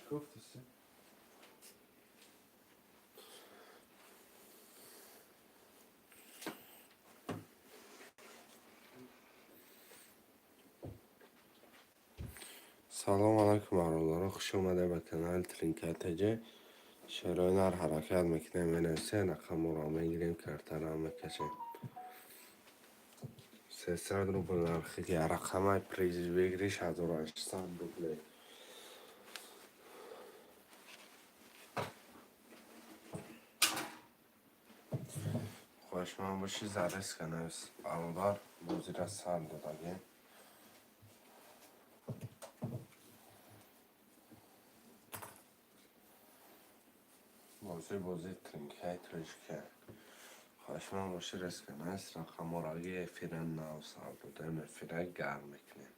Гуфтаси? Салом алайкум, бародарон, хуш омадед ба канали Тринка ТЖ. Шерои нар ҳаракат мекунем, менависем, рақамҳоро мегирем, картаро мекашем. 300 рубл нархи рақамаи приз выигрыш 1800 рубле. Хоҳишманд бошӣ, зарезка навис, бародар, бозира сар додагем. Бозӣ бозии тринкаи тоҷика. Хоҳишманд бошӣ, резка навис, рақамҳоро эфира нав сар додем, эфира гарм мекунем.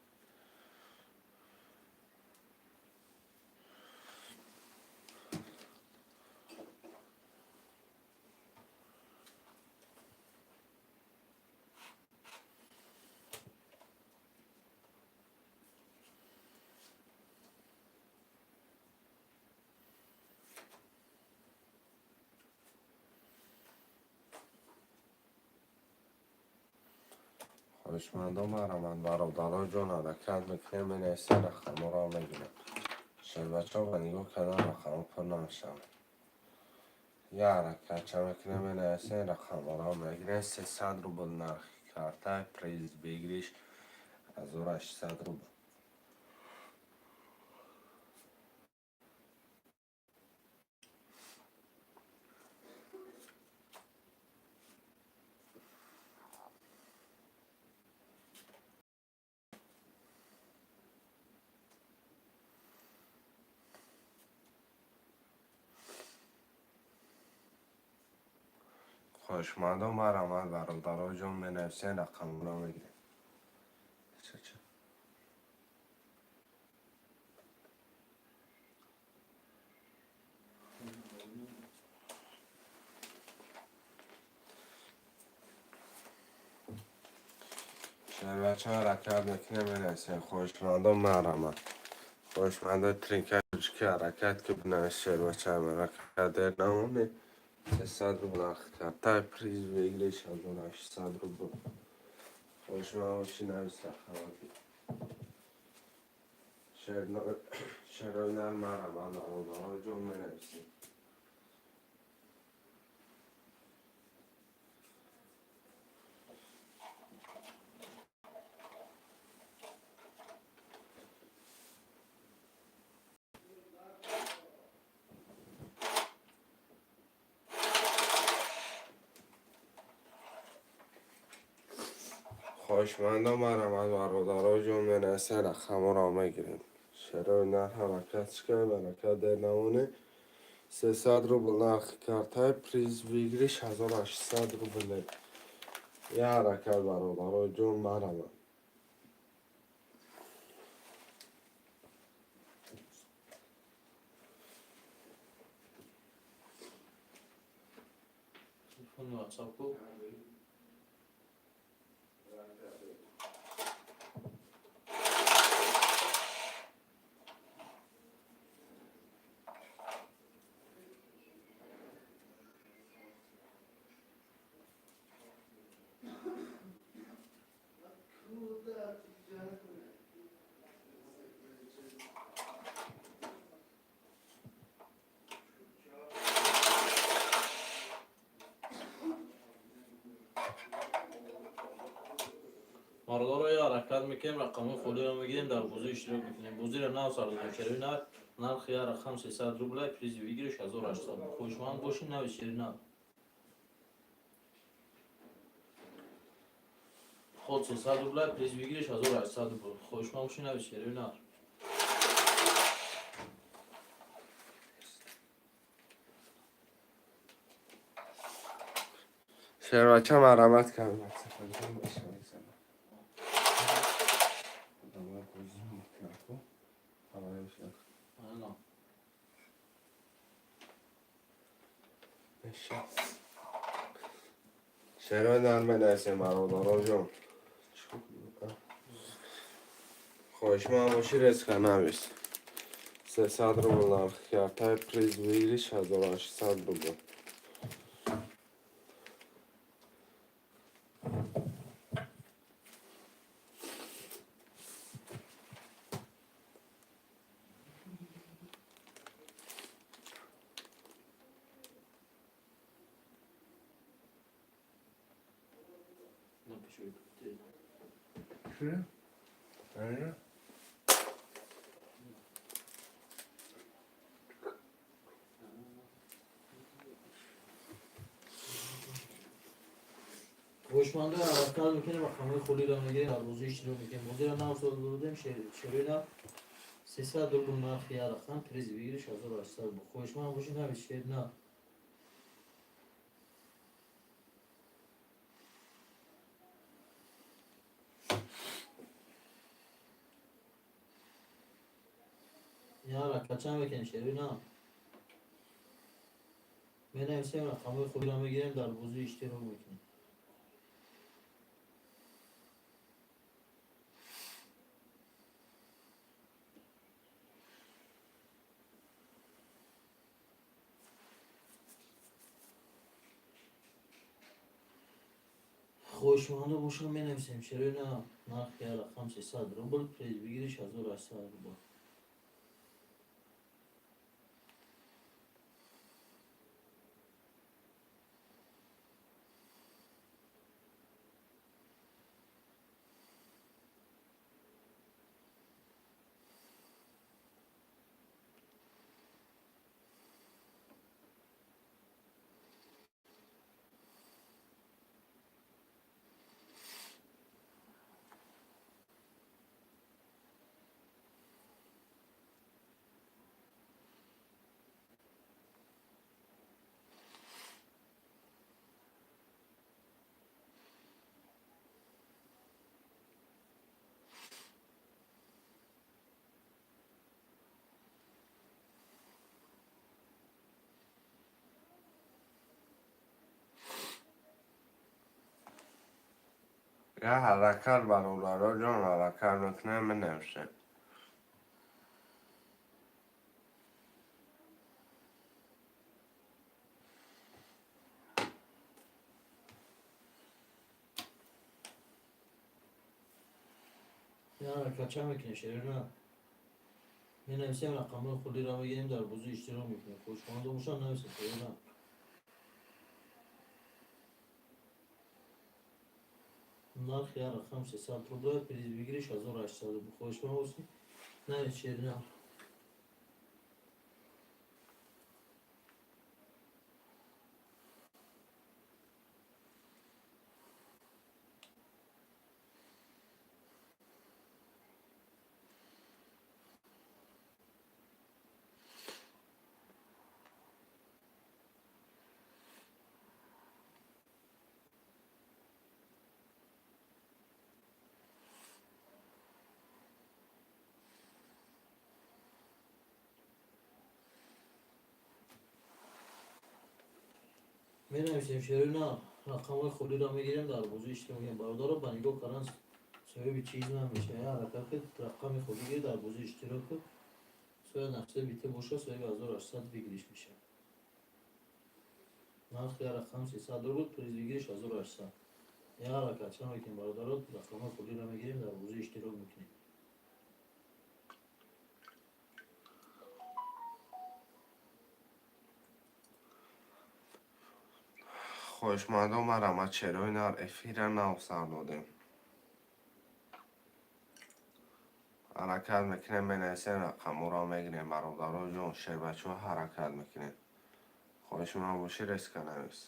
Хоҳишмандон мараманд, бародаро ҷон, ҳаракат мекунем, менависем, рақамҳоро мегирем. Шербачаҳо ба нигоҳ кардан рақамҳо пур намешаванд. Я ҳаракатча мекунем, менависем, рақамҳоро мегирем. 300 рубл нархи карта, приз выигрыш 1800 рубл. Хоҳишмандон марамад, бародаро ҷон, менависем, рақамҳоро мегирем. Шербача ҳаракат мекунем, менависем, хоҳишмандон марамад. Хоҳишмандои тринка ки ҳаракат ки бинавис, шербача ҳаракат дер намонӣ. 300 рубл нархи карта, приз выигрыш 1800 рубл. Хоҳишманд бошӣ, навис, рақамҳо. Шерои нар марамад, бародаро ҷон, менависем. Хоҳишмандон марамад, бародаро ҷон, менависем, рақамҳоро мегирем. Шерои нар ҳаракат чикаем, ҳаракат дер намонӣ. 300 рубл нархи картаи, приз выигрыш 1800 рубле. Я ҳаракат, бародаро ҷон, марамад. Телефони WhatsApp ку. Бародаро, я ҳаракат мекунем, рақамҳои холиро мегирем, дар бозӣ иштирок мекунем. Бозиро нав сар додем. Шерои нар нархи я рақам 300 рубля, приз выигрыш 1800. Хоҳишманд бошӣ, нави шери нар. Ход 300 рубля, приз выигрыш 1800 рубл. Хоҳишманд бошӣ, нави шери нар. Шербача марамат кардам. Ана. Шерои нар менависем, бародаро ҷон. Хоҳишманд бошӣ, резка навис. 300 рубл нархи картай, приз выигрыш 1800 рубл. Напиши. Чӣ? Э? Хоҳишмандо, ҳаракат мекунем, рақамҳои холиро мегирем, дар бозӣ иштирок мекунем. Бозиро нав соза додем, шерои нав 300 рубл нархи як рақам, приз выигрыш 1800 рубл. Хоҳишманд бошед, навис, шер нав. Як ҳаракат чанд мекунем, шерои нав? Менависем, рақамҳои холиро мегирем, дар бозӣ иштирок мекунем. Хоҳишмандо бошанд, менависем, шерои нав. Нархи як рақам 300 рубл, приз выигрыш 1800 рубл. Я ҳаракат, бародаро ҷон, ҳаракат мекунем, менависем. Як ҳаракат чанд мекунем, шерои нав? Менависем, рақамҳои холиро мегирем, дар бозӣ иштирок мекунем. Хоҳишмандо бошанд, нависем, шерои нав. Нархи як рақам 300 рубл, приз выигрыш 1800 рубл. Хоҳишманд бошед, навис, шерои нав. Менависем, шерои нав. Рақамҳои холиро мегирем, дар бозӣ иштирок мекунем. Бародаро, ба нигоҳ кардан соҳиби чиз намешавад. Як ҳаракат кунед, рақами холӣ гиред, дар бозӣ иштирок кун. Соя нақшаи бите бошад, соҳиби 1800 выигрыш мешавад. Нархи як рақам 300 рубл, приз выигрыш 1800. Як ҳаракат чанд мекунем, бародаро? Рақамҳои холиро мегирем, дар бозӣ иштирок мекунем. Хоҳишмандо, марҳамат, шерои нар, эфира нав сар додем. Ҳаракат мекунем, менависем, рақамҳоро мегирем, бародаро ҷон, шербачаҳо, ҳаракат мекунем. Хоҳишманд бошӣ, резко навис.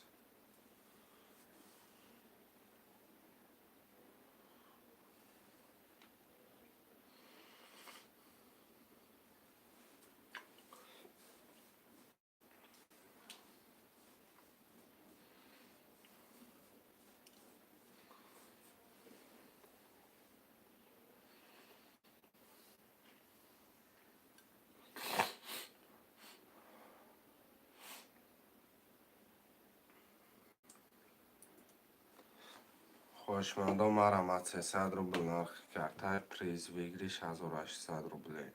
Хоҳишмандо, марҳамат, 300 рубл нархи картай, приз выигрыш 1800 рублей.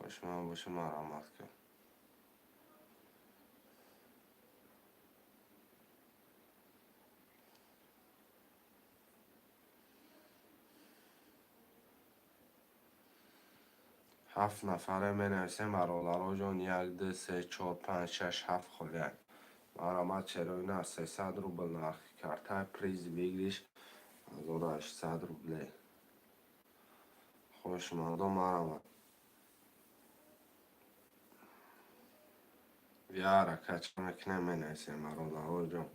Хоҳишманд бошӣ, марҳамат кун. Ҳафт нафаре менависем, бародароҷон, як, ду, се, чор, панҷ, шаш, ҳафт холия. Марҳамат, шерои нар 300 рубл нархи карта, приз выигрыш 1800 рублей. Хоҳишмандо, марҳамат. Я ҳаракат мекунем, менависем, бародароҷон.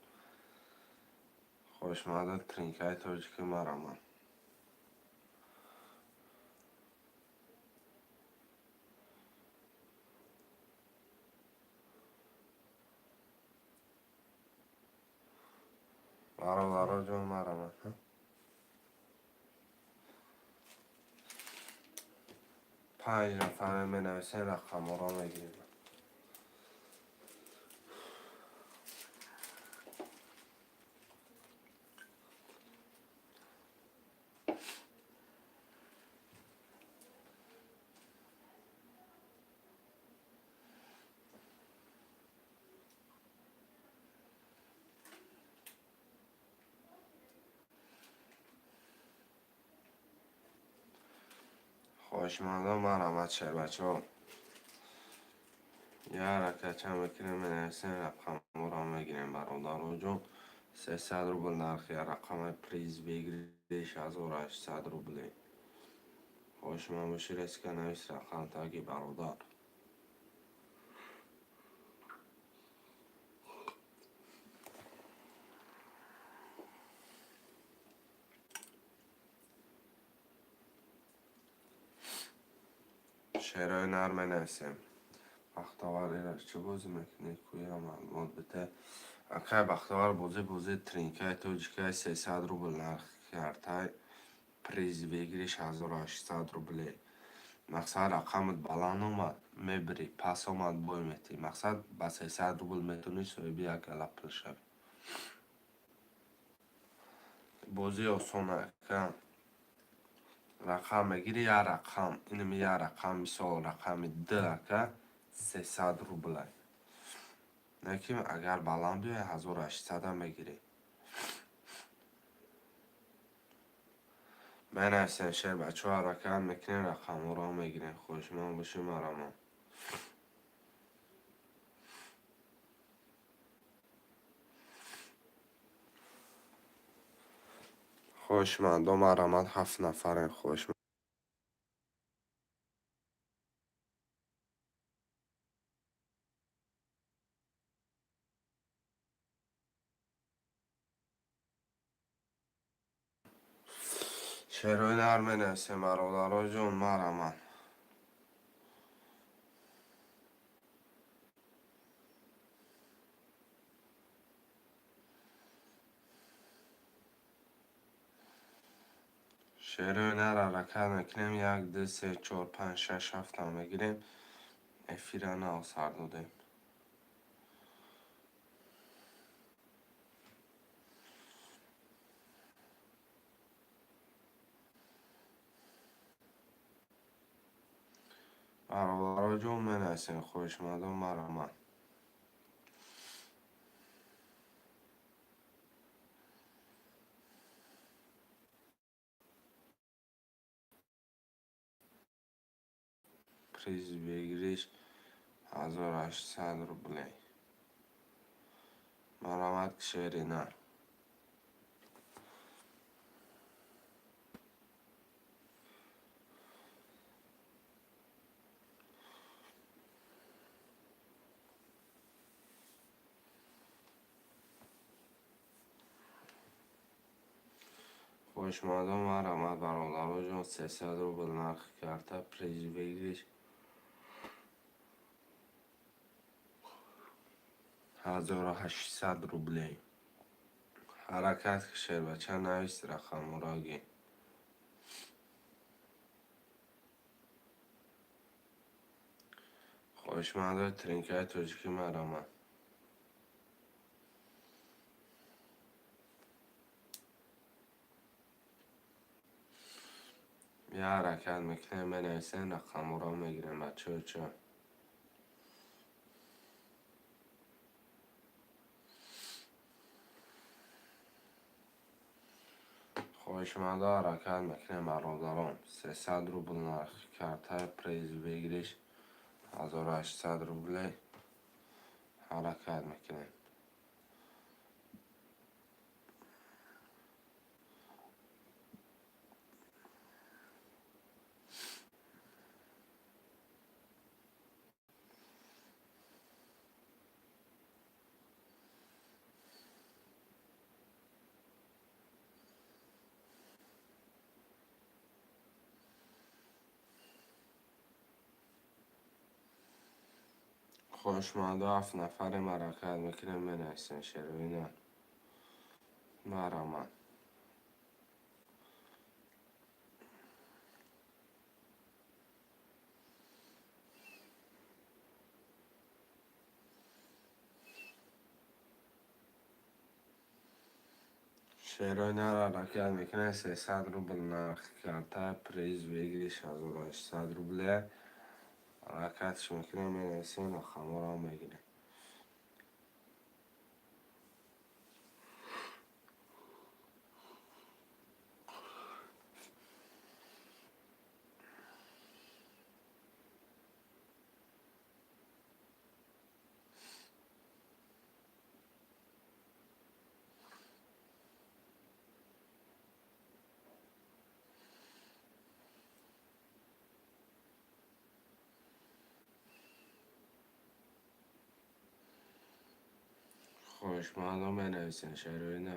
Хоҳишмандо, тринкаи тоҷикӣ, марҳамат. Бародароҷон, марҳамат. Панҷ нафаре менависем, рақамҳоро мегирем. Хоҳишмандон, марҳамат, шербачаҳо. Я ҳаракатча мекунем, менависем, рақамҳоро мегирем, бародароҷон. 300 рубл нархи рақами, приз выигрыш 1800 рублей. Хоҳишманд бошӣ, резко навис рақам таги, бародар. Шерои нар менависем. Бахтовар, ира чӣ бозӣ мекунӣ? Куя маълумот бите. Акай Бахтовар, бозӣ тринкаи тоҷикай, 300 рубл нархи картай, приз выигрыш 1800 рублей. Мақсад, рақамат баланд омад, мебирӣ, паст омад, бой метӣ. Мақсад, ба 300 рубл метавонӣ соҳиби як гала пул шавӣ. Бозӣ осон, ака. Рақам мегирӣ, як рақам, инами як рақам, мисол, рақами д, ака, 300 рублай. Не ки агар баланд биёяд, 1800-ам мегирӣ. Менависем, шербачаҳо, ҳаракат мекунем, рақамҳоро мегирем. Хоҳишманд бошӣ, марҳамат. Хоҳишмандо, марҳамат, ҳафт нафарем, хоҳиш. Шерои нар менависем, бародароҷон, марҳамат. Шерои нар ҳаракат мекунем, як, ду, се, чор, панҷ, шаш, ҳафтам мегирем. Эфира нав сар додем. Бародароҷон, менависем, хоҳишмандон, марҳамат. Приз выигрыш 1800 рублей. Марҳамат, шери нар. Хоҳишмандон, марҳамат, бародароҷон, 300 рубл нархи карта, приз выигрыш 1800 рублей. Ҳаракат, шербача, навис рақамҳоро ги. Хоҳишмандои тринкаи тоҷикӣ, марҳамат. Я ҳаракат мекунем, менависем, рақамҳоро мегирем, бачаҳо чо. Хоҳишмандо ҳаракат мекунем, бародарон. 300 рубл нархи картаи, приз выигрыш 1800 рублей. Ҳаракат мекунем. Хоҳишмандо ҳафт нафарем, ҳаракат мекунем, менависем, шероина. Мараман. Шероина ҳаракат мекунем, 300 рубл нархи карта, приз выигрыш 1800 рубле. Ҳаракатш мекунем, менависем, рақамҳоро мегирем. Хоҳишмандо менависем, шероина.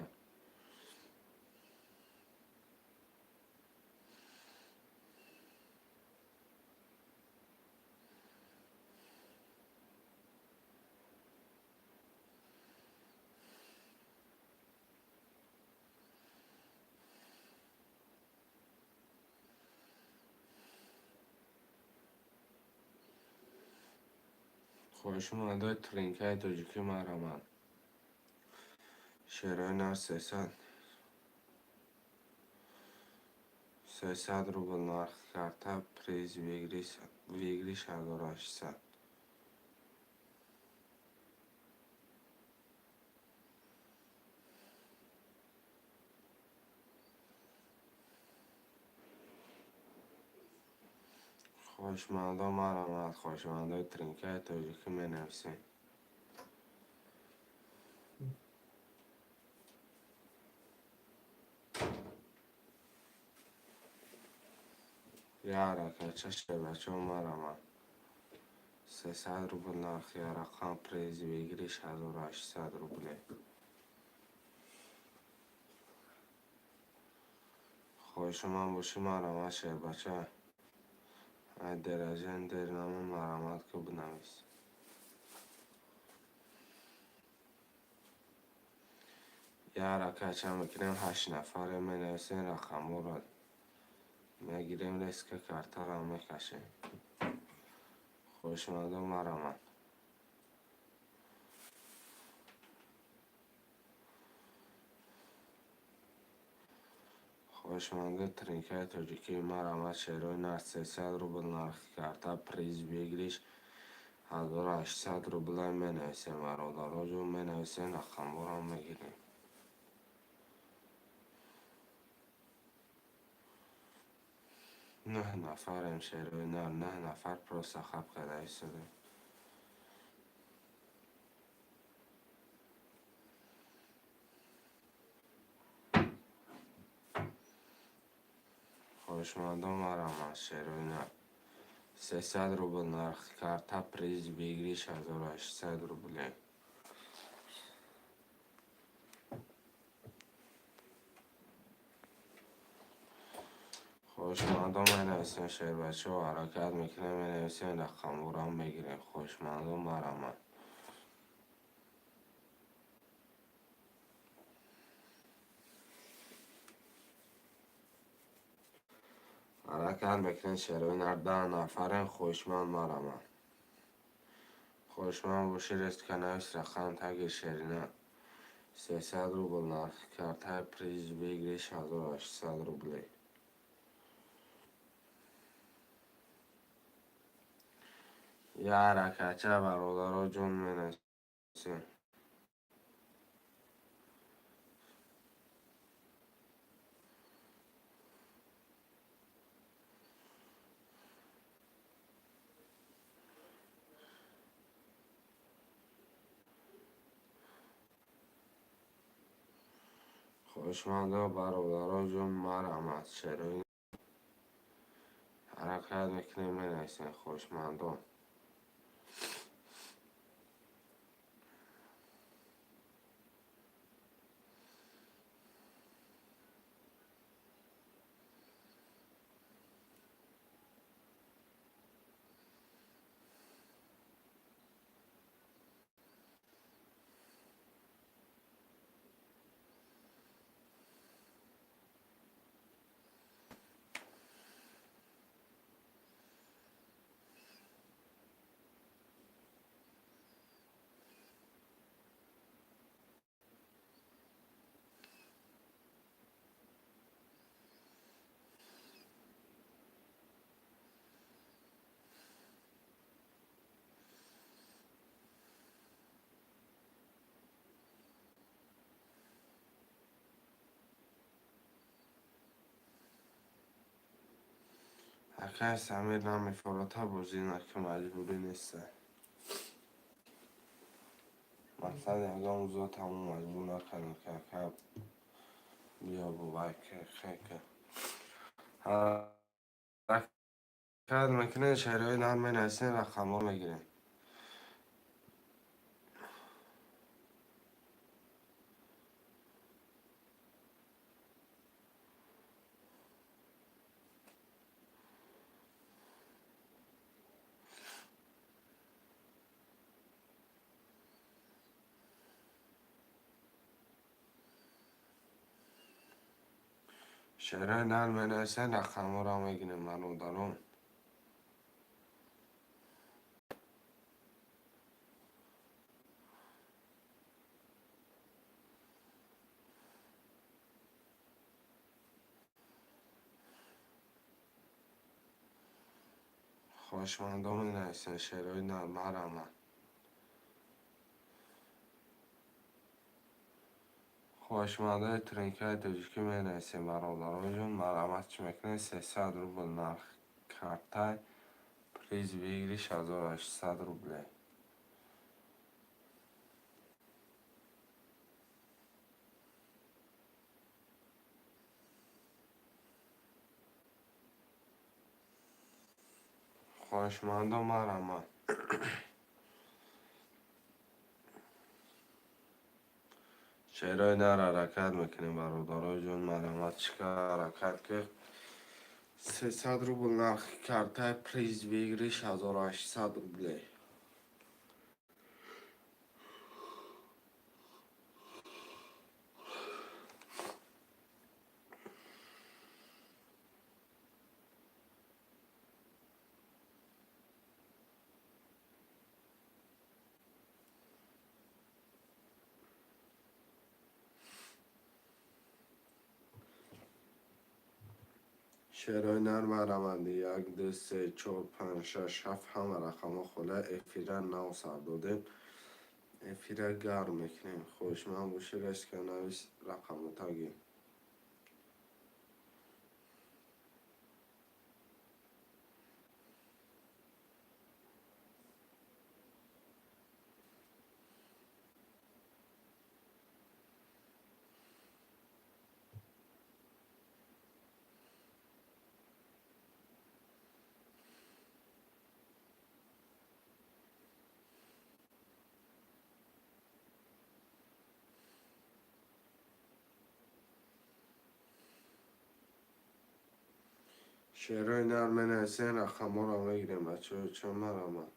Хоҳишмандои тринкаи тоҷикӣ мараман. Шероина 300 рубл нархи карта, приз выигрыш 1800. Хоҳишмандо марамад, хоҳишмандои тринкаи тоҷикӣ менависем. Я ҳаракатча, шербачаҳо, марамад. 300 рубл нархи рақам, приз выигрыш 1800 рубле. Хоҳишманд бошӣ, марамад, шербача. Ай деражан дернама марамад ки бинавис. Я ҳаракатча мекунем, ҳашт нафаре менависем, рақамҳоро мегирем, резко картаро мекашем. Хоҳишмандо марамад. Хоҳишмандо тринкаи тоҷикӣ марамад, шерои нарх 300 рубл нархи карта, приз выигрыш 1800 рубла менависем, бародароҷон, менависем, рақамҳоро мегирем. Нӯҳ нафарем, шерои нар, нӯҳ нафар просто хаб карда истодаем. Хоҳишмандо марамад, шерои нар. 300 рубл нархи карта, приз выигрыш 1800 рубле. Хоҳишмандо менависем, шербачаҳо, ҳаракат мекунем, менависем, рақамҳоро мегирем. Хоҳишмандо марамад. Ҳаракат мекунем, шерои нар, 10 нафарем, хоҳишманд марамад. Хоҳишманд бошӣ, резко навис рақам таги шерина. 300 рубл нархи картаи, приз выигрыш 1800 рублей. Я ҳаракатча, бародаро ҷон, менависем. Хоҳишмандо, бародаро ҷон, марҳамат, шерои ҳаракат мекунем, менависем, хоҳишмандо. Акай Самир намефорота, бозӣ наки, маҷбурӣ неста. Мақсад, ягон зотаму маҷбур накардем, ки ака биё бувай хека. Ҳаракат мекунем, шерои нар менависем, рақамҳо мегирем. Шерои нар менависем, рақамҳоро мегирем, бародарон. Хоҳишмандо, менависем шерои нар, марҳамат. Хоҳишмандои тринкаи тоҷикӣ менависем, бародаронҷон, марҳамат. Чӣ мекунед? 300 рубл нарх картай, приз выигрыш 1800 рублей. Хоҳишмандо, марҳамат. Шерои нар ҳаракат мекунем, бародарои ҷон, марҳамат. Чӣ ҳаракат ки 300 рубл нархи картай, приз выигрыш 1800 рублей. Шерои нар, марҳамат. Як, ду, се, чор, панҷ, шаш, ҳафт, ҳама рақамҳо хола. Эфира нав сар додем, эфира гарм мекунем. Хоҳишманд бошӣ, резко навис рақамотаги. Шерои нар менависем, рақамҳоро мегирем, бачаҳо, чо, марҳамат.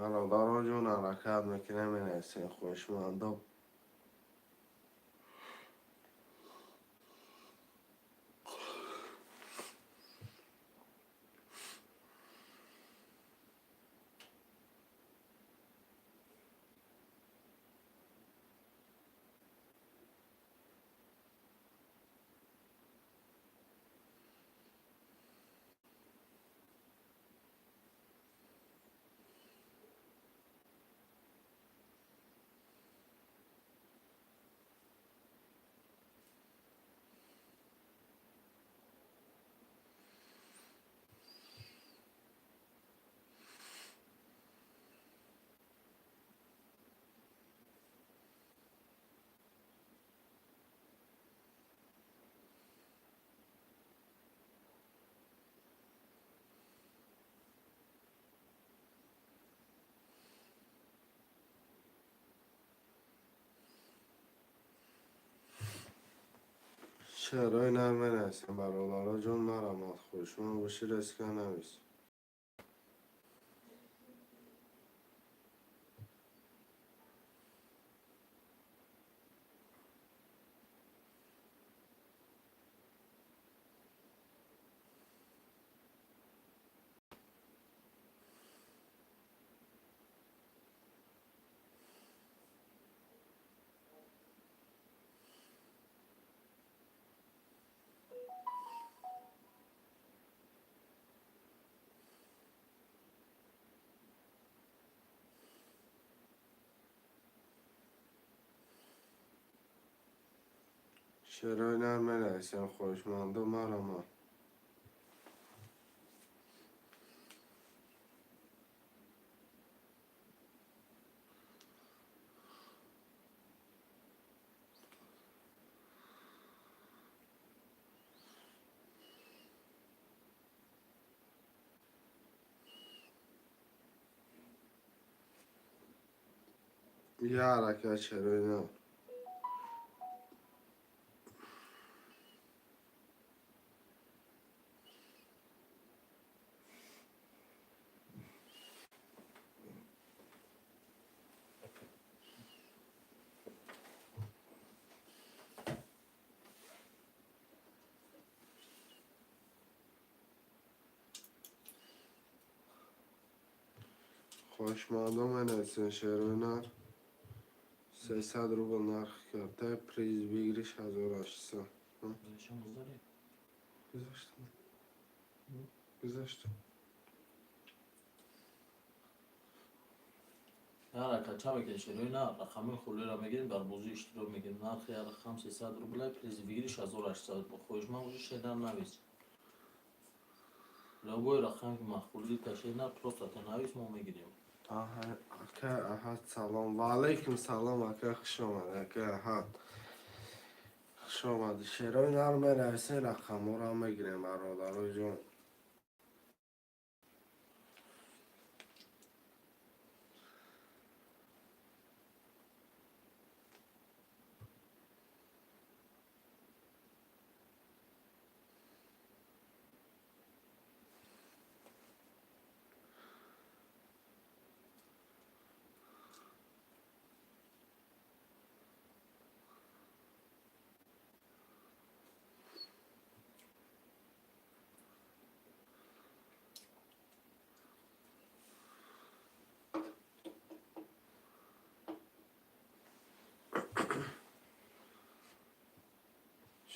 Бародаро ҷон, ҳаракат мекунем, менависем, хоҳишмандо. Шеърҳои нар менависем, бародаро ҷон, марамад хушманд бошӣ, резка навис. Шеърҳои нар менависем, хоҳишмандо, марамад. Як ҳаракат шеърҳои нар. Хоҳишмандо менависем шеърҳои нар. 300 рубл нархи карта, приз выигрыш 1800. Гузаштан гузарем. Гузаштам. Гузаштам. Як ҳаракат ча мекунем шеърҳои нар, рақамҳои холиро мегирем, дар бозӣ иштирок мекунем. Нархи як рақам 300 рубля, призи выигрыш 1800. Хоҳишманд бошӣ, шеър нар навис. Любой рақам ки маъқулӣ кашед нар, просто ту навис, мо мегирем. Ака Аҳад, салом. Ва алайкум салом, ака, хуш омад, ака Аҳад. Хуш омадӣ. Шеърҳои нар менависем, рақамҳоро мегирем, бародаро ҷон.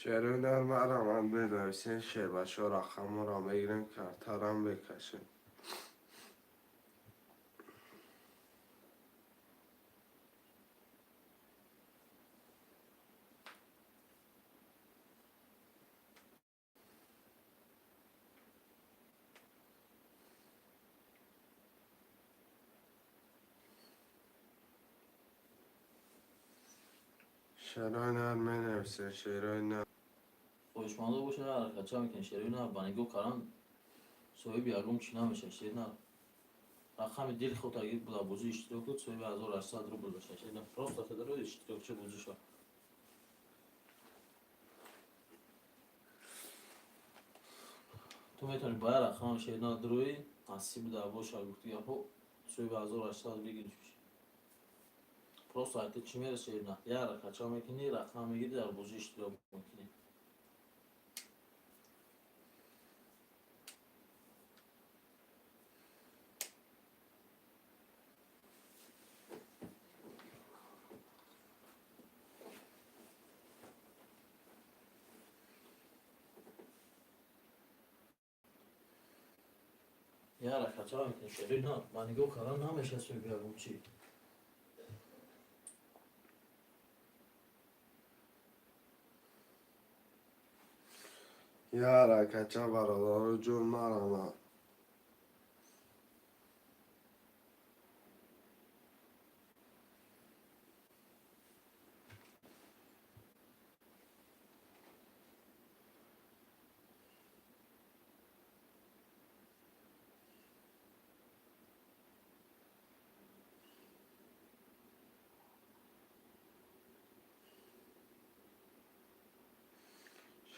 Шеърҳои нар марамад менависем, шербачаҳо рақамҳоро мегирем, картарам мекашем. Шеърҳои нар менависем, шеърҳои нар. Хоҳишмандо бошед, ҳаракат ча мекунем шеърҳои нар, ба нигоҳ кардан соҳиби ягон чӣ намешавад. Шеър нар рақами дили худ агар дар бозӣ иштирок кунед, соҳиби 1800 рубл мешавад. Шеър нар просто федеро иштирокчи бозӣ шавад. Ту метавонӣ ба як рақам шеър нар дуроӣ, насиб дар боша, гуфти гапҳо, соҳиби 1800 выигрыш мешавӣ. Просто ай ту чӣ мерасад шеър нар? Як ҳаракат ча мекунӣ, рақам мегирӣ, дар бозӣ иштирок мекунӣ. Як ҳаракат ча мекунем шеърҳои нар, ба нигоҳ кардан намешавад соҳиби ягон чӣ. Як ҳаракатча, бародаро ҷон, марамад.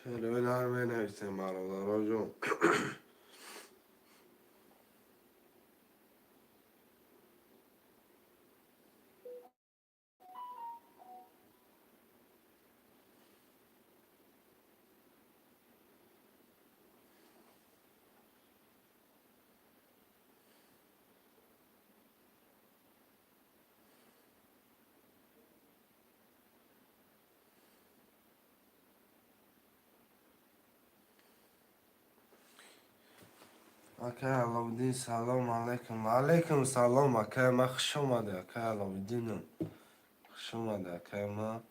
Шерои нар менависем, бародароҷон. Акай Аловиддин, салом алайкум. Ва алайкум салом, акай ма, хуш омадӣ, акай Аловиддинам. Хуш омадӣ, акай ма.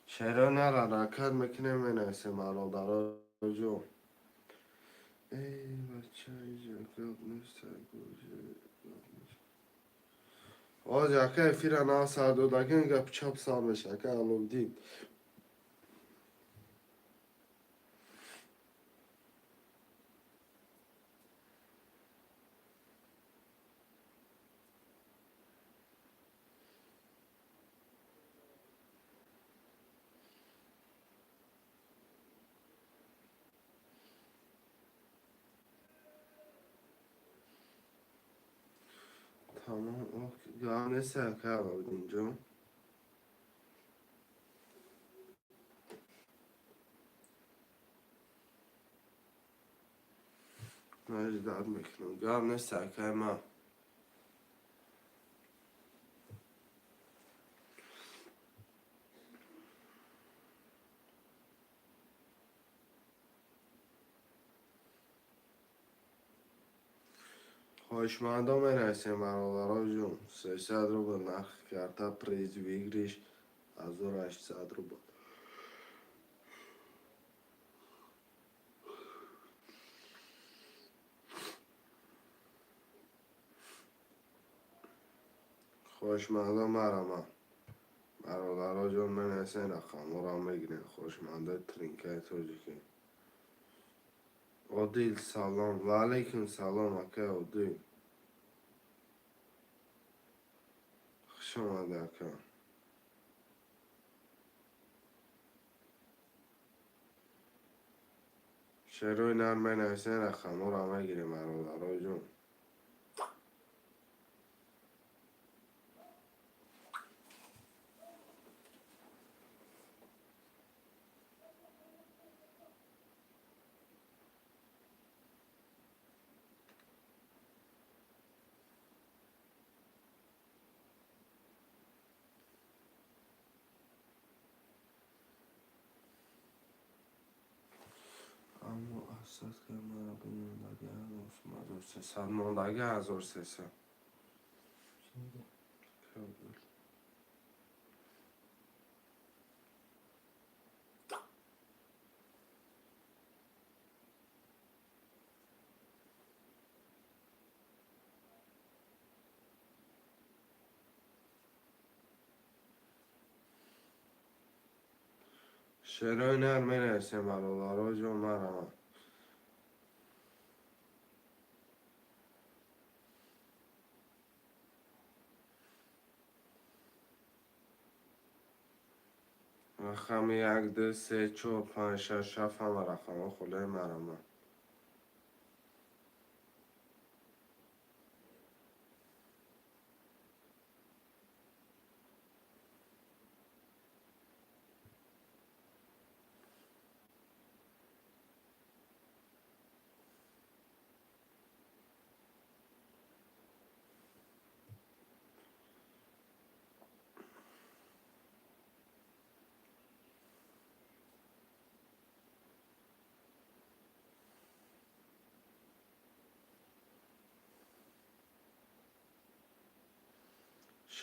Шерои нар ҳаракат мекунем, менависем, бародароҷон. Эй, бача, иҷо гап нест, гап нест. Ҳозир, ака, эфира нав сар додагин, гап чап сар меша, ака Аловиддин. Тамом, гап нест, ака Аловиддинҷон. Ман мекунам. Гап нест, акай ман. Хоҳишмандо менависем, бародароҷон. 300 рубл нархи карта, приз выигрыш 1800 рубл. Хоҳишмандо марама. Бародароҷон, менависен, рақамҳоро мегирем. Хоҳишмандои тринкаи тоҷикӣ. Одил, салом. Ва алайкум салом, акай Одил. Хуш омадӣ, ака. Шерои нар менависен, рақамҳоро мегирем, бародароҷон. Аммо асадка мара бимондаги 1300, мондаги 1300. Шерои нар менависем, бародароҷон, марама. Рақами як, ду, се, чор, панҷ, шаш, ҳафт, ҳама рақамҳо хулои марама.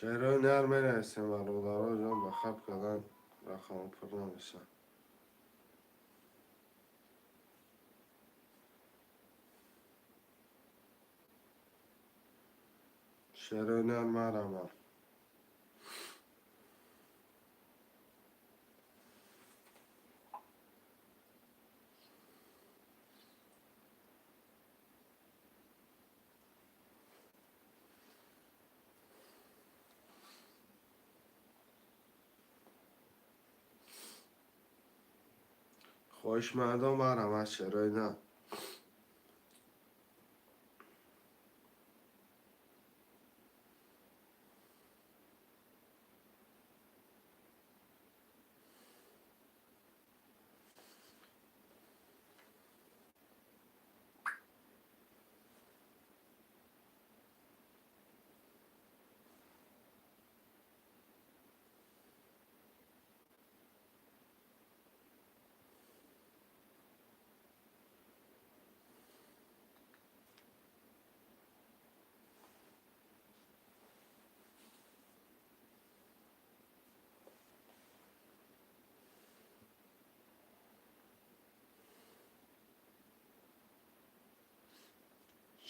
Шерои нар менависем, бародароҷон, ба хаб кардан рақамҳо пур намешавад. Шерои нар марама. Хоҳишмандон, марҳамат, шерои нар.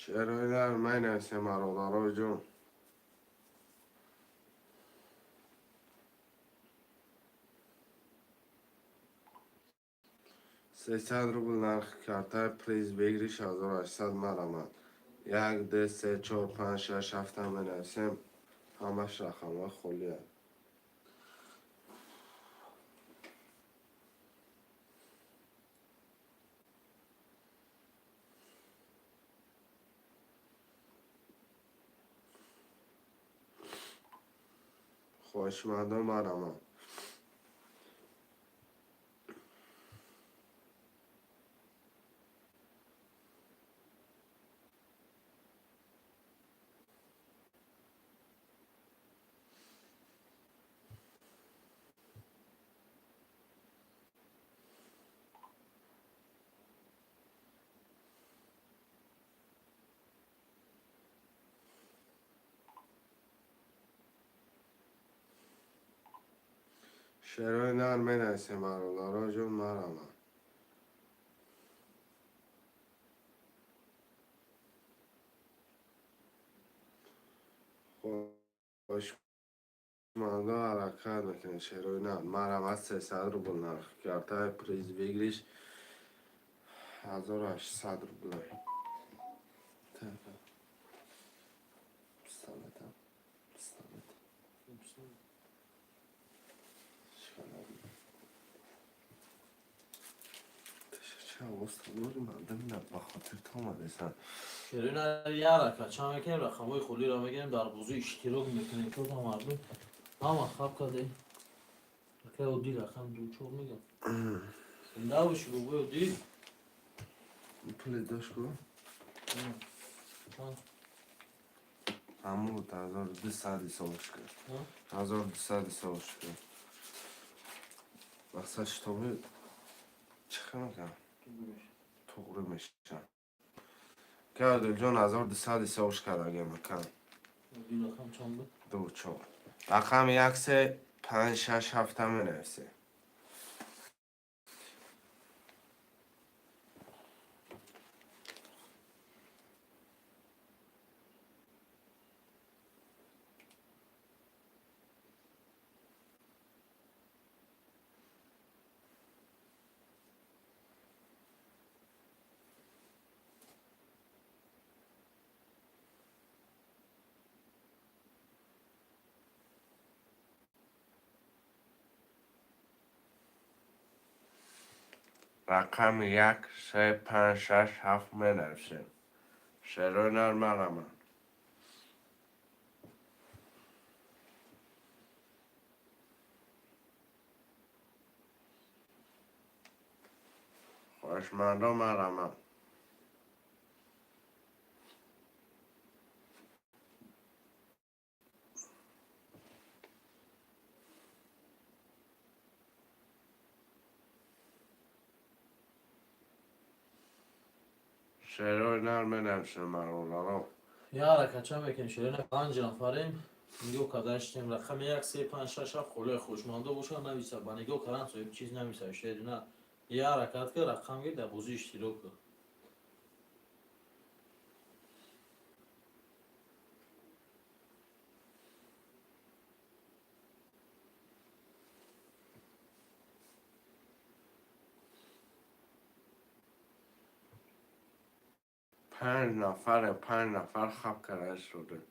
Шерои нар менависем, бародарои ҷон. 300 рубл нархи картаи, приз выигрыш 1800. Марҳамат, як, ду, се, чор, панҷ, шаш, ҳафта менависем, ҳамаш рақамҳои холианд. Хоҳишмандон, марҳамат. Шерои нар менависем, бародаро ҷон, марҳамат. Хоҳишмандон, ҳаракат мекунед. Шерои нар, марҳамат, 300 рубл нархи картаи, приз выигрыш 1800 рубл. Пистолетам, пистолет. Чӣ овоз дори, мардам ба хотир то омадесан. Шерои нар, як ҳаракат чанд мекунем, рақамҳои холиро мегирем, дар бозӣ иштирок мекунем. То мардум ҳама хаб карде. Акай оддӣ рақам ду, чор мегам. Зинда бошӣ, бобои оддӣ. Пули дошт ку? Ҳамун 1200 ҳисобш кард. 1200 ҳисобш кард. Мақсад шитоби чӣ хел мекунам, туғри мешавам. Кардилҷон, 1200 ҳисобш кардагем, акам. Оддӣ рақам чанд буд? Ду, чор, рақами як, се, панҷ, шаш, ҳафта менависем. Рақами як, се, панҷ, шаш, ҳафт менависем. Шерои нар, марҳамат. Хоҳишмандон, марҳамат. Шерои нар менависем, бародаро. Як ҳаракат чанд мекунем, шерои нар. Панҷ нафарем, нигоҳ карда шудем. Рақами як, се, панҷ, шаш, ҳафт холиҳои хушмандо бошад, нависа. Ба нигоҳ кардан соҳиби чиз намешавад. Шери нар, як ҳаракат кар, рақам гир, дар бозӣ иштирок кун. Панҷ нафаре, панҷ нафар хаб карда шудем.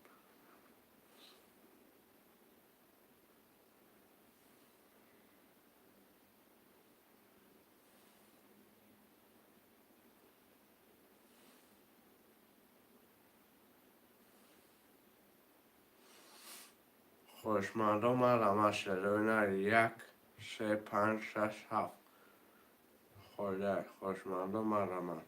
Хоҳишмандо, марҳамат, шерои нари як, се, панҷ, шаш, ҳафт холия. Хоҳишмандо, марҳамат.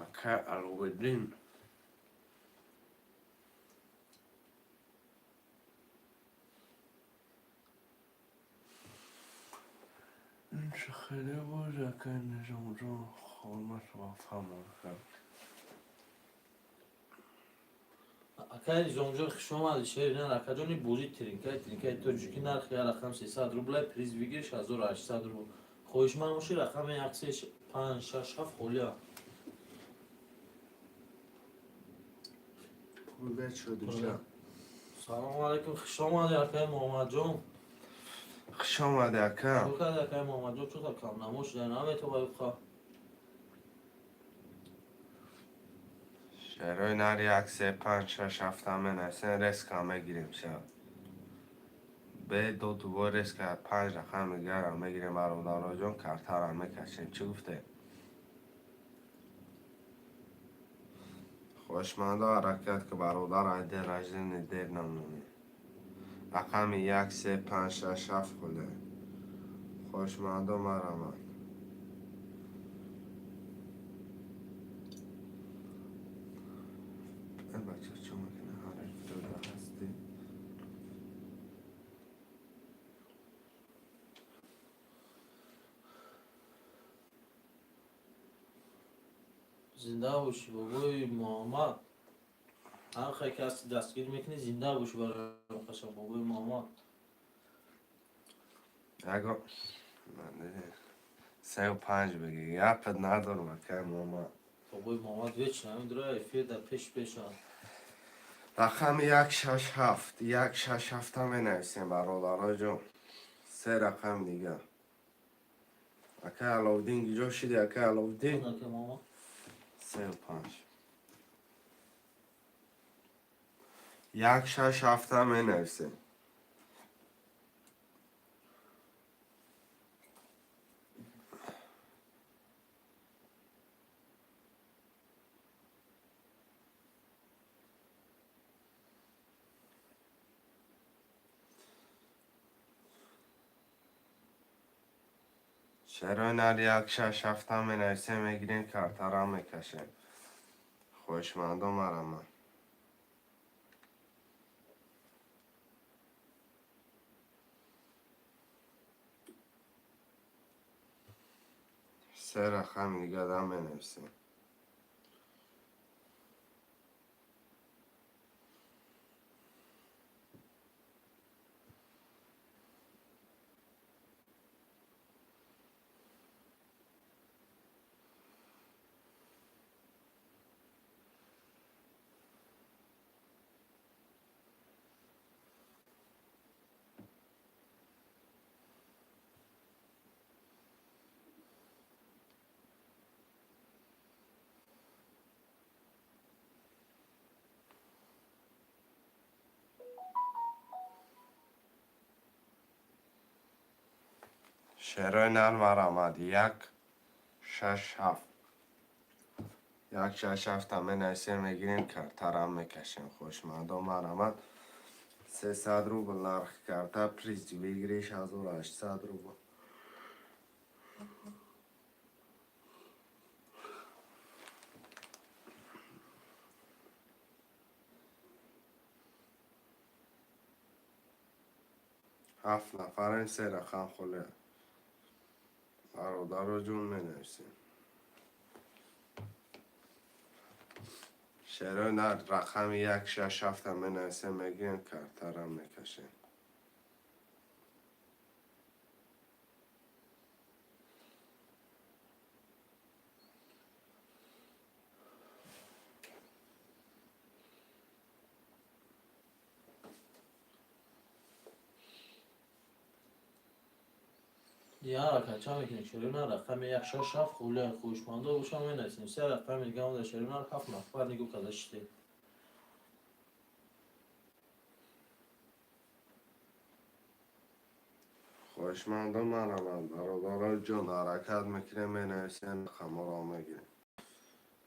Акай Аловиддин. Ин чӣ хеле боз, акай Низомҷон, хормашро фаҳмон кард. Акай Низомҷон, хуш омадӣ, шери нар. Акаҷони, бозӣ тринкай, тринкай тоҷикӣ, нархи як рақам 300 рублай, приз выигрыш 1800 рубл. Хоҳишманд бошӣ, рақами як, се, панҷ, шаш, ҳафт холия. Пурбет шуд дишаб. Салому алайкум, хуш омадӣ, акай Муҳаммадҷон. Хуш омадӣ, ака. Чӣ карди, акай Муҳаммадҷон? Чӣ камнамо шуда наметавонӣ ха? Шерои нар як, се, панҷ, шаш, ҳафта менависем, резко мегирем шаб. Бе ду дубор резко панҷ рақам дигарам мегирем, бародароҷон, картара мекашем. Чӣ гуфте? Хоҳишмандо, ҳаракат ки, бародар, ай день рождения дер намонӣ. Рақами як, се, панҷ, шаш, ҳафт холия. Хоҳишмандо, марҳамат. Бача чӣ мекунад? Ҳаракат ҳастӣ. Зинда бошӣ, бобои Муҳаммад. Ҳар хел каси дастгирӣ мекунӣ, зинда бошӣ барои қашан, бобои Муҳаммад. Яго сеу панҷ бигӣ, гапат надорам, акай Муҳаммад. Бобои Муҳаммад вечно ҳамин дура эфир дар пеш пеша. Рақами як, шаш, ҳафт, як, шаш, ҳафта менависем, бародароҷон. Се рақам дигар. Акай Аловдин, гиҷо шиди, акай Аловдин? Акай Муҳаммад. Сеу панҷ. Як, шаш, ҳафта менависем. Шерои нар як, шаш, ҳафта менависем, мегирем, картара мекашем. Хоҳишмандо, марҳамат. Се рақам дигара менависем. Шерои нар, марҳамат, як, шаш, ҳафт. Як, шаш, ҳафта менависем, мегирем, картара мекашем. Хоҳишмандо, марҳамат. 300 рубл нархи карта, приз выигрыш 1800 рубл. Ҳафт нафарем, се рақам холия. Бародаро ҷон, менависем. Шерои нар рақами як, шаш, ҳафта менависем, мегирем, картара мекашем. Як рақам чанд мекунем, шерои нар? Рақами як, шаш, ҳафт холия. Хоҳишмандо бошам, менависем. Се рақами дига монда, шерои нар, ҳафт нафар нигоҳ карда шидем. Хоҳишмандон, марҳамат, бародарои ҷон, ҳаракат мекунем, менависем, рақамҳоро мегирем.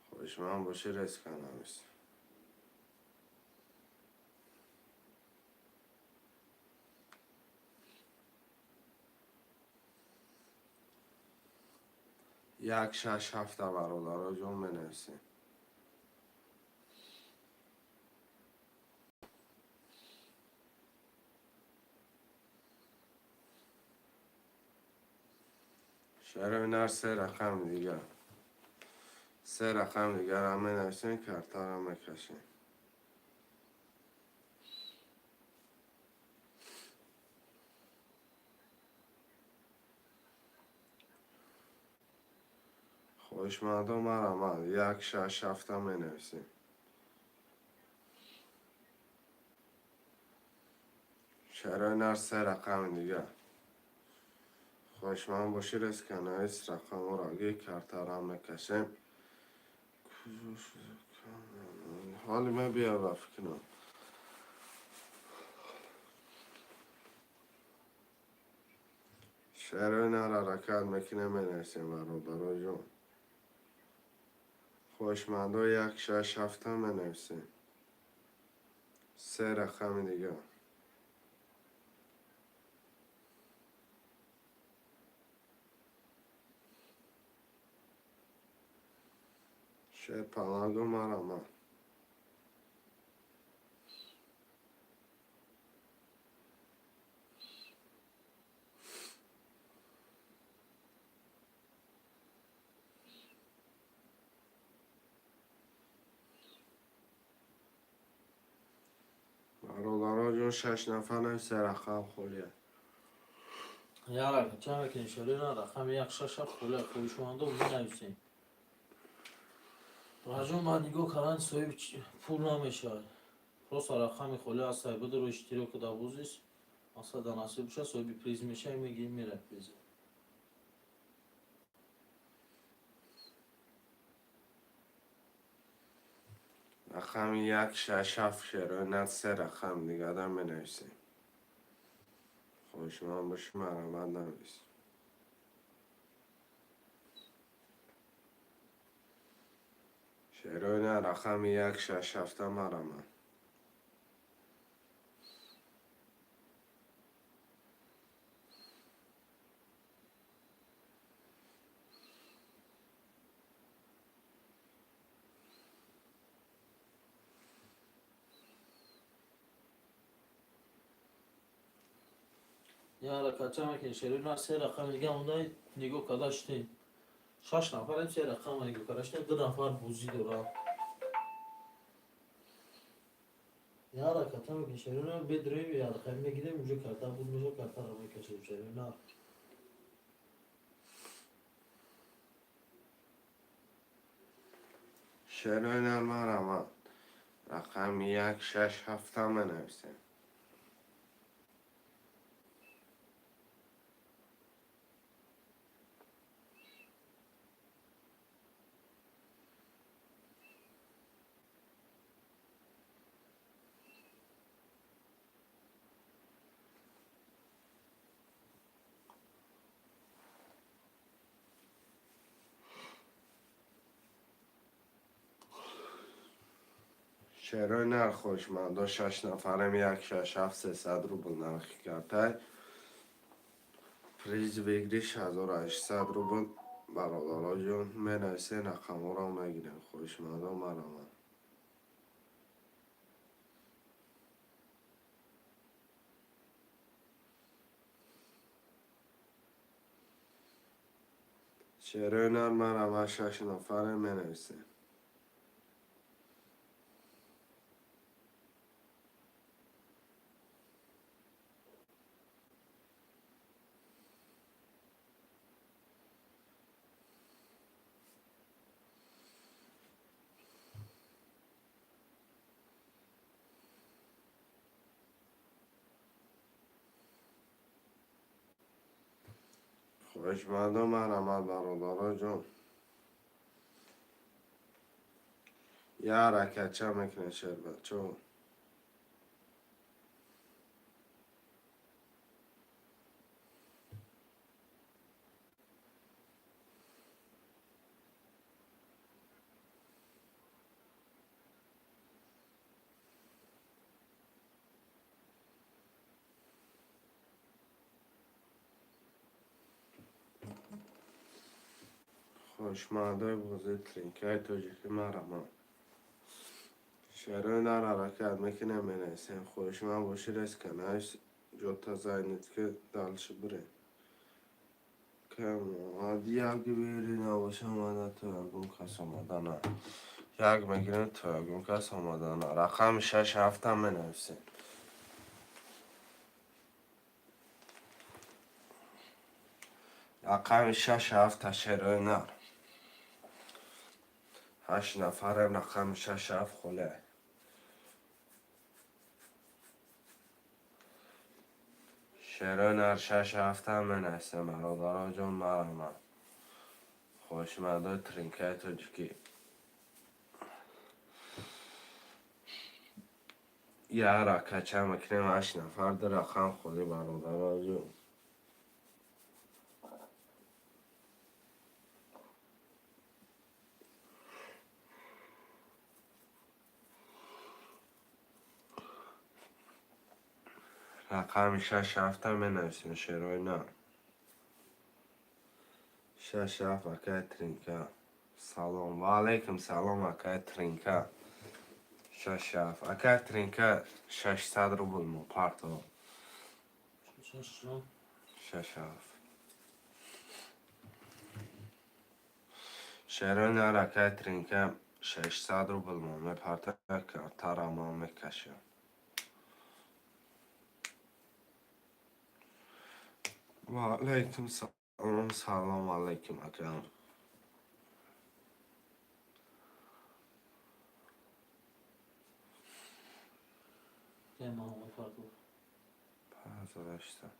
Хоҳишманд бошӣ, резко навис. 1, 6, 7, бародаро ҷон, менависем. Шарои нар, се рақами дигар, се рақами дигарам менависем, картаро мекашем. Хоҳишмандон, марҳамат, 1, 6, 7 менависем. Шарои нар, се рақами дигар. Хоҳишманд бошӣ, резко навис, рақамҳоро ги, картаро мекашем. Ҳоли ма бия ба фикрам. Шарои нар, ҳаракат мекунем, менависем, бародаро ҷон. Хоҳишмандо, 1, 6, 7 менависем. Се рақами дигар. Шер паланго, марҳамат. Бародаро ҷон, шаш нафарем, се рақам холия. Як рақам чанд мекунем, шарои нар, рақами 1, 6, 7 холия. Хоҳишмандо, менависем. Раҷон, ман нигоҳ кардан, соҳиби пул намешавад. Просто рақами холӣ ҳастай, бидуро, иштирок дар бозис. Масалан, дар насиб бошад, соҳиби приз мешавӣ, мегирӣ, мера приз. Рақами 1, 6, 7, шерои нар, се рақам дигарам менависем. Хоҳишманд бошӣ, марҳамат, навис. Шерои нар, рақами 1, 6, 7, марҳамат. Як ҳаракат чанд мекунем, шерои нар, се рақами дига монда, нигоҳ карда шудем. Шаш нафарем, се рақама нигоҳ карда шудем, ду нафар бозӣ дорад. Як ҳаракат чанд мекунем, шерои нар, бедроем, як рақами мегирем, уже карта буд мешавад, картаро мекашем, шерои нар. Шерои нар, марҳамат, рақами 1, 6, 7 менависем. Шерои нар, хоҳишмандо, шаш нафарем, 1, 6, 7, 300 рубл нархи картай. Приз выигрыш 1800 рубл, бародаро ҷон, менависем, рақамҳоро мегирем. Хоҳишмандо, марҳамат. Шерои нар, марҳамат, шаш нафарем, менависем. Хоҳишмандо, марҳамат, бародаро ҷон. Як ҳаракатча мекунед, шербачо. Хоҳишмандои бозии тринкаи тоҷикӣ мараман. Шерои нар ҳаракат мекунем, менависем. Хоҳишманд бошӣ, резко навис, ҷота зайнет, ки дальше бирем. Як вери набоша, омада то ягон кас омада на. Як мегирем, то ягон кас омада на. Рақами шаш ҳафта менависем. Рақами шаш ҳафта, шерои нар. Ҳашт нафарем, рақами шаш ҳафт холе. Шерои нар шаш ҳафта менависем, бародаро ҷон, мараман. Хоҳишмандои тринкаи тоҷикӣ. Як ҳаракатча мекунем, ҳашт нафар, ду рақам холӣ, бародаро ҷон. Рақами шаш ҳафта менависем, шерои нар. Шаш ҳафт, акай Тринка. Салом. Ва алайкум салом, акай Тринка. Шаш ҳафт. Акай Тринка, 600 рубл мо парто. Шаш. Шаш ҳафт. Шерои нар, акай Тринка, 600 рубл мо мепарта, картара мо мекашем. Ва алайкум салом, салом алайкум, акам. Акай Муҳаммад Фартов. 5800.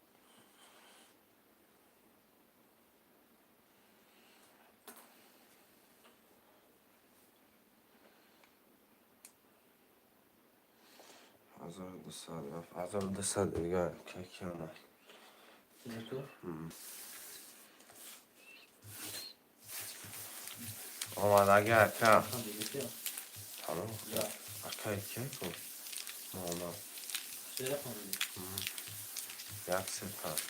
1200 рафт. 1200 дига каки омад. Тринка. Омадаги, ака. Рақам дига. Тамом. Я. Ака ки ку? Муҳаммад. Се рақам дига. Як се панҷ.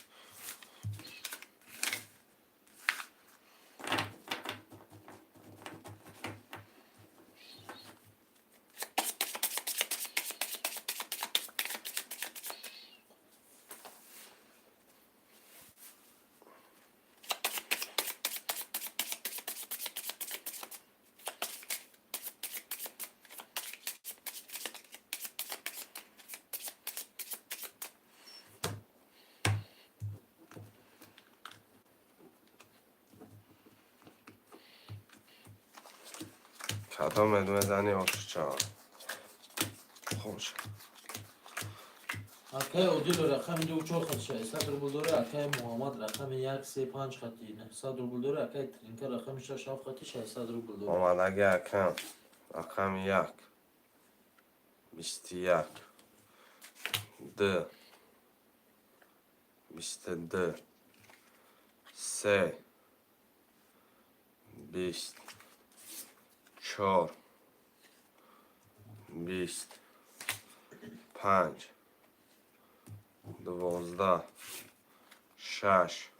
Кадомед мезанӣ, ошча? Хош. Акай Одил, рақами ду чор хати 600 рубл дора, акай Муҳаммад рақами як се панҷ хати 900 рубл дора, акай Тринка рақами шаш ҳафт хати 600 рубл дора. Омадаги, акам. Рақами як. 21. Ду. 22. Се. 20. Чор. 20. Панҷ. 12. Шаш.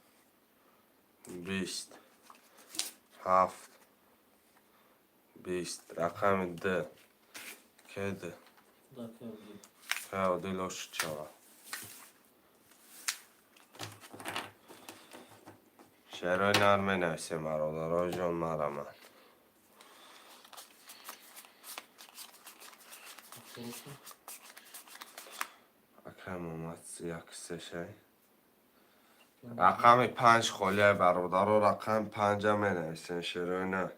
20. Ҳафт. 20. Рақами д. Кед. Да, акай Одил. Кай Одил ошид шавад. Шерои нар менависем, бародарои ҷон, мараман. Хорошо. Акай Муҳаммад, як се шай. Рақами панҷ холия, бародаро, рақами панҷа менависем, шерои нар.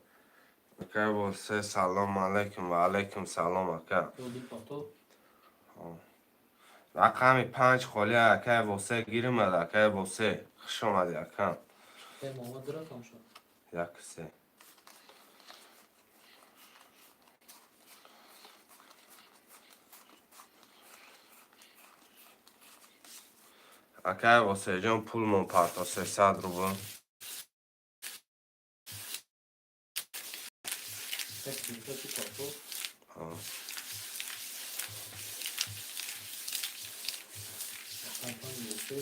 Акай Восе, салом алайкум, ва алайкум салом, ака. Одил Партов. Рақами панҷ холия, акай Восе, гиримад, акай Восе. Хуш омадӣ, акам. Акай Муҳаммад ду рақам шуд. Як се. Акай Восеҷон, пулмон парто, 300 рубл. Акай Тринка чи Партов? Ҳо. Рақам панҷ Восе.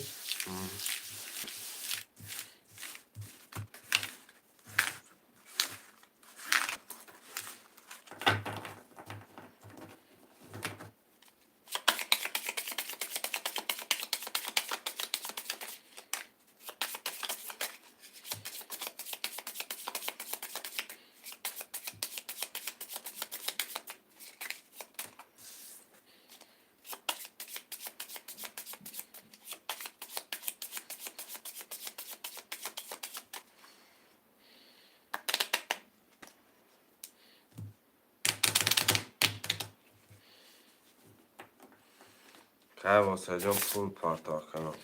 Кай Восеҷон, пул партоқ кунам.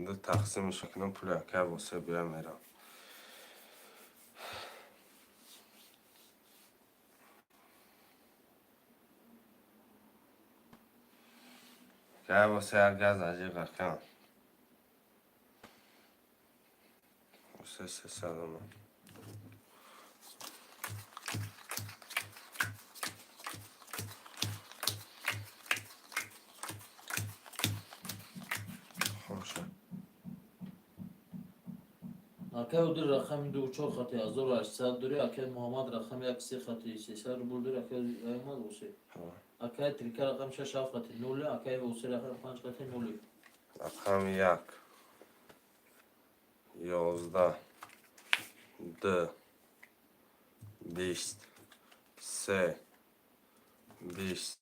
Ду тақсимш кунам, пули акай Восе бия мерам. Кай Восе, як газ ажиға кам. Восе 300 омад. Хоша. Акай Одил рақами ду чор хати 1800 дори, акай Муҳаммад рақами як се хати 300 рубл дори, акай Аҳмад Восе. Акай Трика рақами шаш ҳафт хати нули, акай Восе рақами панҷ хати нули. Рақами як, 11, ду, 20, се, 20,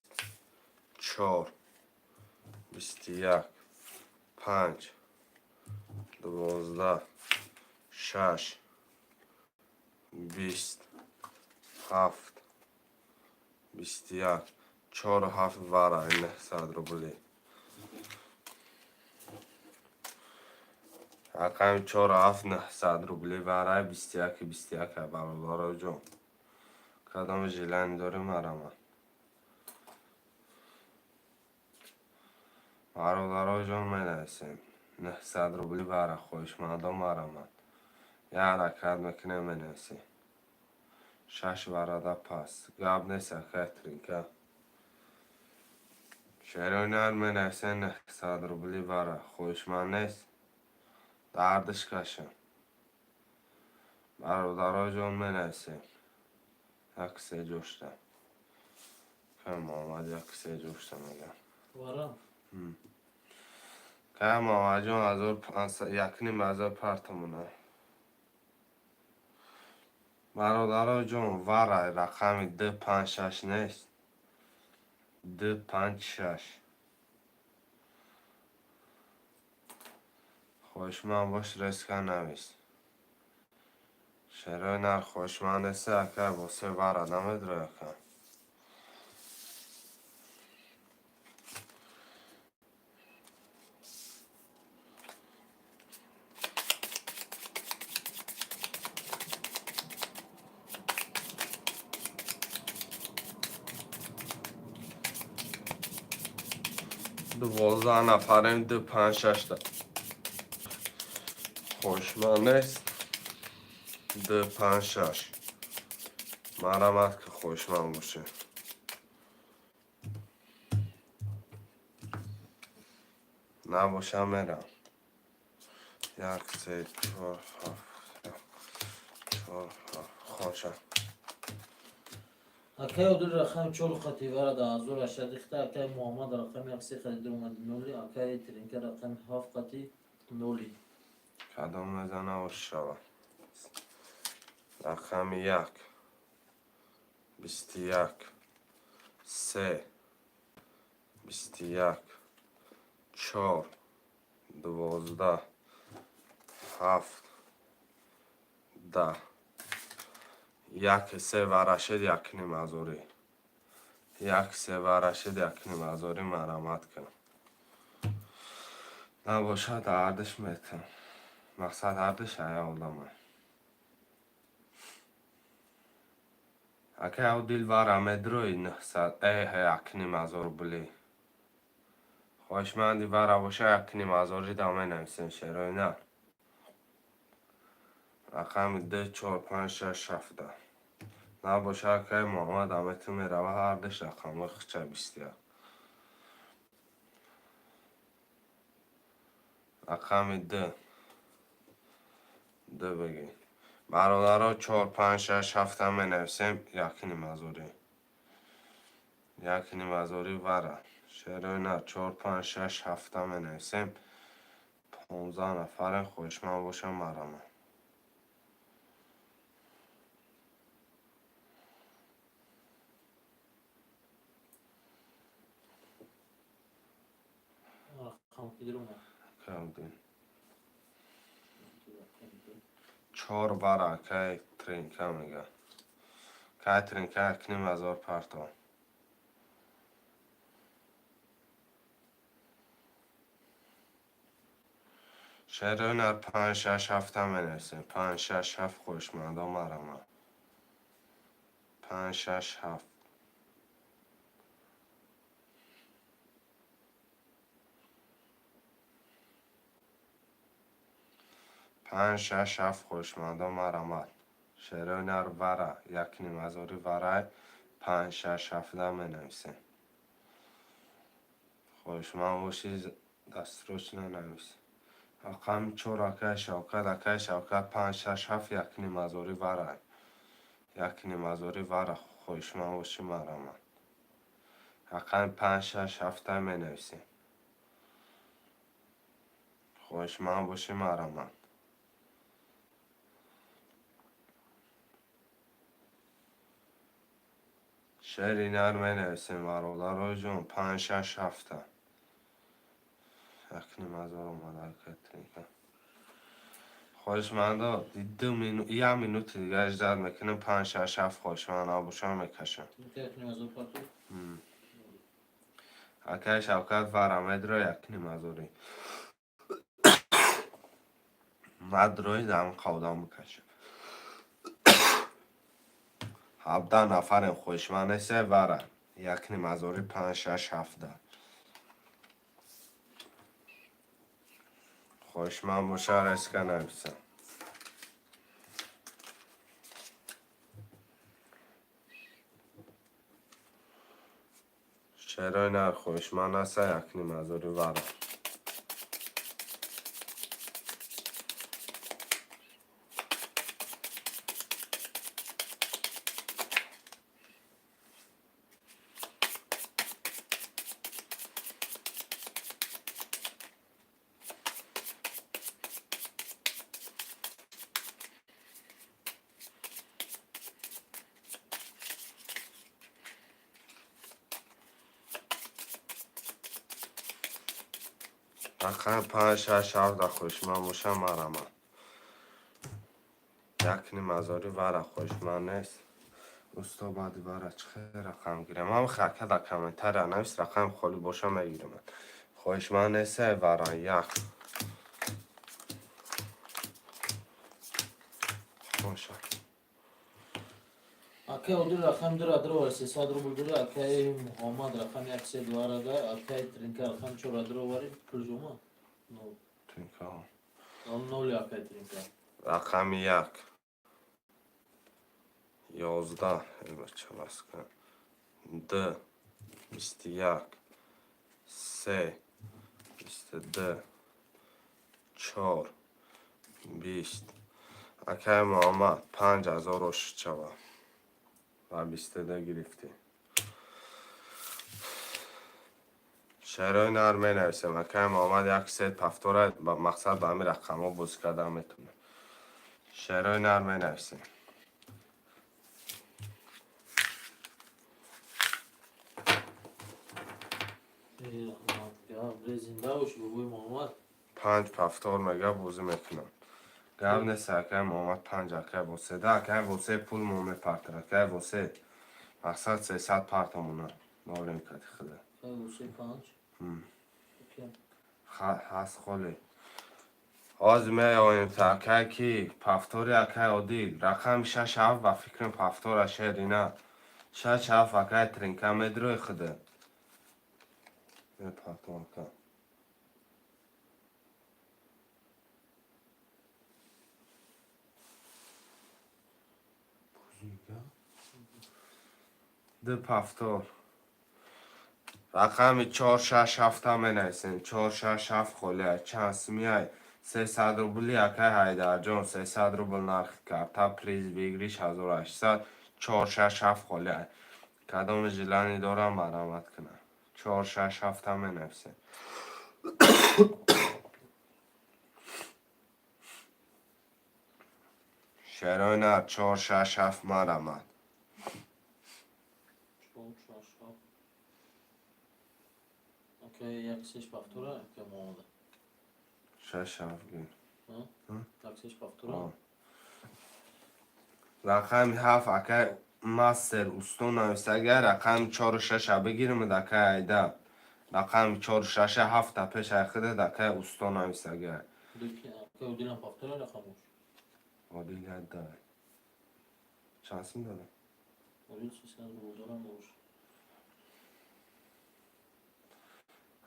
чор, 21, панҷ, 12, шаш, 20, ҳафт, 21, чору ҳафт вара, 900 рубли. Рақами чору ҳафт 900 рубли варай, 21, 21. Бародаро ҷон, кадом желание дорӣ, марама. Бародаро ҷон, менависем 900 рубли вара, хоҳишмандон марамад. Як ҳаракат мекунем, менависем. Шаш варада пас. Гап нест, акай Тринка. Шерои нар, менависем 900 рубли вара. Хоҳишманд нест? Дардиш кашам. Бародаро ҷон, менависем. Як се ҷошта. Кай Муҳаммад як се ҷошта мегам. Вара? Кай Муҳаммадҷон, 1500, 1500 партамона. Бародаро ҷон, вара рақами ду панҷ шаш нест? Ду панҷ шаш. Хоҳишманд бош, резко навис. Шерои нар, хоҳишманд неста, акай Восе, вара намедрои, ака? 12 нафарем, ду панҷ шашта. Хоҳишманд нест? Ду панҷ шаш. Марамад, ки хоҳишманд боше. Набошам, мерам. Як, се, чор, ҳафт, чор, ҳафт. Хоша. Акай Одил рақами чор хати вара да 1800 ихта, акай Муҳаммад рақами як се хати дуромади нули, акай Тринка рақами ҳафт хати нули. Кадом мезана, ош шава. Рақами як, 21, се, 21, чор, 12, ҳафт, 10. Як се варашед, якним ҳазорӣ. Як се варашед, якним ҳазорӣ, марамат кун. Набошад, ҳардиш метам. Мақсад ҳардиш ая одама. Акай Одил, вара медрои 900, 1500 рубли. Хоҳишманди вара боша, якним ҳазорӣ да менависем, шерои нар. Рақами ду, чор, панҷ, шаш, ҳафта. Набоша, акай Муҳаммад амету мерава ҳардиш рақамҳои хича, 21. Рақами ду. Ду бигӣ. Бародаро, чор, панҷ, шаш, ҳафта менависем, якним ҳазорӣ. Якним ҳазорӣ вара. Шерои нар, чор, панҷ, шаш, ҳафта менависем. 15 нафарем, хоҳишманд бошам, марама. Рақам ки дуромад? Кардин. Чор вара, акай Тринка мега. Катринка 1500 парто. Шерои нар панҷ, шаш, ҳафта менависем. Панҷ, шаш, ҳафт, хоҳишмандо, марама. Панҷ, шаш, ҳафт. Панҷ, шаш, ҳафт, хоҳишмандо, марамат. Шерои нар вара, 1500 варай, панҷ, шаш, ҳафта менависем. Хоҳишманд бошӣ, дастрочно навис. Рақами чор, акай Шавкат, акай Шавкат, панҷ, шаш, ҳафт, 1500 варай. 1500 вара, хоҳишманд бошӣ, марамат. Рақами панҷ, шаш, ҳафта менависем. Хоҳишманд бошӣ, марамат. Шери нар менависем, бародарои ҷон, панҷ, шаш, ҳафта. 1500 омада, Катринка. Хоҳишмандо, 2 минут, як минути дига ждать мекунем, панҷ, шаш, ҳафт, хоҳишманд набошам, мекашам. Тринка 1500 парто. Акай Шавкат, вара медро 1500. Мадрои дам қавдам бикашам. 17 нафарем, хоҳишманд нест, вара. 1500, панҷ, шаш, ҳафта. Хоҳишманд боша, резко нависам. Шерои нар, хоҳишманд аста, 1500 вара. Рақами панҷ, шаш, ҳафта, хоҳишманд боша, марама. 1500 вара, хоҳишманд нест. Усто, баъди вара чӣ хел рақам гирам? Ҳам хака дар комментария навис, рақами холӣ боша, мегирам. Хоҳишманд нест, вара як. Боша. Акай Одил, рақами дура дровари, 300 рубл дура, акай Муҳаммад, рақами як се дварада, акай Тринка, рақами чора дровари, пул ҷома. Нол. Тринка. Нол, акай Тринка. Рақами як. 11, чаласка. Д. 21. Се. 22. Чор. 20. Акай Муҳаммад, 5000 ошид шава. Ва 22 гирифтӣ. Шерои нар менависем. Акай Муҳаммад, як сет повтора, ба мақсад ба ҳамин рақамҳо бозӣ кардан метавонем. Шерои нар менависем. Зинда бошӣ, бобои Муҳаммад. Панҷ повтор мега, бозӣ мекунам. Гап нест, акай Муҳаммад, панҷ, акай Воседа, акай Восе, пул мо мепартар, акай Восе. Мақсад 300 партомона. Нолем кати худа. Восе панҷ. Ҳаст холе. Ҳозир меоем та акай ки повтори, акай Одил. Рақами шаш, ҳафт, ба фикрам, повтора шерина. Шаш, ҳафт, акай Тринка, медрои худа. Мепартом, ака. Ду повтор. Рақами чор, шаш, ҳафта менависем. Чор, шаш, ҳафт, холия. Чанд сумияй? 300 рубли, акай Ҳайдарҷон, 300 рубл нархи карта, приз выигрыш 1800, чор, шаш, ҳафт, холия. Кадоми желание дорам, марҳамат кунам. Чор, шаш, ҳафта менависем. Шерои нар, чор, шаш, ҳафт, марҳамат. Чор, шаш, ҳафт. Акай, як сеш повтора, акай Муҳаммад. Шаш, ҳафт гир. Як сеш повтора. Рақами ҳафт, акай. Мастер усто нависага, рақами чору шаша бигирим, дакай айда. Рақами чору шаша ҳафта пеш айхида дакай усто нависага. Ака Одилам повтора рақамош. Одил дай. Чанд сум дада? Одил 300 рубл дорам бош.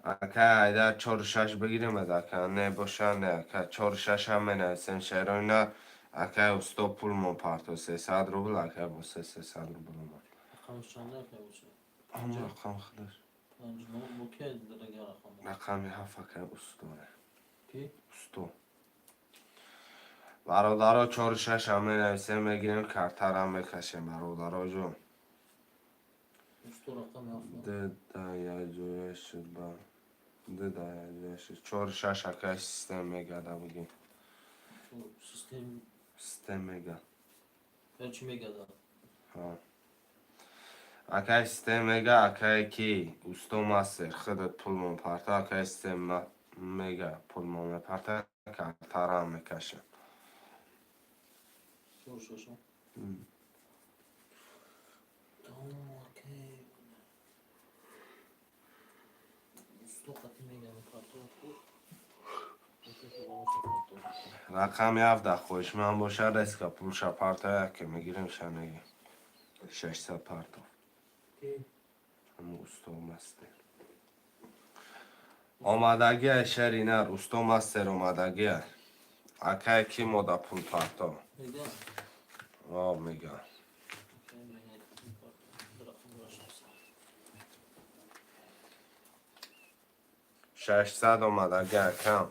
Ака айда, чору шаш бигирим, ака не боша, не, ака, чору шаша менависем, шероина. Акай усто пулмон парто 300 рубл, акай бо 300 рубл омад. Рақамаш чанда, акай боша? Ҳамон рақам худаш. Панҷ нол бо ки дага рақам? Рақами ҳафт, акай устое. Ки? Усто. Бародаро, чору шаша менависем, мегирем, картарам мекашем, бародаро ҷон. Усто рақами ҳафт. Д да якҷоя шуд, ба д да якҷоя шуд. Чору шаш, акай, систем мегада бигем. Систем. Систем мега. Чӣ мегада? Акай систем мега, акай ки усто мастер худат пулмон парта, акай систем мега пулмон мепарта, картарам мекашем. Чору шаша. Тамом, акай. Усто қати мега мепарто. Рақами ҳафта хоҳишманд бошад, резко пулша партоя, ки мегирем, ша мегем. 600 парто. Ки? Ҳамун усто мастер. Омадагия, шери нар, усто мастер омадагия. Акай ки мода пул парто. Мега? О, мега. Акай мега парто. Рақам 600. 600 омадагия, акам.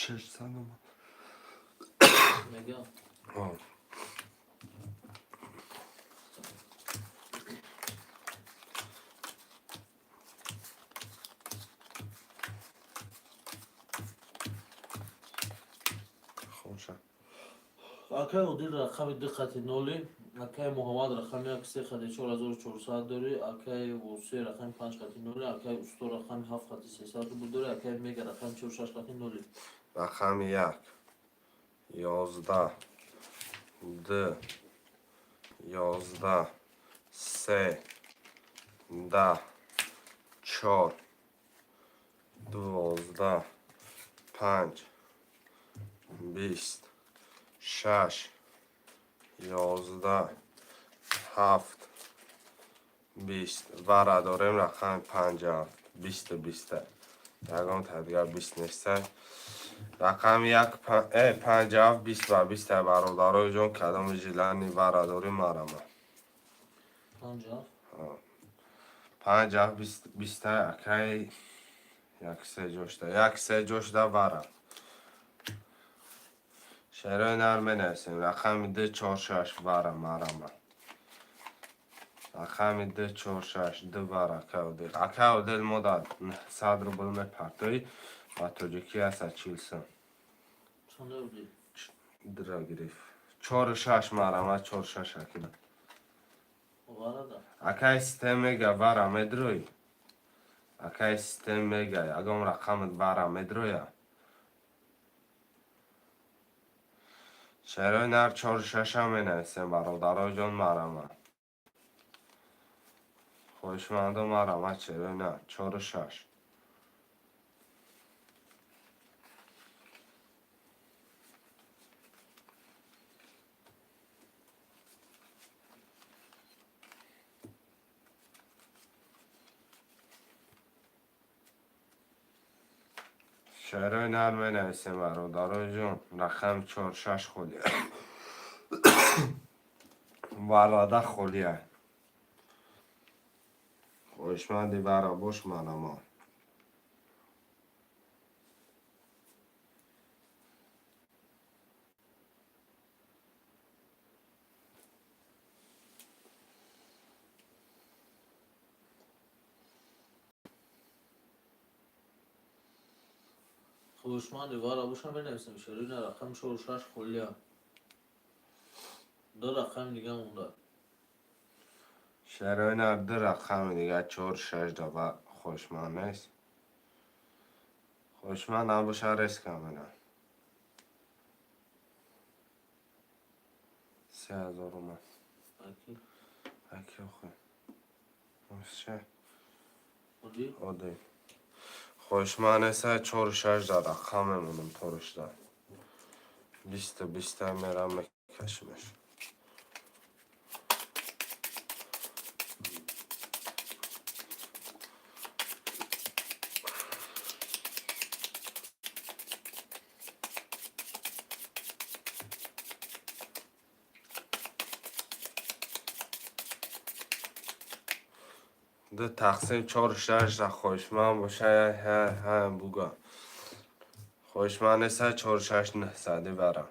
600 омад. Мега. О. Хомша. Акай Одил рақами ду хати ноли, акай Муҳаммад рақами як се хати 4400 дорӣ, акай Восе рақами панҷ хати ноли, акай Усто рақами ҳафт хати 300 рубл дорӣ, акай Мега рақами чору шаш хати ноли. Рақами як, 11, д, 11, се, 10, чор, 12, панҷ, 20, шаш, 11, ҳафт, 20. Вара дорем, рақами панҷ, ҳафт, бисту биста. Ягон та дигар 20 неста. Рақами як, панҷ, ҳафт, 20 ба биста, бародарои ҷон, кадоми желание вара дорем, марама. Панҷ ҳафт. Панҷ, ҳафт, 20 биста, акай, як се ҷошта. Як се ҷошта вара. Шерои нар менависем. Рақами д, чор, шаш вара, марама. Рақами д, чор, шаш, д вара, акай Одил. Акай Одил мо дар 100 рубл мепартоӣ, ба тоҷикӣ аста 40 сум. Чанда Одил? Дра гирифт. Чору шаш, марама, чору шаш, акида. Варада. Акай систем мега вара медроӣ? Акай систем мега, ягон рақамат вара медроя? Шерои нар чору шаша менависем, бародарои ҷон, марама. Хоҳишмандо, марама, шерои нар чору шаш. Шерои нар менависем, бародарои ҷон, рақами чор шаш холи. Варада холия. Хоҳишманди вара бош манамо. Хоҳишманди вара бошам менависем шерои нар рақами 4 6 холия. Ду рақами дига монда. Шерои нар ду рақами дига 4 6 дава хоҳишманд нест. Хоҳишманд набоша резко менам. 3000 омад. Аки Аки охи. Ше одӣ одӣ. Хоҳишманд неста 4 6 да рақам мемонам торушда. Биста биста мерам мекашимаш. Ду тақсим 4 6 да хоҳишманд боша ҳа буга. Хоҳишманд неста 4 6 900 барам.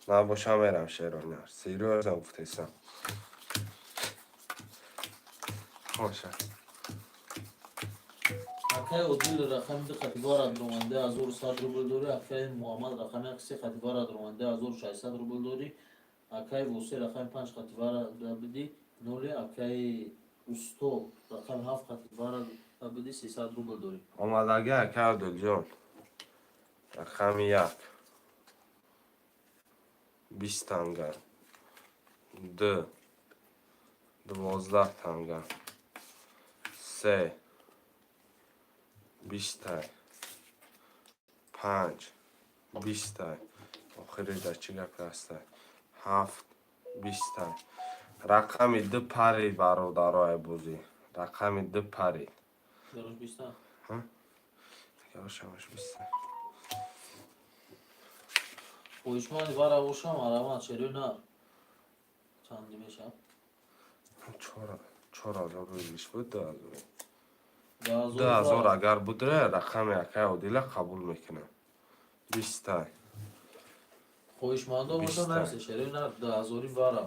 Набоша мерам шерои нар. Серьёзно гуфтесам. Хоша. Акай Одил рақами ду қати вара дуромандаи 1100 рубл дорӣ. Акай Муҳаммад рақами як се қати вара дуромандаи 1600 рубл дорӣ. Акай Восе рақами панҷ қати вара бидӣ ноли. Акай Усто рақами ҳафт қати вара бидӣ 300 рубл дорӣ. Омадагӣ ака Абдулҷон. Рақами як. 20 танга. Ду. 12 танга. Се. 20-тай. Панҷ. 20-тай. Охири дар чӣ гапе ҳастай? Ҳафт. 20-тай. Рақами ду пари бародарои бозӣ. Рақами ду пари. Дарош биста. Яваш-яваш 20-тай. Хоҳишманди вара бошам араван шерои нар. Чанди мешавад? 4000 рублиш буд, 2000. 2000 2000 вара. Агар будре рақами акай Одила қабул мекунам. 20-тай. Хоҳишмандо бошам 20-тай. нависе шерои нар 2000 вара.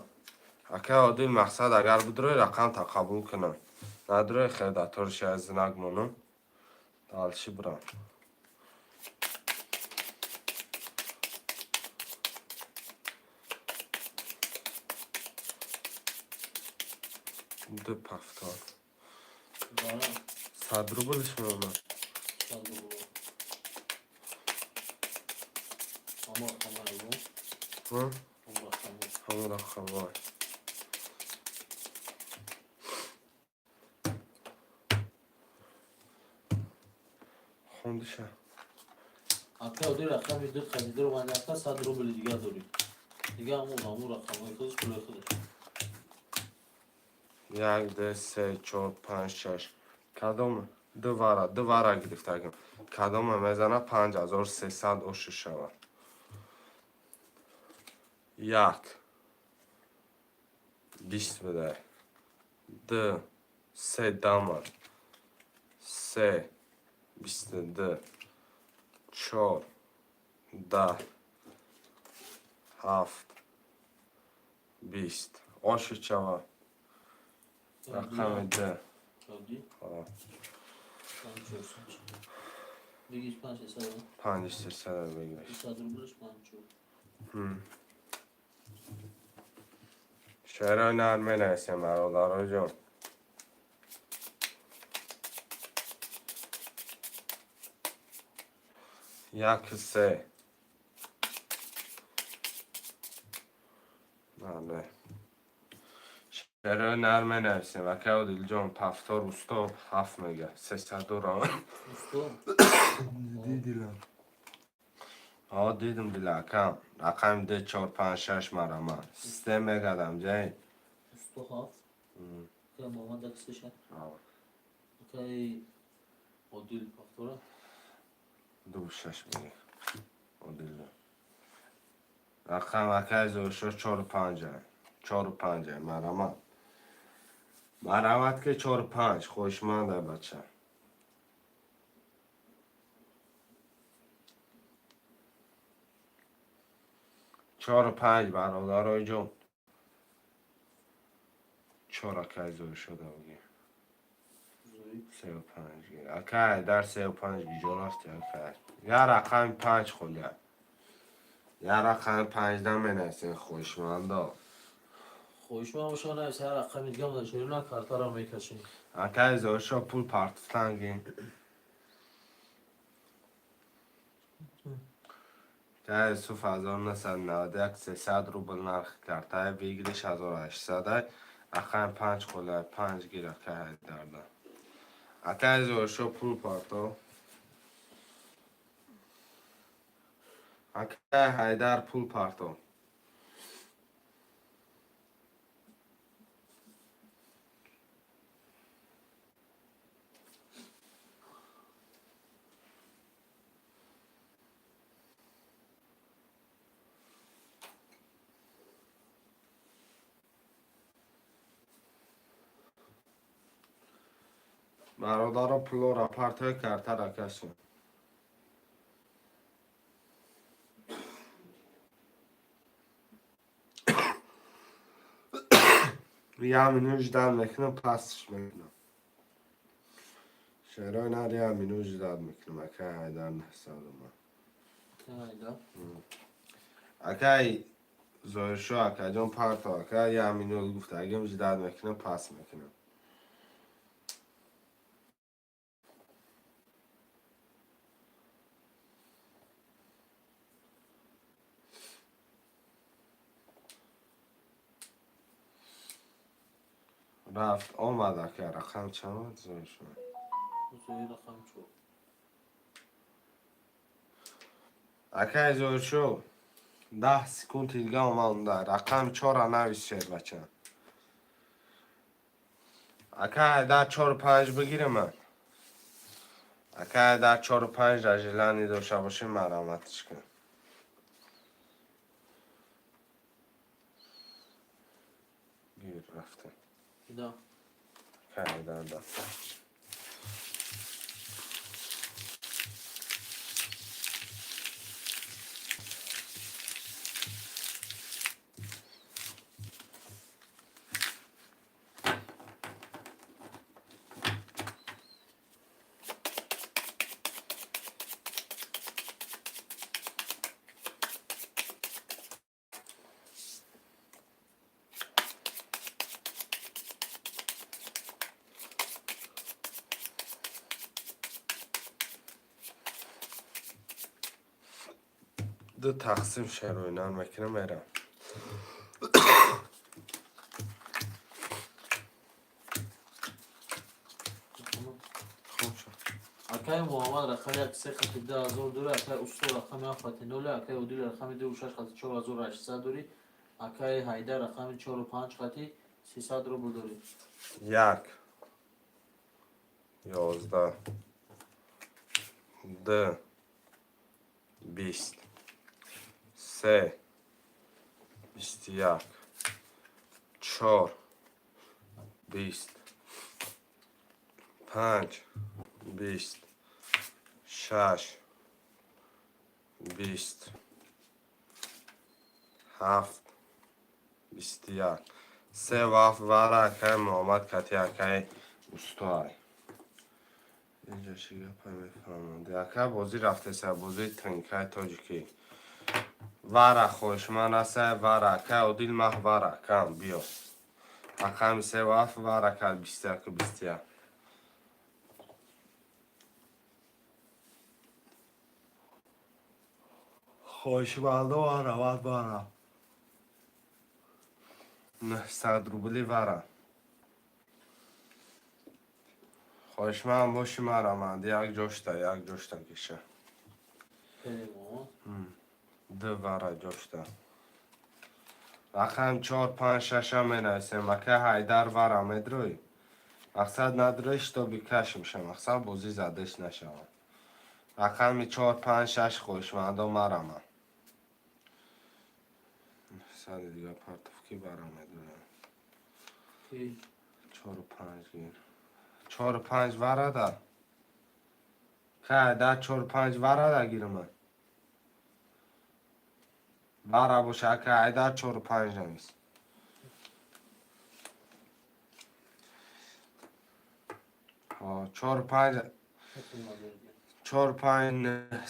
Акай Одил мақсад агар будре рақамта қабул кунам. Надре хел да торши аз знак монам. Дальше брам. Ду пафтор. Вара. 100 рублиш мемонад. 100 рубл. Ҳама рақамҳои бо. Ҳа? Ҳама рақамҳо. Ҳамон рақамҳой. Хондиша. Акай Одил рақами ду қати дуромандаи ака 100 рубли дига дорӣ. Дига ҳамун рақамҳои худаш пулои худаш. Як, ду, се, чор, панҷ, шаш. Кадом ду вара, ду вара гирифтагим. Кадоме мезана 5300 ошу шавад. Як. 20 бидай. Ду. Се дама. Се. 22. Чор. 10. Ҳафт. 20. Ошу шавад. Рақами ду. Одӣ Ҳо. панҷ чор панҷ. Бигир панҷ сесад. 5300 бигириш. 300 рублиш панҷ чор. Шерои нар менависем бародаро ҷон. Як се. Бале. Шерои нар менависем. Акай Одилҷон пафтор усто ҳафт мега. Сесадуро. Усто. Дидилам. Ҳо дидум дила акам. Рақами ду чор панҷ шаш марама. Систем мегардам ҷай. Усто ҳафт. Акай Муҳаммад як се ша. Ҳо. Акай Одил пафтора. Ду шаш мега. Одилҷон. Рақам акай зошо чору панҷа. Чору панҷ марамат, марамат ки чору панҷ хоҳишманда, бача. Чору панҷ, бародарои ҷон. Чор, акай зоир шуда буги. Сеу панҷ, акай дар сеу панҷ гиҷо рафти, акай? Я рақами панҷ холия, я рақами панҷда менависен, хоҳишмандо. Хоҳишманд боша, навис, ҳар рақами дигам дар шерина картаро мекашем. Акай Зоиршо, пул партуфтанги. Акай Юсуф, 1991, 300 рубл нархи картаи выигрыш, 1800. Рақами панҷ холия, панҷ гир, акай Ҳайдарда. Акай Зоиршо, пул парто. Акай Ҳайдар, пул парто. Бародаро, пулора партои, картара кашем. Як минут ждать мекунам, пасш мекунам. Шерои нар, як минут ждать мекунам. Акай Ҳайдар, 900 ума. Акай Зоиршо, акаҷон, парто, ака. Як минут гуфта, агим ждать мекунам, пас мекунам. Рафт омад, ака. Рақам чанд, Зоиршо? Рақам чор. Акай Зоиршо, 10 секунд дига омада. Рақами чора навис, шербача. Ака Ҳайдар, чору панҷ бигирам ман. Ака Ҳайдар, чору панҷ ра желание дошта бошӣ, марҳаматиш кун. Гир, рафтем. Да. Ака Ҳайдар да. Ду тақсим шероинан мекунам, мерам. Хуб шуд. Акай Муҳаммад, рақами як, се хати 2000 дори. Акай Усто, рақами ҳафт хати ноле. Акай Одил, рақами дуву шаш хати 4800 дори. Акай Ҳайдар, рақами чору панҷ хати 300 рубл дорӣ. Як, 11, ду, 20, се, 21, чор, 20, панҷ, 20, шаш, 20, ҳафт, 21, се вафт вара. Акай Муҳаммад кати акай Устоай. Инҷа чӣ гапа мефаҳманд? Ака, бозӣ рафтеса, бозии тринкаи тоҷикӣ. Вара хоҳишманд ҳастай, вара. Акай Одил маҳ, вара кам биё. Рақами се вафт вара кард, 21-у 21. Хоҳишмандо, вара, ват, вара. 900 рубли вара. Хоҳишманд боши, мараманд, як ҷошта, як ҷошта киша. Ду вара ҷошта. Рақам чор, панҷ, шаша менависем. Ака Ҳайдар, вара медрӯй? Мақсад надрои, чтобы кашм ша, мақсад бозӣ задаш нашавад. Рақами чор, панҷ, шаш, хоҳишмандо, мараманд. Сади дига партов. Ки баромадура? Ки? Чору панҷ гир. Чору панҷ варада. Кай, да чору панҷ варада гирма. Вара боша, кай, да чору панҷ навис. Чору панҷ, чору панҷ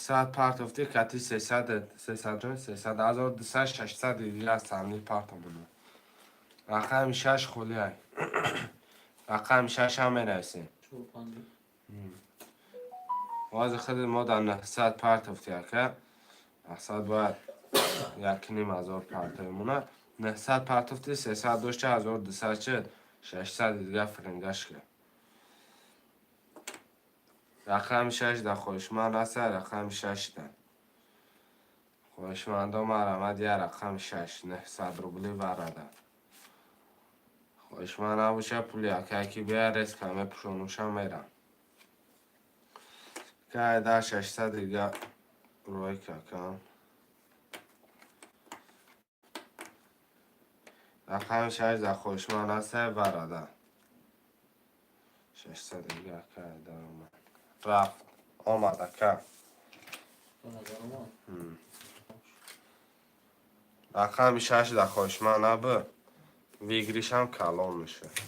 сад партофти, кати сесад, сесад ҷон, сесад ҳазор дусад, шашсад дига самни партомона. Рақами шаш холиай. Рақами шаш ҳам менависем. Чору панҷ. Бози худи мо дар 900 партофти, ака. Мақсад бояд якним ҳазор партоемона. 900 партофти, 300 дошта, 1200 шуд, 600 дига фирингаш кард. Рақами шаш да хоҳишманд аста, рақами шаш да. Хоҳишмандо марамад я рақами шаш, 900 рубли варада. Хоҳишманд набоша, пули акае ки бия резка мепӯшонуша мерам. Кай да 600 дига рӯй какам. Рақами шаш да хоҳишманд аста, варада. 600 дига кай даромад. Рафт. Омад, ака. Даромад. Рақами шаш да хоҳишманд набуд. Выигрыш ам калон мешавад.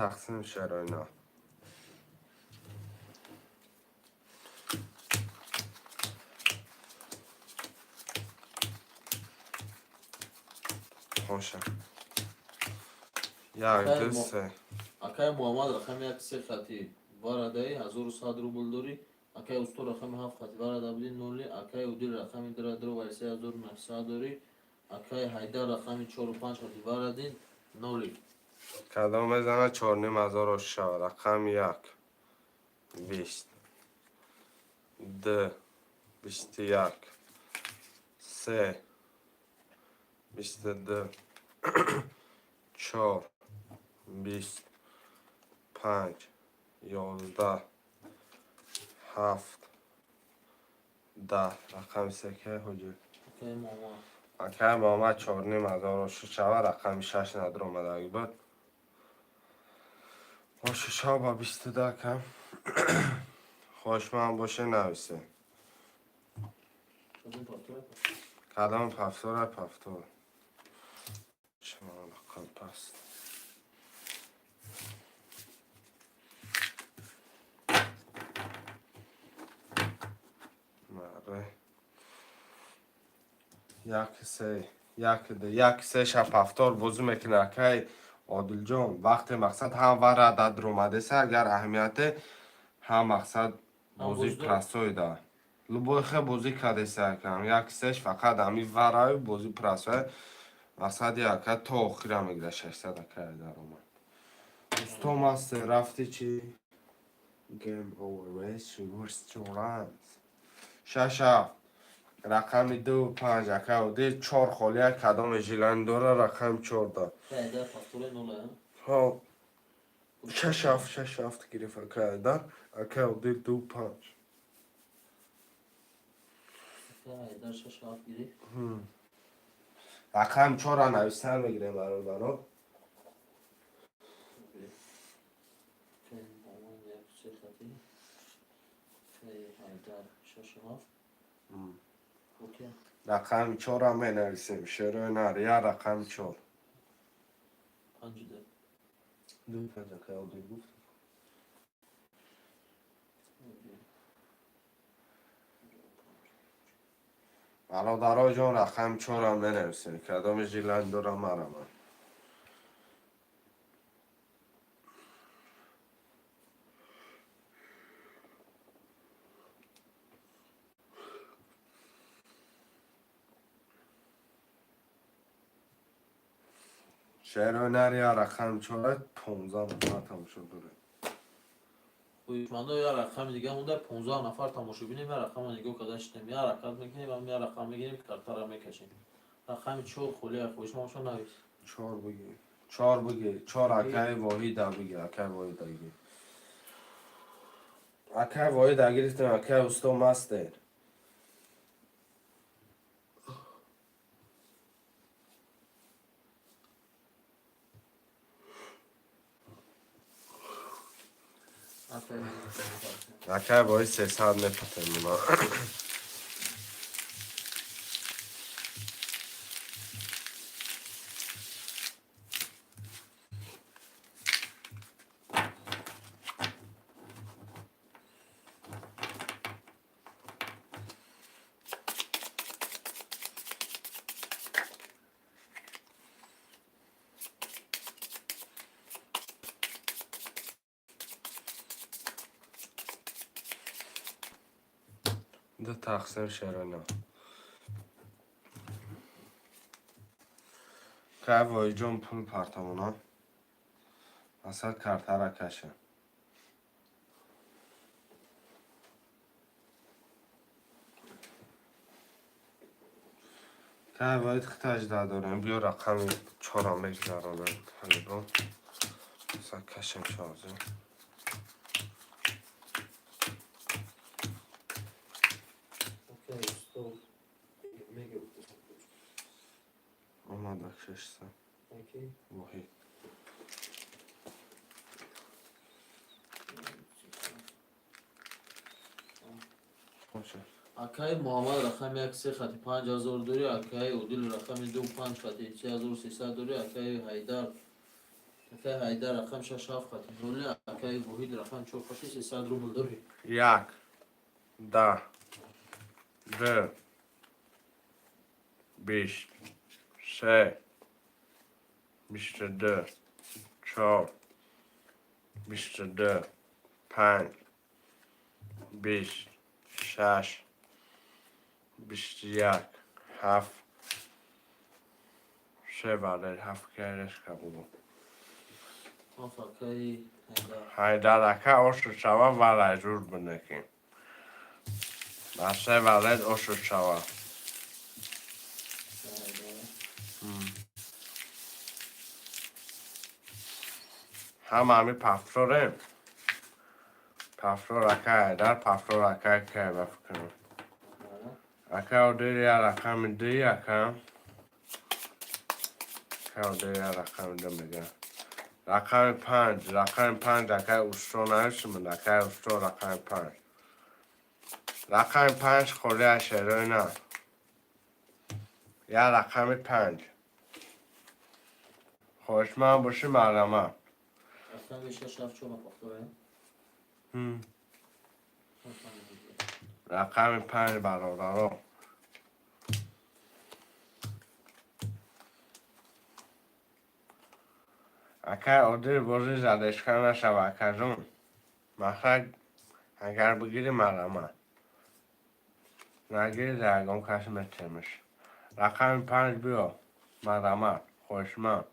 Тақсим шароина. Хоша. Як, ду, се. Акай Муҳаммад рақами як се хати варадаи 1100 рубл дорӣ. Акай Усто рақами ҳафт хати варада буди ноли. Акай Удил рақами дра дро вари 3900 дорӣ. Акай Ҳайдар рақами чору панҷ хати варадин ноли. Кадом мезана чорним ҳазор шавад. Рақами як. Бист. Ду. Бисту як. Се. Бисту ду. Чор. Бист. Панҷ. 11. Ҳафт. 10. Рақами се ке ҳуҷуд? Акай Муҳаммад. Акай Муҳаммад чорним ҳазор шавад. Рақами шаш надромадаги буд. Бошу шава ба бисту ду акам. Хоҳишманд боше нависе. Кадом пафтора? Кадом пафтора пафтор. Шумо рақам паст. Маре. Як се, як ду, як се ша пафтор бозӣ мекунад акай Одилҷон. Вақте мақсад ҳам варада дромадеса, агар аҳамияте ҳам мақсад бозӣ простой да. Любой хе бозӣ кардеса акам. Як сеш фақат ҳами вараю бозӣ простой. Мақсад яка то охира мегира 600 акай даромад. Усто мастер рафти чи? Game over. Restaurant. Шаш ҳафт. Рақами ду панҷ ака Одил чор холия кадоме желание дора рақами чор да. Ҳайдар пафтора нола. Ҳо. Шаш ҳафт, шаш ҳафт гирифт ака Ҳайдар. Ака Одил ду панҷ. Акай Ҳайдар шаш ҳафт гирифт. Рақами чорра нависта мегирем бародаро. Акай Муҳаммад як се хати. Акай Ҳайдар шаш ҳафт. Окей. Рақами чорра менависем. Шерои нар, я рақами чор. Панҷ ду. Ду панҷ ака Одил гуфт. Бародаро ҷон рақами чорра менависем. Кадоме желание дора марамад. Шерои нар я рақами чора, 15 нафар тамошо дорем. Хоҳишмандо, я рақами дига монда, 15 нафар тамошобинем, я рақама нигоҳ карда шидем, я ҳаракат мекунем, ам я рақам мегирем, картара мекашем. Рақами чор холия, хоҳишманд шо, навис. Чор бигир, чор бигир, чор. Акаи Воҳида бигир, акаи Воҳида гир, акаи Воҳида гирифтем, акаи усто мастер. Акаи Воҳид 300 мепатем ма. Ду тақсим шерона. Кай Воҳидҷон пул партомона, масал картара каша. Кай Воҳид хитажда дорем, биё рақами чора мегзаронем, ҳалибо масал кашем шозӣ. Окей, усто мега. Омадак шашса. Окей. Воҳид. Хоша. Акаи Муҳаммад рақами як се хати 5000 дорӣ, акаи Одил рақами ду панҷ хати 3300 дорӣ, акаи Ҳайдар рақами шаш ҳафт хати ноли, акаи Воҳид рақами чор хати 300 рубл дорӣ. Як, 10, ду, 20, се, 22, чор, 22, панҷ, 20, шаш, 21, ҳафт, се валер, ҳафт керешка буду. Ҳафт, акаи Ҳайдар. Ҳайдар ака ошу шава, валай зур бинекӣ. Ба се валер ошу шава. Ҳайдар. Ҳама ҳами пафторем. Пафтор ака Ҳайдар, пафтор ака кай ба фикрам. Ака Одир я рақами ду ака. Ака Одир я рақами ду мега. Рақами панҷ, рақами панҷ акаи усто нависимуд, акаи усто рақами панҷ. Рақами панҷ холия, шерои на. Я рақами панҷ. Хоҳишманд бошӣ, марҳамат. Рақами шаш ҳафт чор пафторем. Рақами панҷ, бародаро. Акай Одир, бозӣ задешка нашава, акаҷон. Махраҷ агар бигирӣ, марҳамат. Нагирӣ, ягон кас метемиш. Рақами панҷ биё. Марҳамат, хоҳишманд.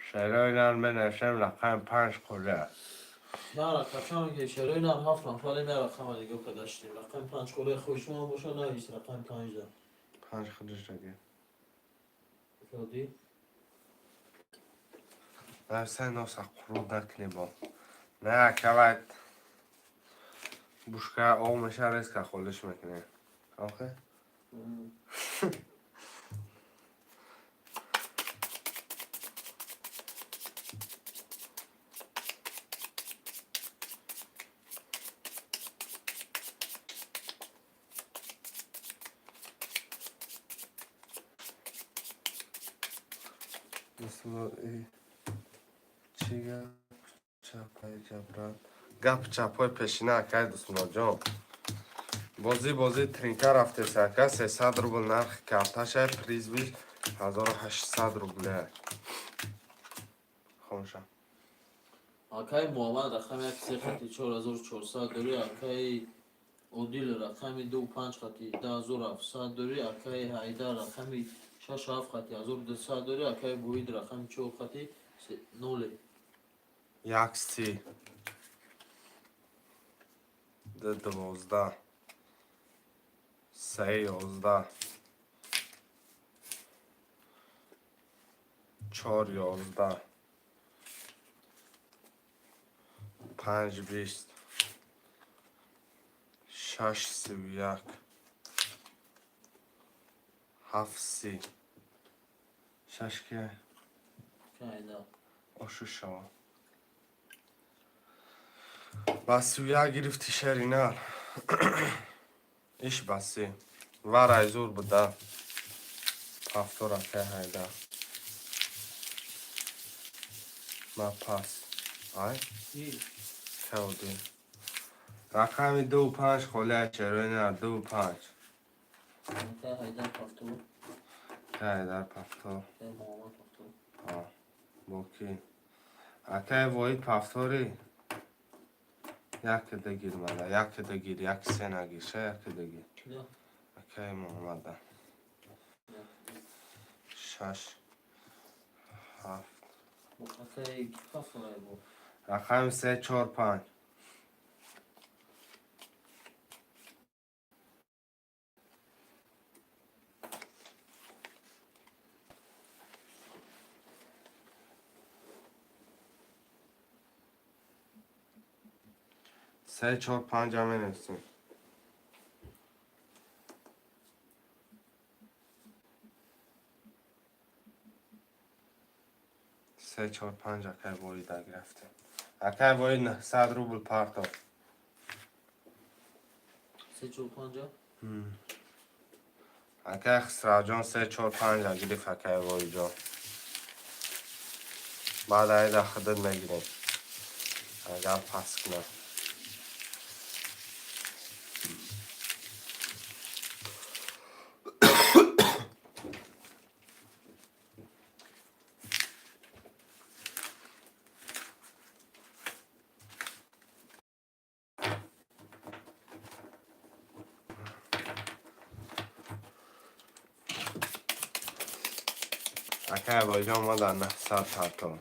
Шерои нар менависем, рақами панҷ холӣ аст. Я рақам ки шерои нар, ҳафт нафарем, я рақама нигоҳ карда шидем. Рақами панҷ холия, хоҳишманд боша, навис рақами панҷда. Панҷ худаш дагир. Одӣ. Нависай, носа қурут накунӣ бо. Не, акавай бушка об меша, резко холиш мекунӣ. Охе? Мисли чӣ гап чапай ҷабран? Гап чапҳои пешина, акай Дусмуллоҷон. Бозӣ тринка рафтеса, ака, 300 рубл нархи карташа, приз виш 1800 рубле. Хомша. Акаи Муҳаммад рақами як се хати 4400 дорӣ, акаи Одил рақами ду панҷ хати 10700 дорӣ, акаи Ҳайдар рақами шаш ҳафт хати 1200 дорӣ, акаи Воҳид рақами чор хати ноле. Як си. Ду 12. Се 11. Чор 11. Панҷ 20. Шаш 31. Ҳафт 30. Шаш ки? Ҳайдар. Ошу шава. Ба 31 гирифти, шеринар. Иш басӣ. Варай зур буда. Ҳафтор, акай Ҳайдар. Ма пас. Ай? Кавди. Рақами ду панҷ холия, шеринар, ду панҷ. Акаи Ҳайдар пафтор. Акай Ҳайдар пафтор. Акаи Муҳаммад пафтор. Бо ки? Акай Воҳид пафтори? Яке дагир мана, яке дагир, як се нагир, ша яке дагир. Акай Муҳаммада. Шаш, ҳафт. Акаи пафтор бо. Рақами се, чор, панҷ. Се, чор, панҷа менависем. Се, чор, панҷ акай Воҳида гирифтем. Акай Воҳид 900 рубл партов. Се, чор, панҷа? Акай Хисравҷон се, чор, панҷа гирифт, акай Воҳидҷон. Баъд айда худат мегирем. Агар пас кунад. Акай Воҳидҷон ма дар 900 партов.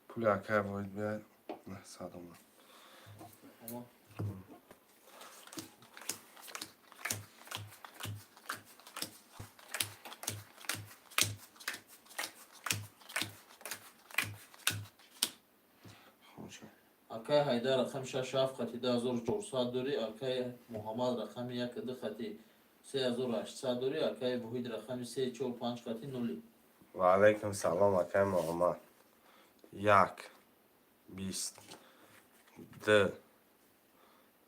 Пули акай Воҳид биёяд 900 омад. Акаи Ҳайдар рақами шаш ҳафт хати 10400 дорӣ, акаи Муҳаммад рақами як ду хати 3800 дорӣ, акаи Воҳид рақами се чор панҷ хати нули. Ва алайкум салом, акаи Муҳаммад. Як, 20, ду,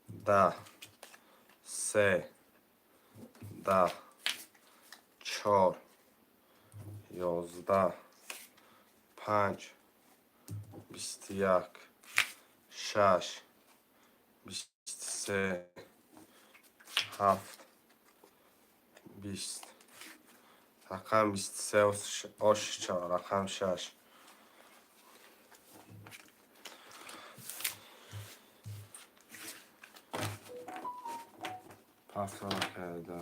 10, се, 10, чор, 11, панҷ, 21, шаш, 23, ҳафт, 20. Рақам 23 ошча, рақам шаш. Пафтор карда.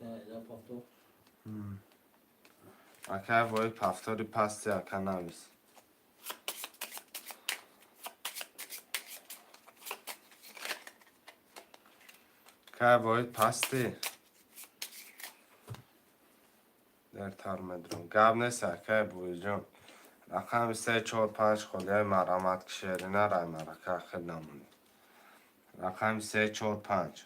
Ҳайдар пафтор. Акай Воҳид пафтори пасти, ака навис. Акай Воҳид пасти? Дертар медурам. Гап нест, акай Воҳидҷон. Рақами се, чор, панҷ холиҳои марҳамат, ки шери нарай марака хел намонед. Рақами се, чор, панҷ.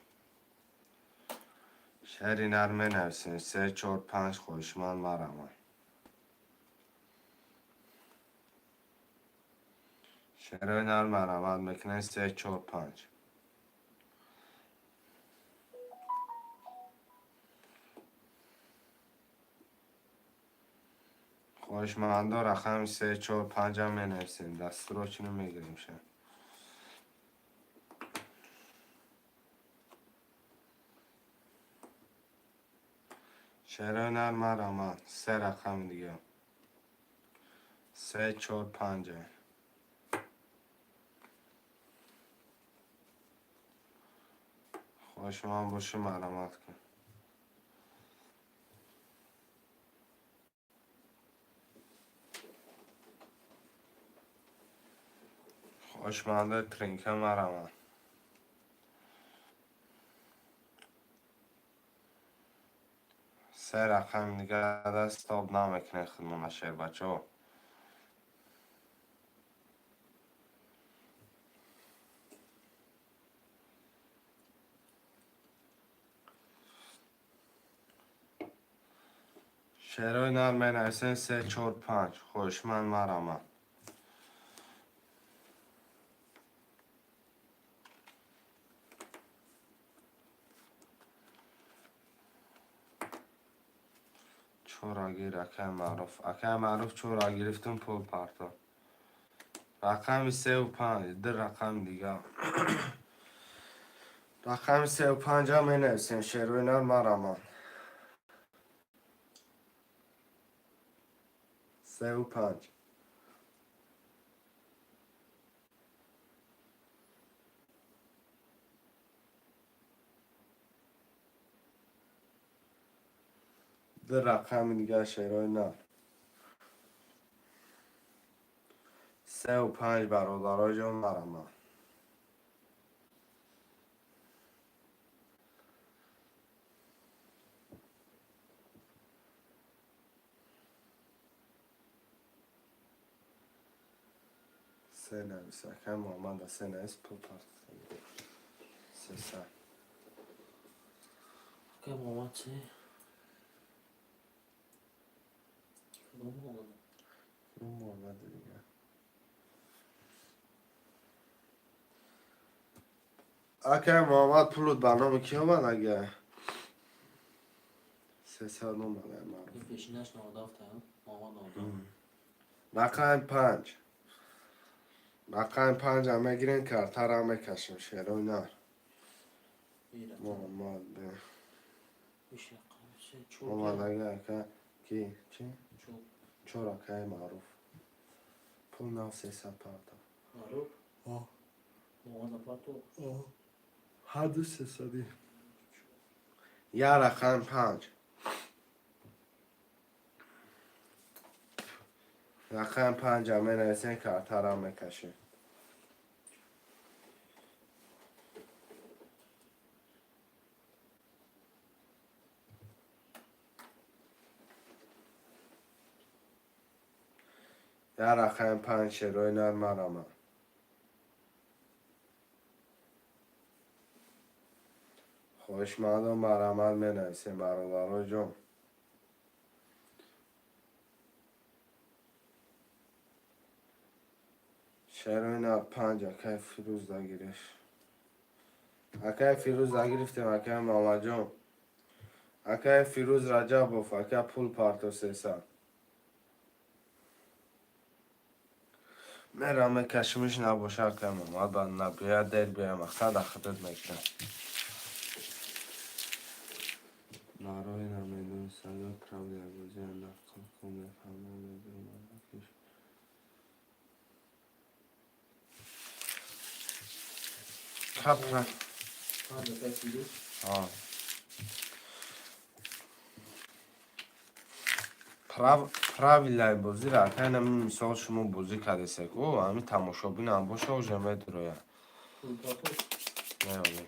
Шери нар менависем. Се, чор, панҷ, хоҳишманд марҳамат. Шерои нар марҳамат мекунем. Се, чор, панҷ. Хоҳишмандо рақами се, чор, панҷам менависем. Дастурочино мегирем ша. Шерои нар марҳамат. Се рақами дига. Се, чор, панҷа. Хоҳишманд бошӣ марҳамат кун. Хоҳишмандои тринка марҳамат. Се рақами дига даст тоб намекунем хидмона шербачаҳо. Шерои нар менависем. Се, чор, панҷ. Хоҳишманд марҳамат. Чора гир, акай Маъруф. Акай Маъруф, чора гирифтум, пул парто. Рақами севу панҷ, ду рақами дига. Рақами севу панҷа менависем. Шерои нар марҳамат. Севу панҷ. Ду рақами дига шерои нар. Севу панҷ, бародарои ҷон, марҳамат. Се навис, акай Муҳаммада се навис, пул парт. 300. Акай Муҳаммад се. Кадом Муҳаммад? Муҳаммад дига. Акай Муҳаммад, пулут ба номи ки омад ага? 300 омад, ай Маъруф. Ин пешинаш 97 а? Муҳаммад 97. Рақами панҷ. Рақами панҷа мегирем, картара мекашем, шерои нар. Ин рақам. Муҳаммад бе. Иш рақам се, чор. Омад ага, ака. Ки? Чи? Чор. Чор, акай Маъруф. Пул нав 300 парта. Маъруф? О. Муҳаммад парто. Ҳарду сесадӣ. Я рақами панҷ. Рақами панҷа менависем, картара мекашем. Я рақами панҷ, шерои нар марҳамат. Хоҳишмандон марҳамат менависем, бародарои ҷон. Шерои нар панҷ, акай Фирӯз дагирифт. Акай Фирӯз дагирифтем, акай Муҳаммадҷон. Акай Фирӯз Раҷабов, ака, пул парто 300. Мерам мекашимиш набоша, акай Муҳаммад, ба набия дер бия, мақсад ахидат мекунам. Барои намедонистагон правила бозиро нақл кун, мефаҳмам, медонам. Капра. Панҷ акай Фирӯз. А. Правилаи бозиро, акай, нами мисол шумо бозӣ кардесек, о, ҳами тамошобинам боша, уже медурояд. Пул парто. Не, оли.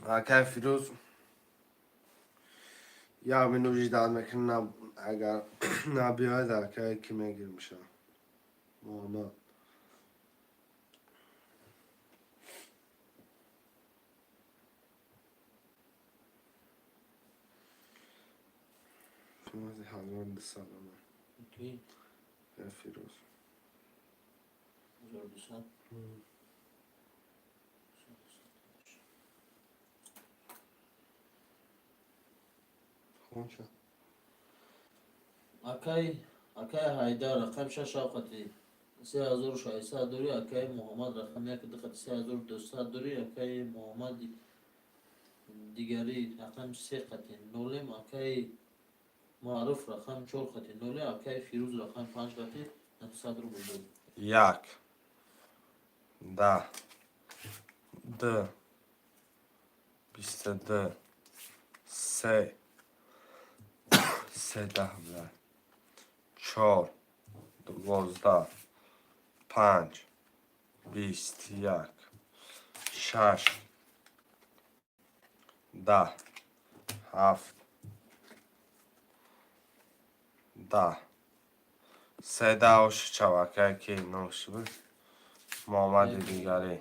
Акай Фирӯз як минут ждать мекунем, агар набиёяд, акай ки мегир мешавад? Муҳаммад. 1200 омад. Ки? Фирӯз. 1200. Хонча. Акай Ҳайдар рақами шаш шавқати 3600 дорӣ. Акай Муҳаммад рақами як диққати 3200 дорӣ. Акай Муҳаммади дигарӣ рақами се қати нолем. Акай Маъруф рақами чор қати ноле. Акай Фирӯз рақами панҷ қати 900 рубл дорӣ. Як, даҳ, ду, 22, се, се даҳ, бла, чор, 12, панҷ, 21, шаш, 10, ҳафт, 10, се даҳ. Оши чавакае ки номш буд? Муҳаммади дигарӣ.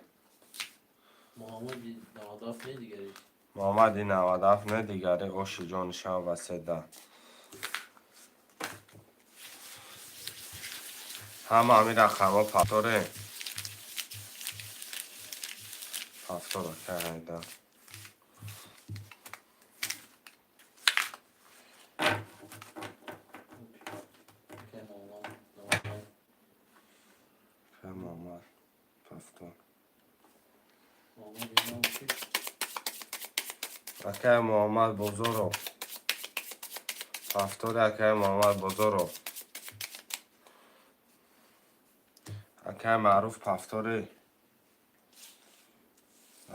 Муҳаммади 97 не, дигарӣ. Муҳаммади 97 не, дигарӣ. Оши ҷони шава ба се даҳ. Ҳама ҳамин рақамҳо пафторе пафтор. Акай Ҳайдар. Акай Муҳаммад 97. Акай Муҳаммад пафтор. Муҳаммади 96. Акай Муҳаммад Бозоров пафтори. Акай Муҳаммад Бозоров. Акай Маъруф пафтори,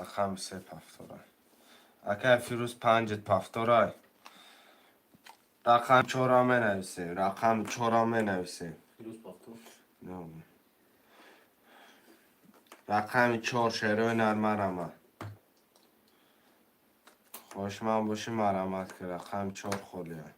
рақами се пафторай. Акай Фирӯз панҷит пафторай. Рақами чора менависем, рақами чора менависем. Фирӯз пафтор. Рақами чор, шерои нар, марамад. Хоҳишманд бошӣ, марамад, ки рақами чор холия.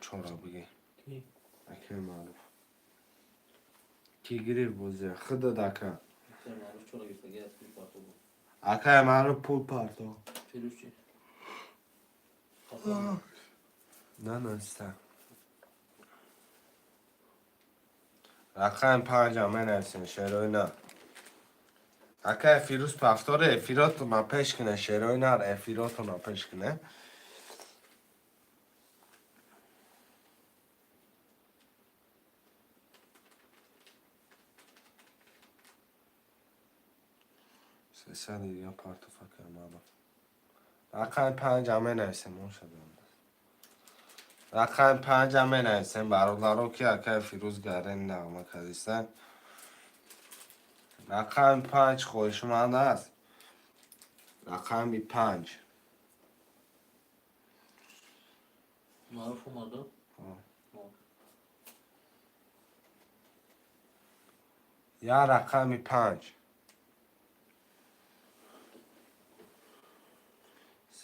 Чора бигир. Ки? Акай Маъруф. Ки гирифт бозия? Худат, ака. Акай Маъруф чора гирифтаги аст, пул партоб буд. Акай Маъруф пул партоб. Фирӯз чи? Пафтор. Нанависта. Рақами панҷам менависем, шерои нар. Акай Фирӯз пафтори, эфиротона пеш куне, шерои нар, эфиротона пеш куне. 300 дига партоф, акай Маъруф. Рақами панҷам менависем, ошадам. Рақами панҷам менависем, бародаро, ки акай Фирӯз гарен нағма кардистанд. Рақами панҷ хоҳишманд аст. Рақами панҷ. Маъруф омаду? Я рақами панҷ.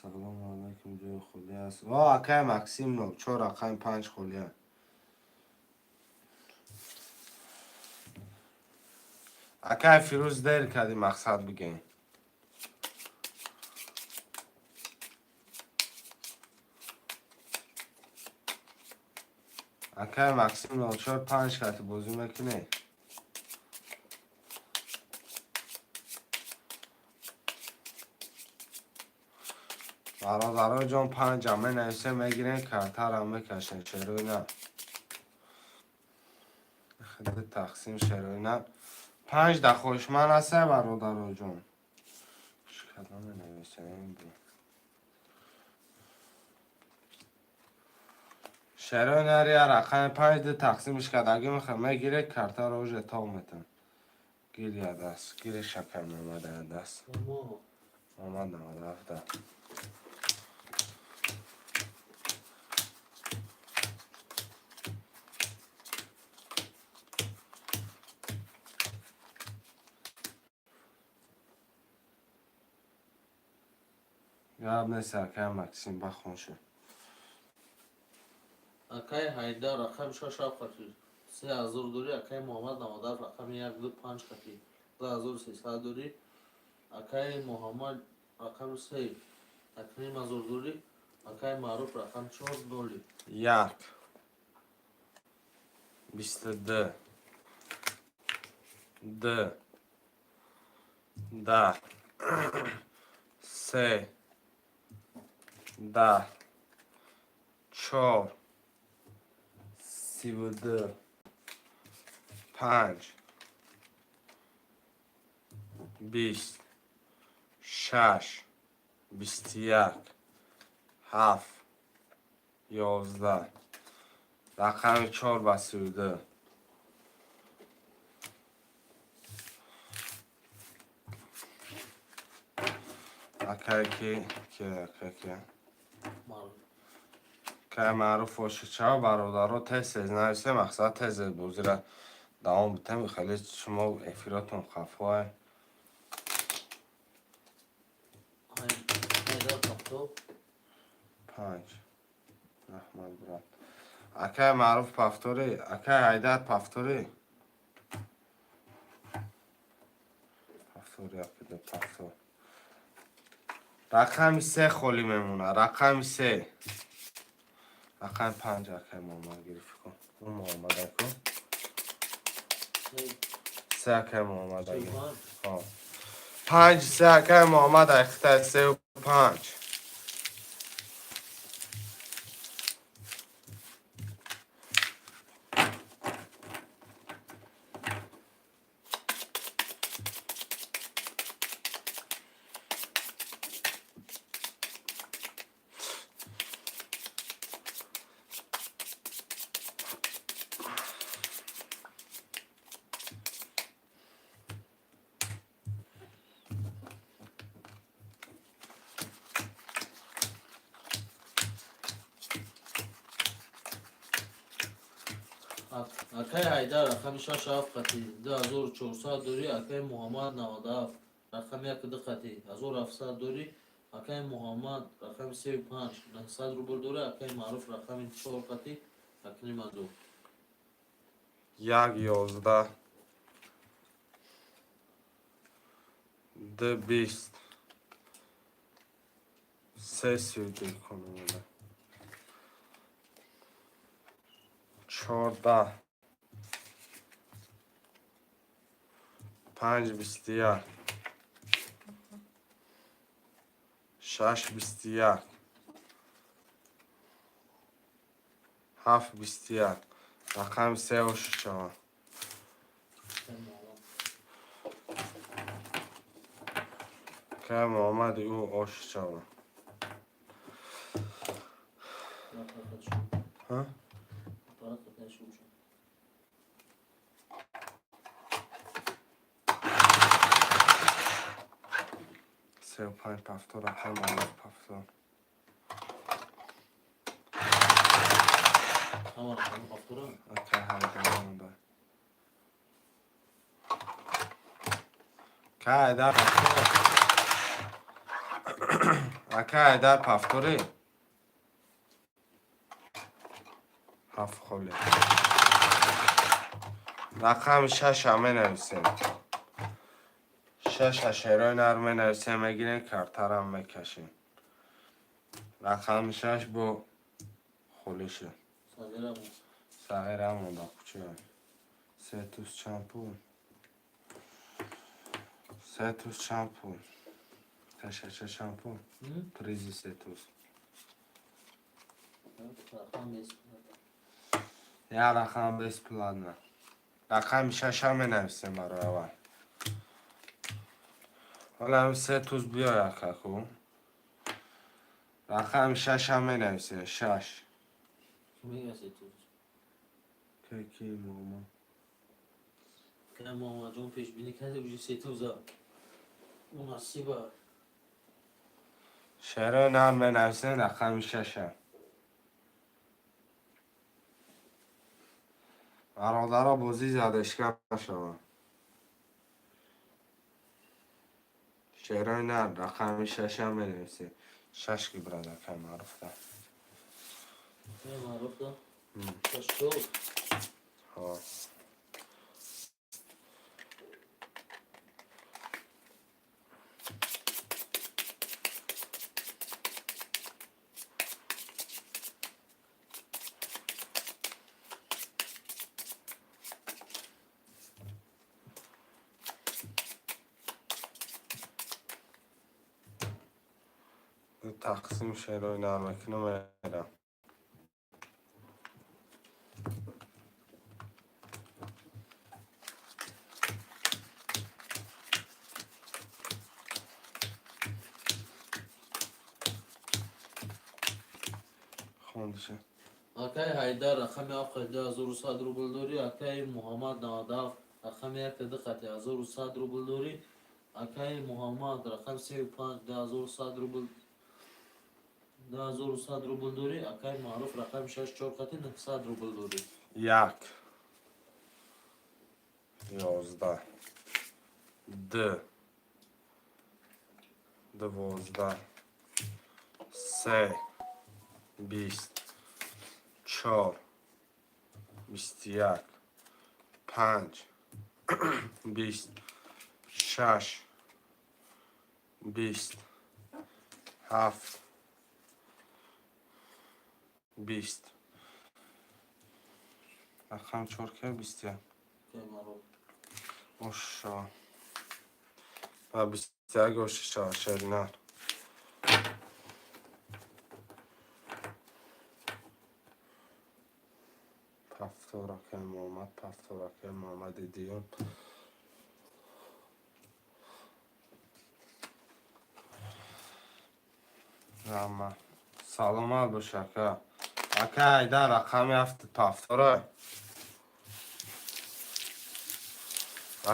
Салому алайкум, ҷои холӣ аст? О, акай Максим нол чор, рақами панҷ холия. Акай Фирӯз, дер кардӣ, мақсад бигем. Акай Максим нол чор, панҷ карти бозӣ мекунӣ? Бародаро ҷон, панҷам менависем, мегирем, картарам мекашем, шерои на. Хиди тақсим, шерои на. Панҷ да хоҳишманд аста, бародаро ҷон. Шикада менависем. Шерои нари, я рақами панҷ, ду тақсимиш кардагӣ мехоҳ, мегире, картаро уже тог метам. Гир я даст, гири шакар Мамада я даст. Мамад 97. Гап нест, акай Максим, бахон шуд. Акай Ҳайдар рақами шаш ҳафт қати 3000 дорӣ. Акай Муҳаммад 97 рақами як ду панҷ қати 2300 дорӣ. Акай Муҳаммад рақами се 1500 дорӣ. Акай Маъруф рақами чор ноли. Як, 22, ду, 10, се, 10, чор, 32, панҷ, 20, шаш, 21, ҳафт, 11. Рақами чор ба 32. Акай ки акай ки Маъруф. Кай Маъруф ошичава. Бародаро, тез тез нависем, мақсад тез тез бозира давом битем. Хеле шумо эфиротон хафоа. Ҳайдар пафто. Панҷ, раҳмат, брат. Акай Маъруф пафтори, акай Ҳайдар пафтори, пафтори якиду пафтор. Рақами се холӣ мемонад, рақами се, рақами панҷ. Акай Муҳаммад гирифт кун, ӯ Муҳаммад аку. Се. Се, акай Муҳаммад. Се панҷ. Панҷ се, акай Муҳаммад, айхитай сеу панҷ. Акай Ҳайдар рақами шаш ҳафт қати 2400 дорӣ. Акай Муҳаммад 97 рақами як ду қати 1700 дорӣ. Акай Муҳаммад рақами сею панҷ 900 рубл дорӣ. Акай Маъруф рақами чор қати 1500. Як, 11, ду, 20, се, 32 кунонда, 14, панҷ, 21, шаш, 21, ҳафт, 21. Рақами се ошичава. Акай Муҳаммад. Кай Муҳаммади ӯ ошичава. Аппарат қати. Ҳа? Аппарат қати шуша. Сеу панҷ пафтор, акай Муҳаммад пафтор. Ҳама рақами пафтора. Акай Ҳайдар монда, кай Ҳайдар пафтор, акай Ҳайдар пафтори, ҳафт холе. Рақами шаша менависем, шаша шерои нар менависем, мегирем, картарам мекашем. Рақами шаш бо холӣ шуд. Сағира. Сағира монда, куча. Се туз чанд пул? Се туз чанд пул? Ташача чанд пул? Призи се туз. Рақам бес. Я рақам бесплатно. Рақами шаша менависем барои аввал. Ҳола ҳами се туз биёй, акаку. Рақами шаша менависем, шаш. Мега се туз. Ки Муҳаммад? Акай Муҳаммадҷон пешбинӣ карде, уже се туза. У насиба. Шерои нар менависем, рақами шаша. Бародаро, бозӣ задешка нашаванд. Шерои нар, рақами шаша менависем. Шаш ки брат, акай Маъруфда. Акай Маъруфда? Шаш чор. Ҳо. Тақсим шерои нар мекунам, мерам. Хондиша. Акай Ҳайдар рақами ҳафт қати 2100 рубл дорӣ. Акай Муҳаммад 97 рақами як ду қати 1100 рубл дорӣ. Акай Муҳаммад рақами сею панҷ 2100 рубл, 2100 рубл дорӣ. Акай Маъруф рақами шаш чор қати 900 рубл дорӣ. Як, 11, ду, 12, се, 20, чор, 21, панҷ, 20, шаш, 20, ҳафт, 20. Рақам чор ка 21. Акай Маъруф. Оша ва 21 оши шава, шеринар. Пафтор, акай Муҳаммад, пафтор, акай Муҳаммади дуюм. Раҳмат, саломат бош, ака. Ака Айдар, рақами ҳафти пафтора.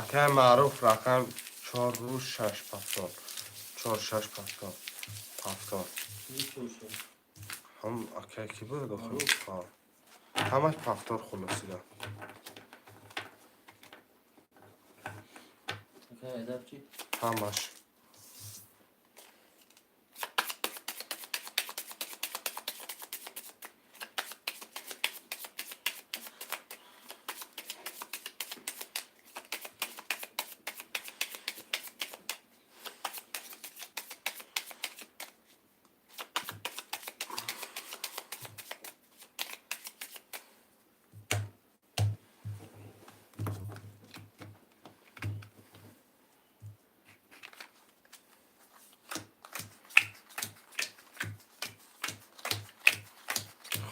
Акай Маъруф, рақам чору шаш пафтор, чор шаш пафтор, пафтор. Чор шаш? Ҳам акай ки буд? Маъруф? Ҳамаш пафтор, хулосида. Акай Ҳайдар чӣ? Ҳамаш.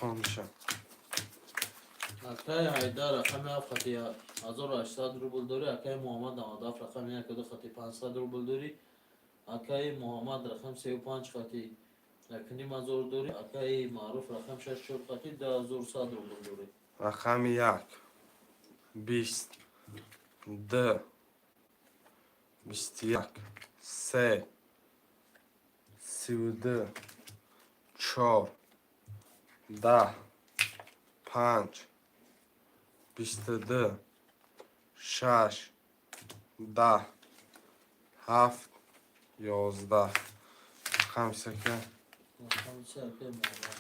Хомша. Акай Ҳайдар рақами ҳафт қати 1800 рубл дорӣ. Акай Муҳаммад 97 рақами як ду қати 500 рубл дорӣ. Акай Муҳаммад рақами сею панҷ қати 1500 дорӣ. Акай Маъруф рақами шаш чор қати 2100 рубл дорӣ. Рақами як, 20, ду, 21, се, 32, чор, 10, панҷ, 22, шаш, 10, ҳафт, 11. Рақами сека? Рақами се, акай Муҳаммад.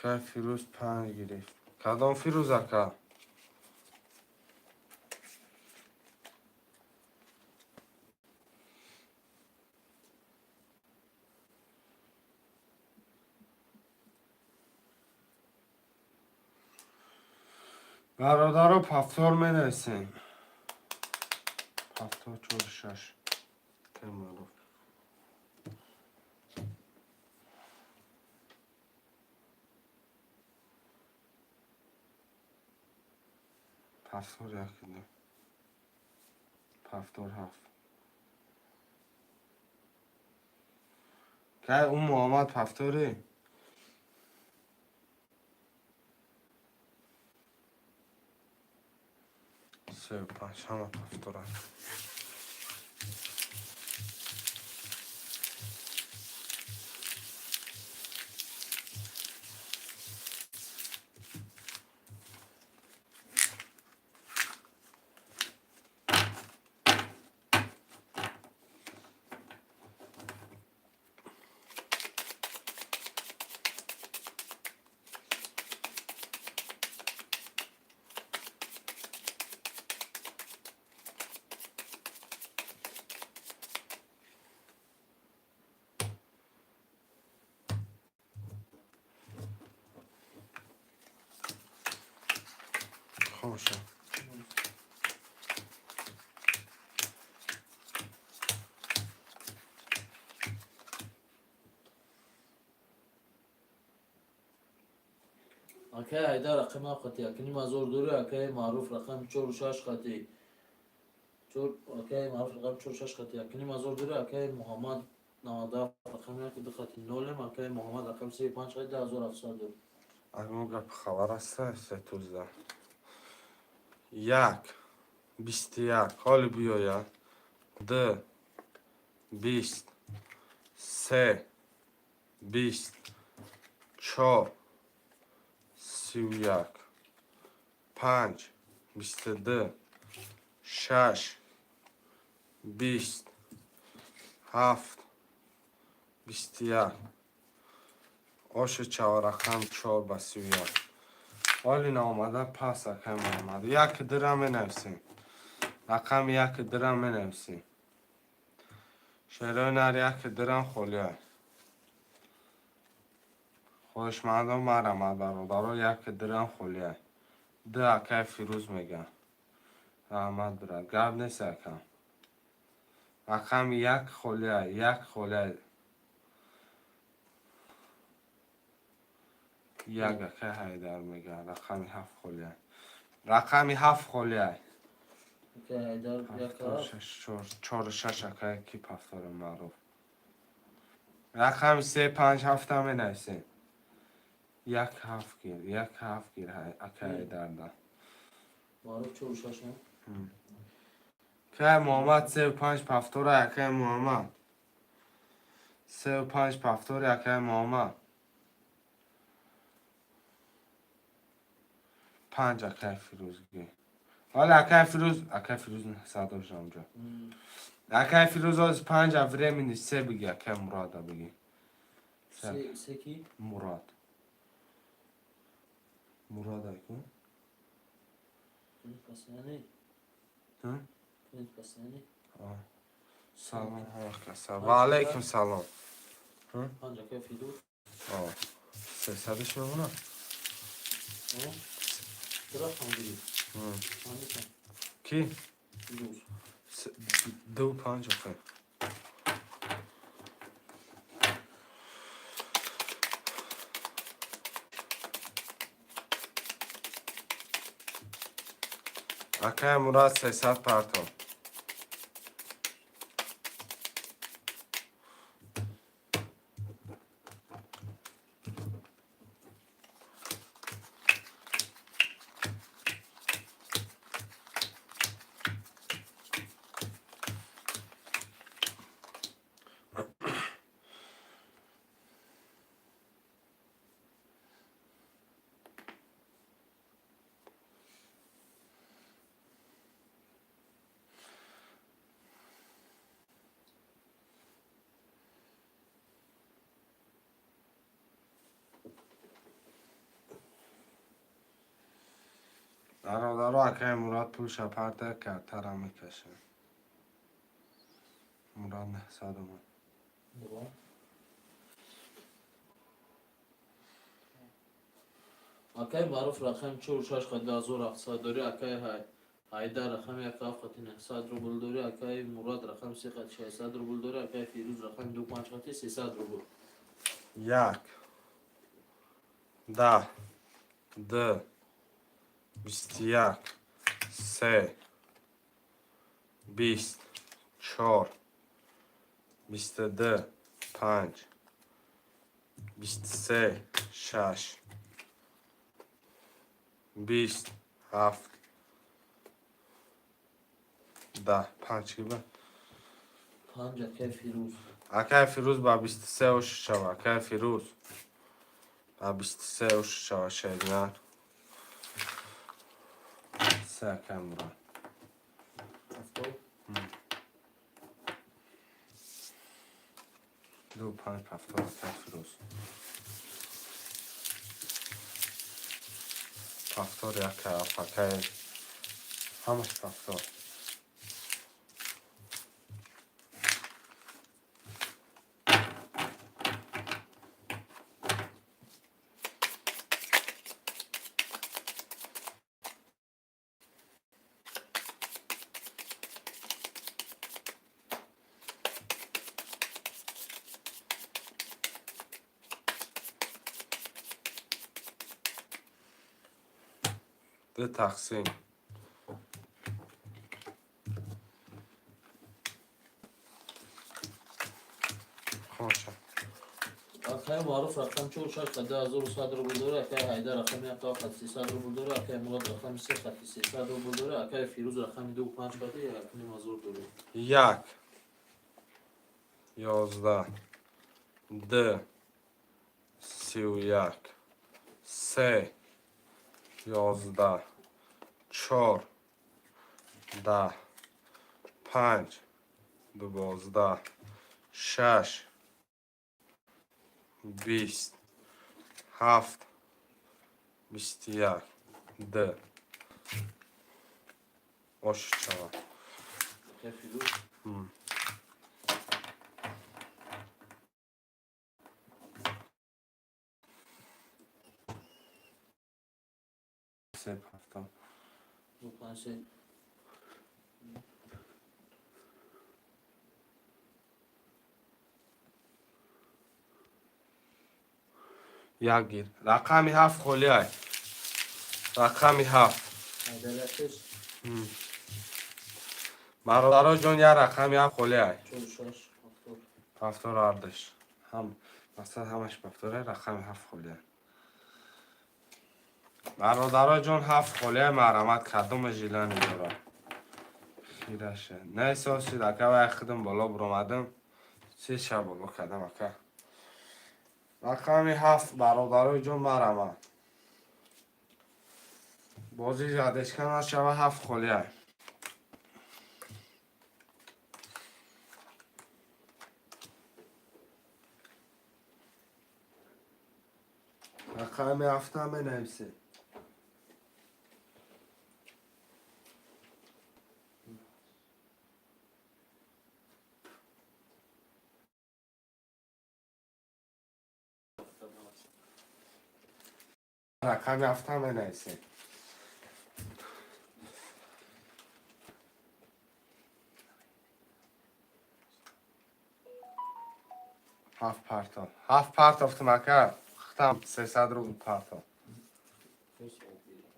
Кай Фирӯз панҷ гирифт. Кадом Фирӯз, ака? Бародаро, пафтор менависем. Пафтор, чору шаш. Маъруф. Пафтор як, ду, пафтор ҳафт. Кай ӯ Муҳаммад пафторӣ? Се, панҷ, ҳама повтора. Хомӯша. Акай Ҳайдар рақами ҳафт қати 1500 дори, акай Маъруф рақами чору шаш қати акай Маъруф рақами чору шаш қати 1500 дори, акай Муҳаммад 97 рақами яки ду қати нолем, акай Муҳаммад рақами сеи панҷ қати 2700 дори. Агмо гап хабар аста, се тузда. Як, 21, ҳоли биёяд. Д, 20, се, 20, чор, 31, панҷ, 22, шаш, 20, ҳафт, 21. Оши чаҳоррақам чор ба 31. Ҳоли наомада пас, акай Муҳаммад. Як дира менависем. Рақами як дира менависем. Шерои нар як дирам холия. Хоҳишмандон марамад, бародаро, як дирам холия. Д акай Фирӯз мегӯям. Раҳмат, брат. Гап нест, акам. Рақами як холия, як холия. Як акай Ҳайдар мегӯям. Рақами ҳафт холия. Рақами ҳафт холия. Акай Ҳайдар як Ҳафтоду ҳафт. шаш, чор, чору шаш, акай ки повтора маъруф. Рақами се, панҷ, ҳафта менависем. Як ҳафт гир, як ҳафт гир, акай Ҳайдарда. Маъруф чору шаш, не? Акай Муҳаммад сеу панҷ повтора, акай Муҳаммад. Сеу панҷ повтори, акай Муҳаммад. Панҷ акай Фирӯз гир. Ҳоли акай Фирӯз, акай Фирӯз садо шамҷо. Акай Фирӯз оз панҷ а времени се биги, акай Мурада биги. Се, се ки? Мурад. Мурад аку? Постоянный. Ҳа? Постоянный. Салом ҳама каса. Ва алайкум салом. Панҷ акай Фирӯз. Сесадаш мемонад? Ду рақам гирифт. Панҷ. Ки? Фирӯз. Ду панҷ охе. Акай Мурад 300 партон. Бародаро, акай Мурад пулша парта картара мекаша. Мурад 900 омад. Мурад. Акай Маъруф рақами чору шаш қати 2700 дори, акай Ҳайдар рақами як ҳафт қати 900 рубл дори, акай Мурад рақами се қати 600 рубл дори, акай Фирӯз рақами ду панҷ қати 300 рубл. Як, 10, д, 21, се, 20, чор, 22, панҷ, 23, шаш, 20, ҳафт, Да, панҷ киба. Панҷ, акай Фирӯз. Акай Фирӯз, ба 23 ош шава. Акай Фирӯз, ба 23 ош шава. Шернар се, акай Мурад. 70. Ду, панҷ, 70. Акай Фирӯз, повтор як, акай, ҳамаш повтор. Ду тақсим. Хоша. Акай Маъруф рақам чор шаш қади 1100 рубл дора, акай Ҳайдар рақами як қади 300 рубл дора, акай Мурод рақами се қади 300 рубл дора, акай Фирӯз рақами ду панҷ қади 1500 дора. Як, 11, д, 31, се, 11, чор, 10, панҷ, 12, шаш, 20, ҳафт, 21, д ош шавад. Акай Фирӯз. Се, ҳафтом. Ду, панҷ, се. Як гир. Рақами ҳафт холиай. Рақами ҳафт. Ҳайдар якеш. Бародаро ҷон, як рақами ҳафт холиай. Чор шаш 70. Повтор ардаш. Ҳам мақсад ҳамаш повторе, рақами ҳафт холиай. Бародаро ҷон, ҳафт холиай, марҳамат, кадоме желание дорад. Хираше. Не сосид, ака, вай худам боло буромадам. Се шаб боло кардам, ака. Рақами ҳафт, бародарои ҷон, марҳамат. Бозӣ задешка нашава, ҳафт холиай. Рақами ҳафта менависед. Рақами ҳафта менависед. Ҳафт партов. Ҳафт партофтум, ака. Хитам 300 рубл партов. Фирӯз обгирӣ.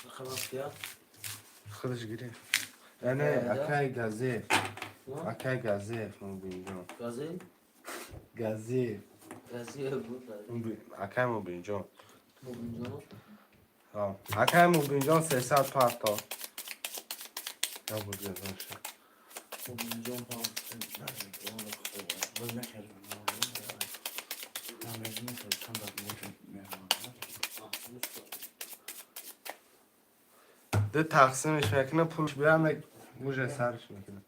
Рақам ҳафт як. Худаш гирифт. Яъне акай Газиев. Акай Газиев, Мубинҷон. Газел? Газиев. Газиев буд. Акай Мубинҷон. Мубинҷон. Акай Мубинҷон, 300 партов. Я буд газоша. Мубинҷон ҳам. باز نکردم. چند دقیقه مهمان. Ду тақсимиш мекунам, пулш биям, уже сарш мекунам.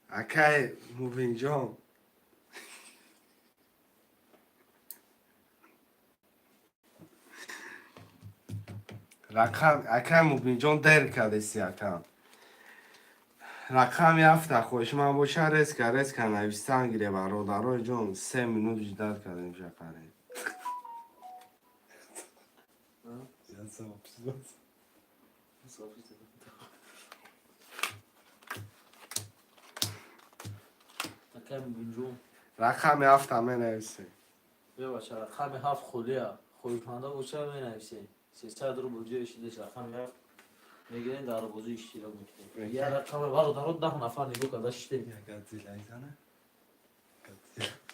Акай Мубинҷон. Рақам, акай Мубинҷон, дер кардеси, акам. Рақами ҳафта хоҳишманд боша, резко резко нависан гире, бародарои ҷон, 3 минут ждать кардем, шақаре. Акай Мубинҷон. Рақами ҳафта менависем. Бебаша, рақами ҳафт холия. Хоҳишманда боша, менависем. 300 рубл ҷои шидаш рақами ҳафт мегирем, дар бозӣ иштирок мекунем. Я рақами, бародаро, 10 нафар нигоҳ карда шидем. Я Годзилла изана. Годзилла.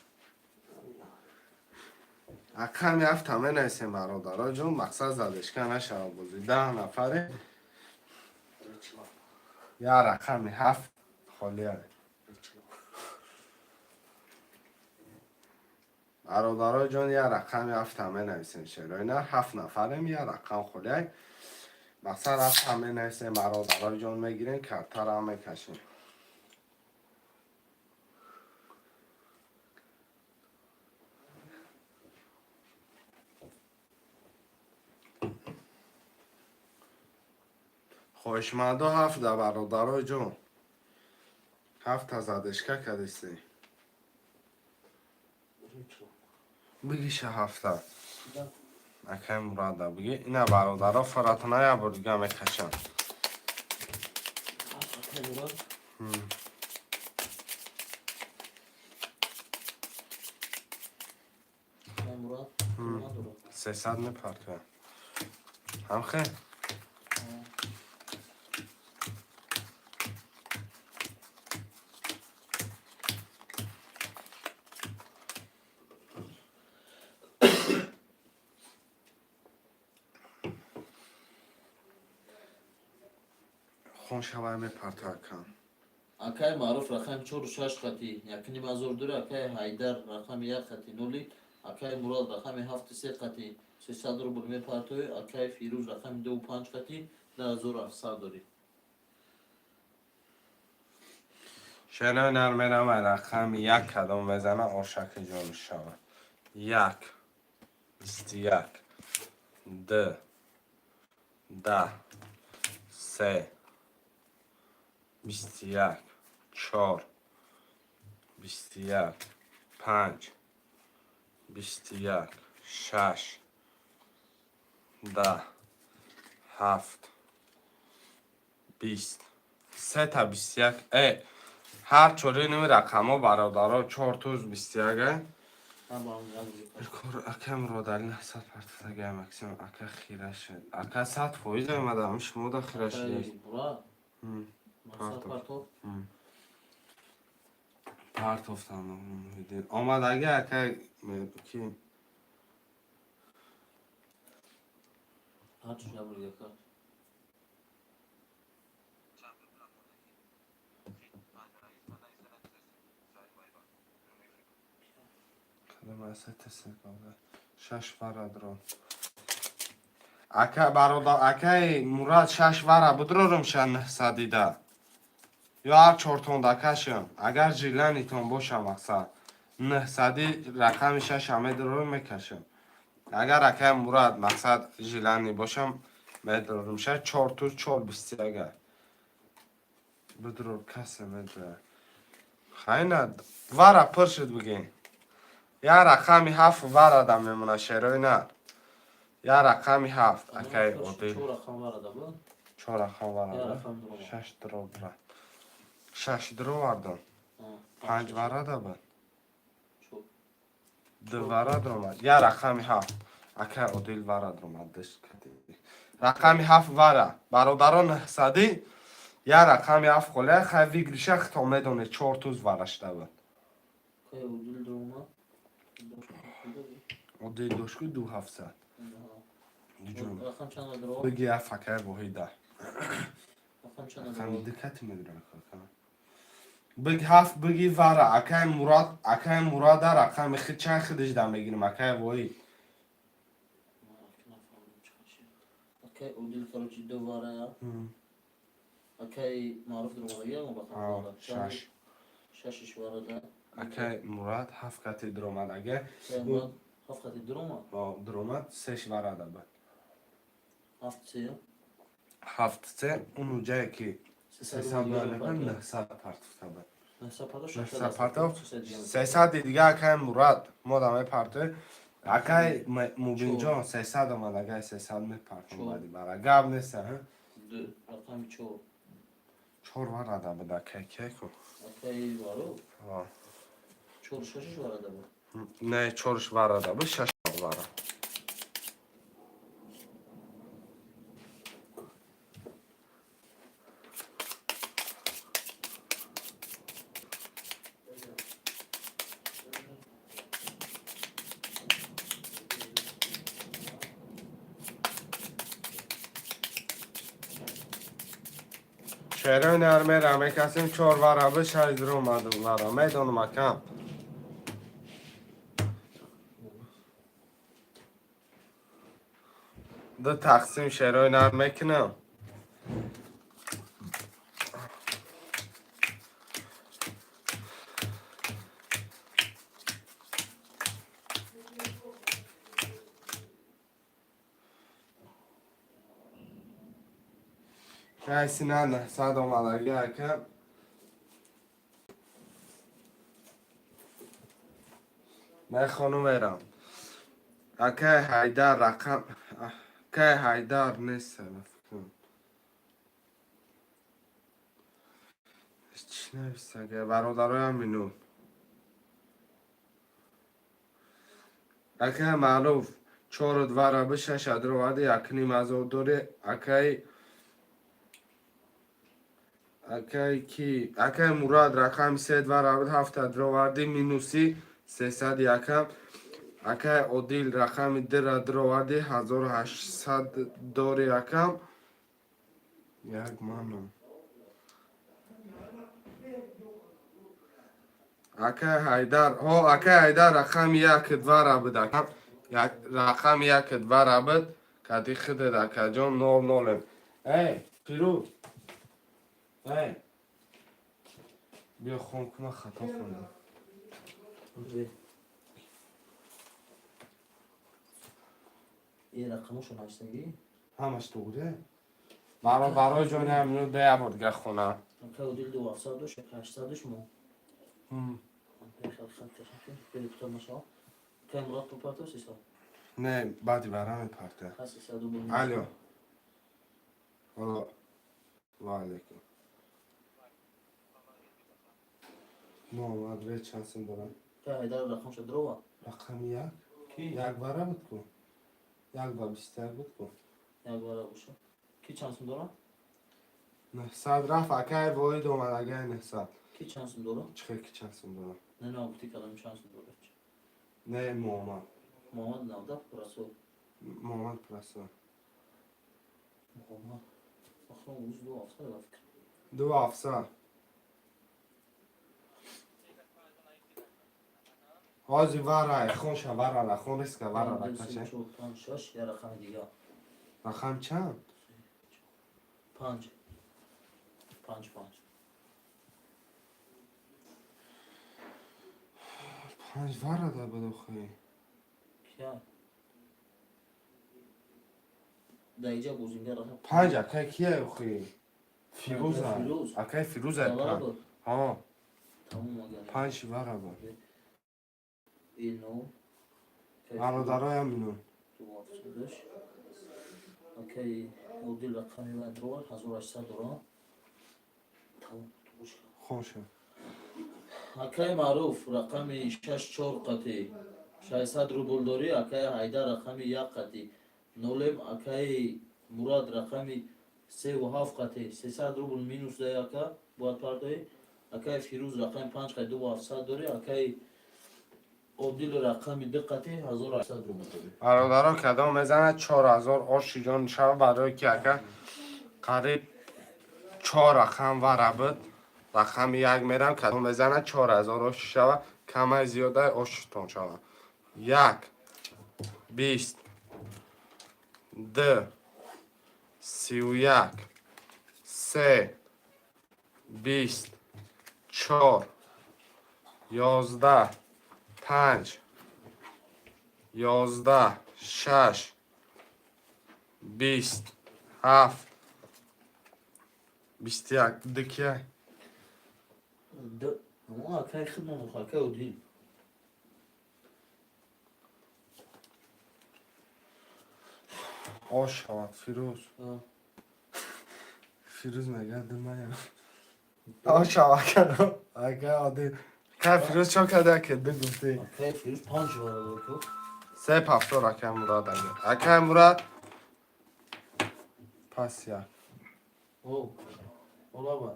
Рақами ҳафта менависем, бародаро ҷон, мақсад задешка нашава бозӣ. 10 нафаре. Я рақами ҳафт холия. Бародаро ҷон, я рақами ҳафта менависем, шерои нар, ҳафт нафарем, я рақам холия. Мақсад ҳафта менависем, бародаро ҷон, мегирем, картара мекашем. Хоҳишмандо ҳафта, бародаро ҷон. Ҳафта задешка кадисти. Бигиша ҳафта. Акай Мурада биги. Ина, бародаро, фаратона я бор дига мекашам. Акай Мурад. Акай Мурад. Надорад. 300 мепартоям. Ҳамхе? Хун шавай мепартоя кам. Акай Маъруф рақами чору шаш хати якним ҳазор дори, акай Ҳайдар рақами як хати ноли, акай Мурод рақами ҳафту се хати 300 рубл мепартоӣ, акай Фирӯз рақами дуву панҷ хати 2700 дорӣ. Шерои нар, меравай рақами як, кадом мезана, ошаки ҷон шава. Як, 21, д, 10, се, 21, чор, 21, панҷ, 21, шаш, 10, ҳафт, 20, сета 21. Э, ҳар чори ними рақамҳо, бародаро, чор туз 21 э. Кор ака Муродали 900 партофтага, максимум ака хира шуд. Ака, 100% омадам, шумо да хира шудед. Партов. Партофтам. Омадаги ака ки? Ҳарчи набуд ака. Кадом шаш варадро. Ака, бародар, акаи Мурад, шаш вара будрорум ша нҳсадида. Ё ҳар чортонда кашам. Агар жиланитон боша, мақсад. Нҳсади рақами шаша медрорум, мекашам. Агар акаи Мурад, мақсад, жилани бошам, медрорум ша чор туз чор бисти агар. Бидрор, касе медрояд. Хайна вара пур шуд, бигин. Я рақами ҳафт варада мемона, шерои нар. Я рақами ҳафт, акаи Одил. Чор рақам варада буд. Чор рақам варада. Шаш дро бра. Шаш дро вардам. Панҷ варада буд. Ду вара дромад. Я рақами ҳафт. Акаи Одил вара дромад. Рақами ҳафт вара. Бародарон, нҳсадӣ я рақами ҳафт холия, хай выигрыша хито медонед, чор туз вара шуда буд. Акаи Одил дромад. Одил дошку ду ҳафтсад. Рақам чанд дро? Биги ҳафт, акаи Воҳида. Рақам чанд Рақами дро? ду кати медонам. Биги ҳафт, биги вара, акаи Мурад, акаи Мурада рақами хид чанд хидиш да мегирим, акаи Воҳид. Акаи Одил, короче, ду вара. Акаи Маъруф дромадаги ягон рақам? Шаш. Шашиш варада. Акаи Мурад ҳафт кати дромад, ага. Акаи Мурад ҳафт хати дромад? Дромад, сеш варада буд. Ҳафт се. Ҳафт се, уну ҷае ки сесад 900 партофта буд. 900 партоф. 900 партоф. 300 дига акаи Мурад мо да мепартоем. Акай Мубинҷон, 300 омад, акай, 300 мепартом. Баъди бара гап неста. Ду, рақами чор. Чор варада буд, акай, кеку. Акай Маруф. Чор, шашиш варада буд. Не, чорш варада буд, шаш вара. Шерои нармера мекасем, чор вара буд, шаш дуромад вара. Медонам, акам. Ду тақсим шерои нар мекунам. Кайси на 900 омадаги, ака. Мехонум, мерам. Акай Ҳайдар, рақам акай Ҳайдар нест, фикрам. Чӣ нависага, бародароям? Минут, акай Маъруф, чору двара би, шаш адроварди, якним ҳазор дори. Акай ки, акай Мурад, рақами се двара буд, ҳафт адроварди, минуси 300 якам. Акай Одил, рақами дира дроварди, 1800 дори, акам. Як манам. Акай Ҳайдар, ҳо, акай Ҳайдар, рақами як двара буд, акам, рақами як двара буд, кади хидед, акаҷон, нол нолем. Эй, Фирӯз, эй, биё, хон куна, хато хондам. Ин рақамошо навиштагӣ? Ҳамаш туғре, барои ҷони ҳамину дея бор дига хона. Акай Одил ду ҳафтсад дошт, як 800 мо. Акай Мурод попартов 300. Не, баъди бара мепарта. Ха, 300 рубл. Алло. Ало. Ва алейкум. Муҳаммад, ре, чанд сум дорам? Акай Ҳайдар рақамша дрова. Рақами як? Ки? Як бара буд ку. Як ба 21 буд ку. Як бара боша. Ки чанд сум дора? 900 рафт, акай Воҳид омад, акай, 900. Ки чанд сум дора? Чӣ хел, ки чанд сум дорам? Не, не, гуфти кадам чанд сум дора. Не, Муҳаммад. Муҳаммад навда расул. Муҳаммад Расул. Муҳаммад. Ахрон уз ду ҳафтсад ба фикр. Ду ҳафтсад. Ҳозир вара, хонша вара, хон риска вара. Ду, се, ракача. чор, панҷ, шаш, як рақами дигар. Рақам чанд? Панҷ. Панҷ, панҷ. Панҷ варада буд охи. Кия? Дар иҷа бозингар рақам Панҷ акай кия охи? Фирӯза. Акай Фирӯз. Акай Фирӯза. Вара Панҷ. буд. Ҳо. Тамом агар. Панҷ вара буд. Ино. Бародароям, минут. Ду ҳафтсадаш. Акай Одил рақами ва дрова 1800 дора. Тамом, туғуш. Хонша. Акай Маъруф, рақами шаш чор қати 600 рубл дорӣ. Акай Ҳайдар, рақами як қати нолем. Акай Мурад, рақами севу ҳафт қати 300 рубл минус дай, ака, бояд партоӣ. Акай Фирӯз, рақами панҷ қати ду ҳафтсад дорӣ. Акай Одил, рақами ду қати 1800 рубл дорӣ. Бародаро, кадом мезанад, 4000 оши ҷон шава, барои ки ака қариб чор рақам вара буд. Рақами як мерам, кадом мезанад, 4000 оши шава, камай зиёдай ошитон шава. Як, 20, ду, 31, се, 20, чор, 11, панҷ, 11, шаш, 20, ҳафт, 21, дикия. Акай хидмон, акай Одил. Ош шавад, Фирӯз. Фирӯз мегӯяд, думаям. Ош шавад кардам. Ака Одил. Кай Фирӯз чо карда ки ду гуфтӣ? Акай Фирӯз панҷ бародар ку. Се пафтор акай Мурад агар. Акай Мурад пас як. О. Олаба.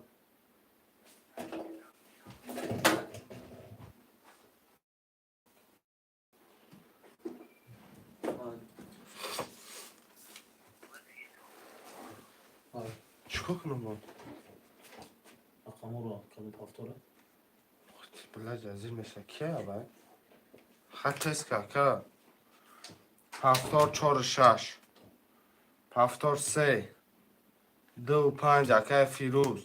Чӣ кор кунам бо? Рақаморо кадом пафтора? Била ҷазир меша. Кия бай? Ха тест ка, ка. Пафтор чору шаш. Пафтор се. Ду панҷ акай Фирӯз.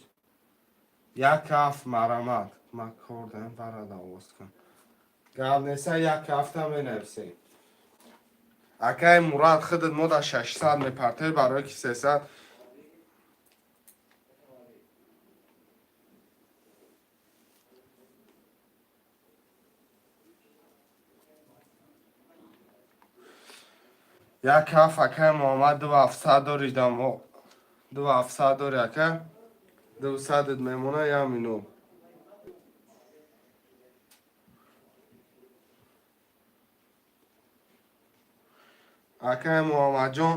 Як ҳафт марамат. Ма кор дорам барада овоз кун. Гап неса як ҳафта менависем. Акай Мурад худат мо дар 600 мепартои барои ки 300. Як ҳафт акай Муҳаммад ду ҳафтсад дори дамо. Ду ҳафтсад дори ака. Дусадат мемона як минут. Акай Муҳаммадҷон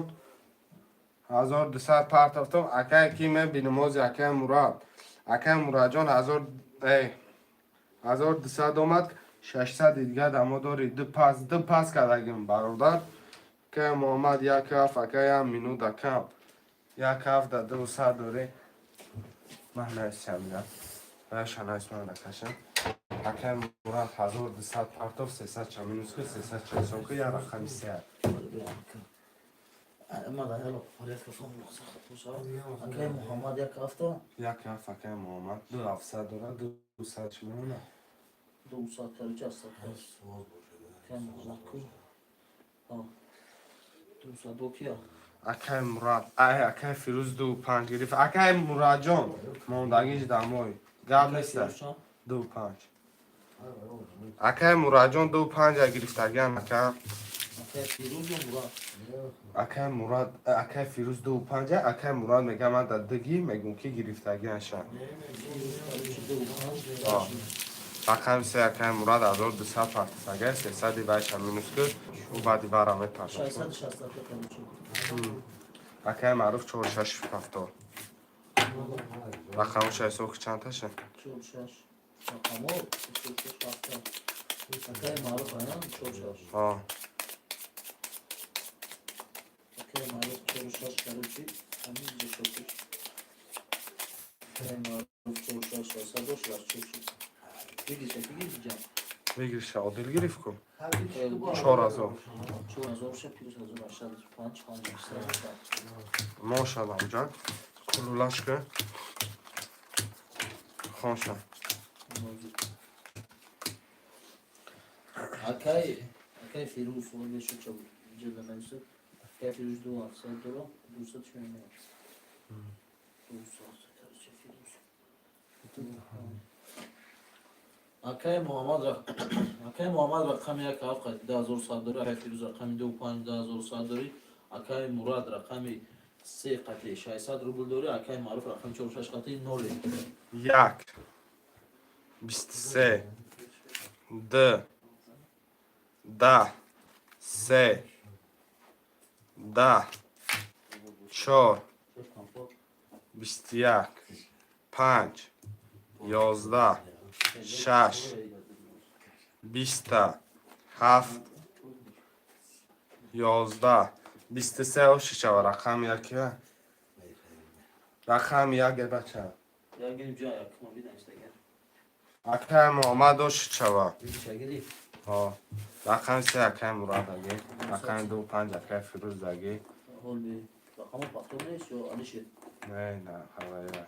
1200 партофтам. Акай ки мебинам ози акай Мурад. Акай Мурадҷон 1200 омад, 600 дига дамо дори. Ду пас кардагим бародар. Акай Муҳаммад як ҳафт, акай як минут акам. Як ҳафт да 200 дори. Ман нависам мирам. Раша навис ман накашам. Акай Мурад 1200 партоф, 300 ча минус ки 300 ча ҳисоб ки як рақами се. Ма да ҳело порядка фон Акай Муҳаммад як ҳафта. Як ҳафт акай Муҳаммад ду ҳафтсад дорад, 200 чӣ мемонад? 200 короче аст. Акай Муҳаммад ку. 200 бо кия? Акай Мурад, ай акай Фирӯз ду панҷ гирифт. Акай Мурадҷон мондагиш дамой. Гап неста. Ду панҷ. Акай Мурадҷон ду панҷа гирифтагиан ака. Акай Фирӯз ё Мурад? Акай Мурад, акай Фирӯз ду панҷа, акай Мурад мега ман да дуги мегум ки гирифтагианша. Короче ду панҷ. Рақами се акай Мурад 1200 партисага, 300 вайша минус ки ӯ баъди вара мепардохт. 660 короче. Акай Маъруф чор шаш ҳафтод. Рақамоша ҳисоб ки чандташа? Чор шаш. Рақамо чор шаш ҳафта. Акай Маъруф аян чор шаш. Акай Маъруф чор шаш короче. Ҳамин ҷо чор шаш. Акай Маъруф чор шаш 600 дошт чор шаш. Бигиша, бигиша ҷам. Бигириша Одил гирифт ку. 4000. 4000 ша плюс 1805 панҷ 800. Мошаллам ҷан. Кулулаш ки. Хонша. Акай Фирӯз бешу ча ҷилда нависад. Акай Фирӯз ду ҳафтсад дора, 200 чӣ мемонад? 200 короче Фирӯз. Акай Муҳаммад рақами як ҳафт қати 2100 дори, акай Фирӯз рақами ду панҷ 2100 дори, акай Мурад рақами се қати 600 рубл дори, акай Маъруф рақами чор шаш қати ноле. Як. 23. Д. Даҳ. Се. 10. Чор. 21. Панҷ. 11. Шаш. Биста. Ҳафт. 11. 23 оши шава рақами якия. Рақами як э бача. Як гирим ҷа як ма бидам истагар. Акай Муҳаммад оши шава. Ча гирифт? Ҳо. Рақами се акай Мурад аги. Рақами ду панҷ акай Фирӯз аги. Ҳол би рақамо пафтор нест ё Алишер? Не, на, ҳавая.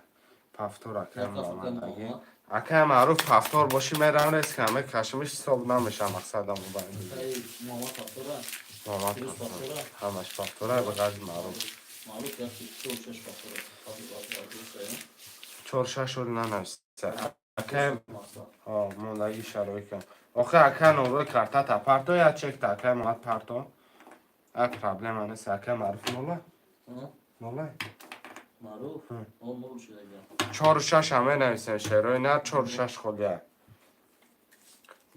Пафтор акай Як ҳафт акай Муҳаммад аги. Муҳаммад. Акай Маъруф пафтор бошӣ мерам рез ки ҳама кашмиш ҳисоб намеша мақсадам буда. Акай Муҳаммад пафтора? Муҳаммад Фирӯз пафтор. пафтора? Ҳамаш пафтора ба ғайри Маъруф. Маъруф як чор шаш пафтора. Чор шаш оли нанависа. Акай Мақсад. ҳо мондагӣ шароит кам. Охи акай номрои картата парто я чекта акай Муҳаммад парто. А проблема нест, ака Маъруф нола? Нола? Маъруф? О, нол шуда. Чору шаш ҳаме нависем, шерои нар, чору шаш холия.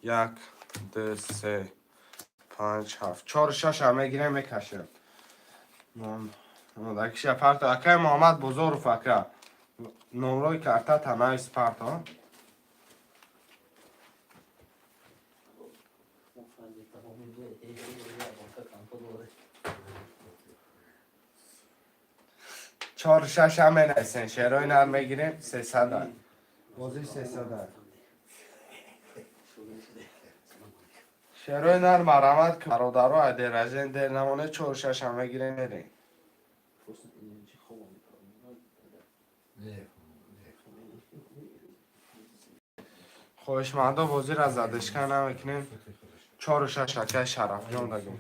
Як, ду, се, панҷ, ҳафт. Чору шаш ҳам мегирем, мекашем. Дакиша парто. Акай Муҳаммад Бозоров, ака. Номрои картата навис, парто. Чору шаш ҳам менависем. Шерои нар мегирем, 300. Бозӣ 300. Шерои нар, марҳамат, бародаро, айдеражен дер намоне, чору шаш ҳам мегирем, мерем. Просто инҷи хобам Не. Хоҳишмандо, бозиро задышка намекунем. Чору шаш акай Шарафҷон дагем.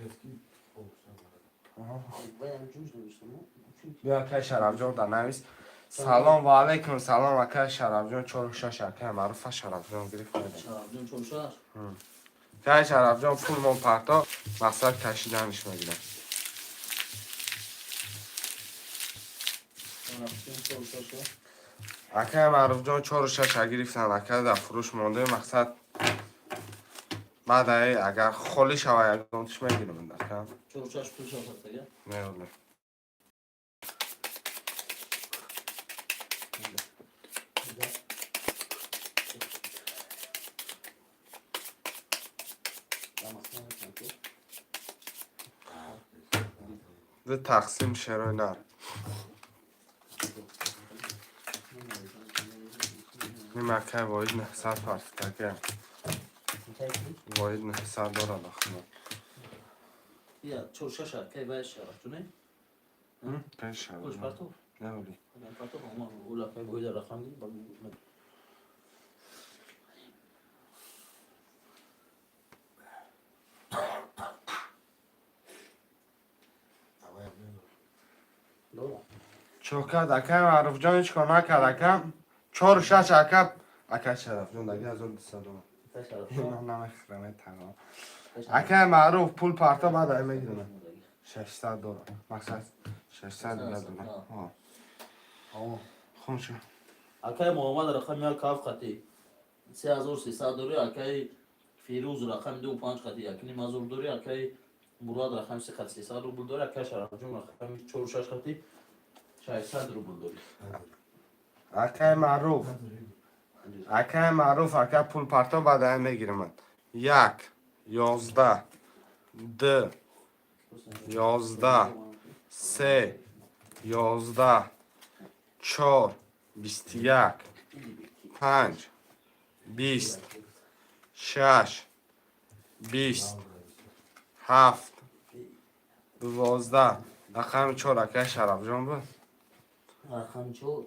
Баям ҷуж навиштам. Биё, акай Шарафҷон да навис. Салом ва алайкум салом, акай Шарафҷон, чору шаш акай Маъруфа Шарафҷон гирифт. Шарафҷон, чору шаш. Акай Шарафҷон, пул мон парто, мақсад кашиданиш мегирам. Шарафҷон, чору шаш. Акай Маъруфҷон, чору шаша гирифтан, ака, дар фурӯш монда, мақсад баъд ай агар холӣ шава, ягонтиш мегирам, ака. Чору шаш пул шафаттага. Меоле. Намасна. Ду тақсим, шерои нар. Ним акай воҳид 900 партитака. Воҳид 900 дорад ахмо. Я, чору шаш акай вай Шарафҷоне. Акай Пулш Шарафҷон. партов. Неоли. Партов, ама ула акай воҳида рақам гир. Давай. Дора. Чокад, акай Маъруфҷон ҳеч кор накард, ака. Чору шаш, ака. Акай Шарафҷон даги 1200 доллар. Акай Шарафҷон. Ман намехӯрам, тамом. Акай Маъруф, пул парто, баъд ай мегирам. 600 доллар. Мақсад 600 доллар. Хун шо. Акай Муҳаммад рақами як ҳафт қати 3300 дорӣ, акай Фирӯз рақами ду панҷ қати 1500 дорӣ, акай Мурад рақами се қати 300 рубл дорӣ, акай Шарафҷон рақами чору шаш қати 600 рубл дорӣ. Акай Маъруф. Акай Маъруф, ака, пул парто, баъд ай мегирам. Як, 11, ду, 11, се, 11, чор, 21, панҷ, 20, шаш, 20, ҳафт, 12. Рақами чор акай Шарафҷон буд. Рақами чор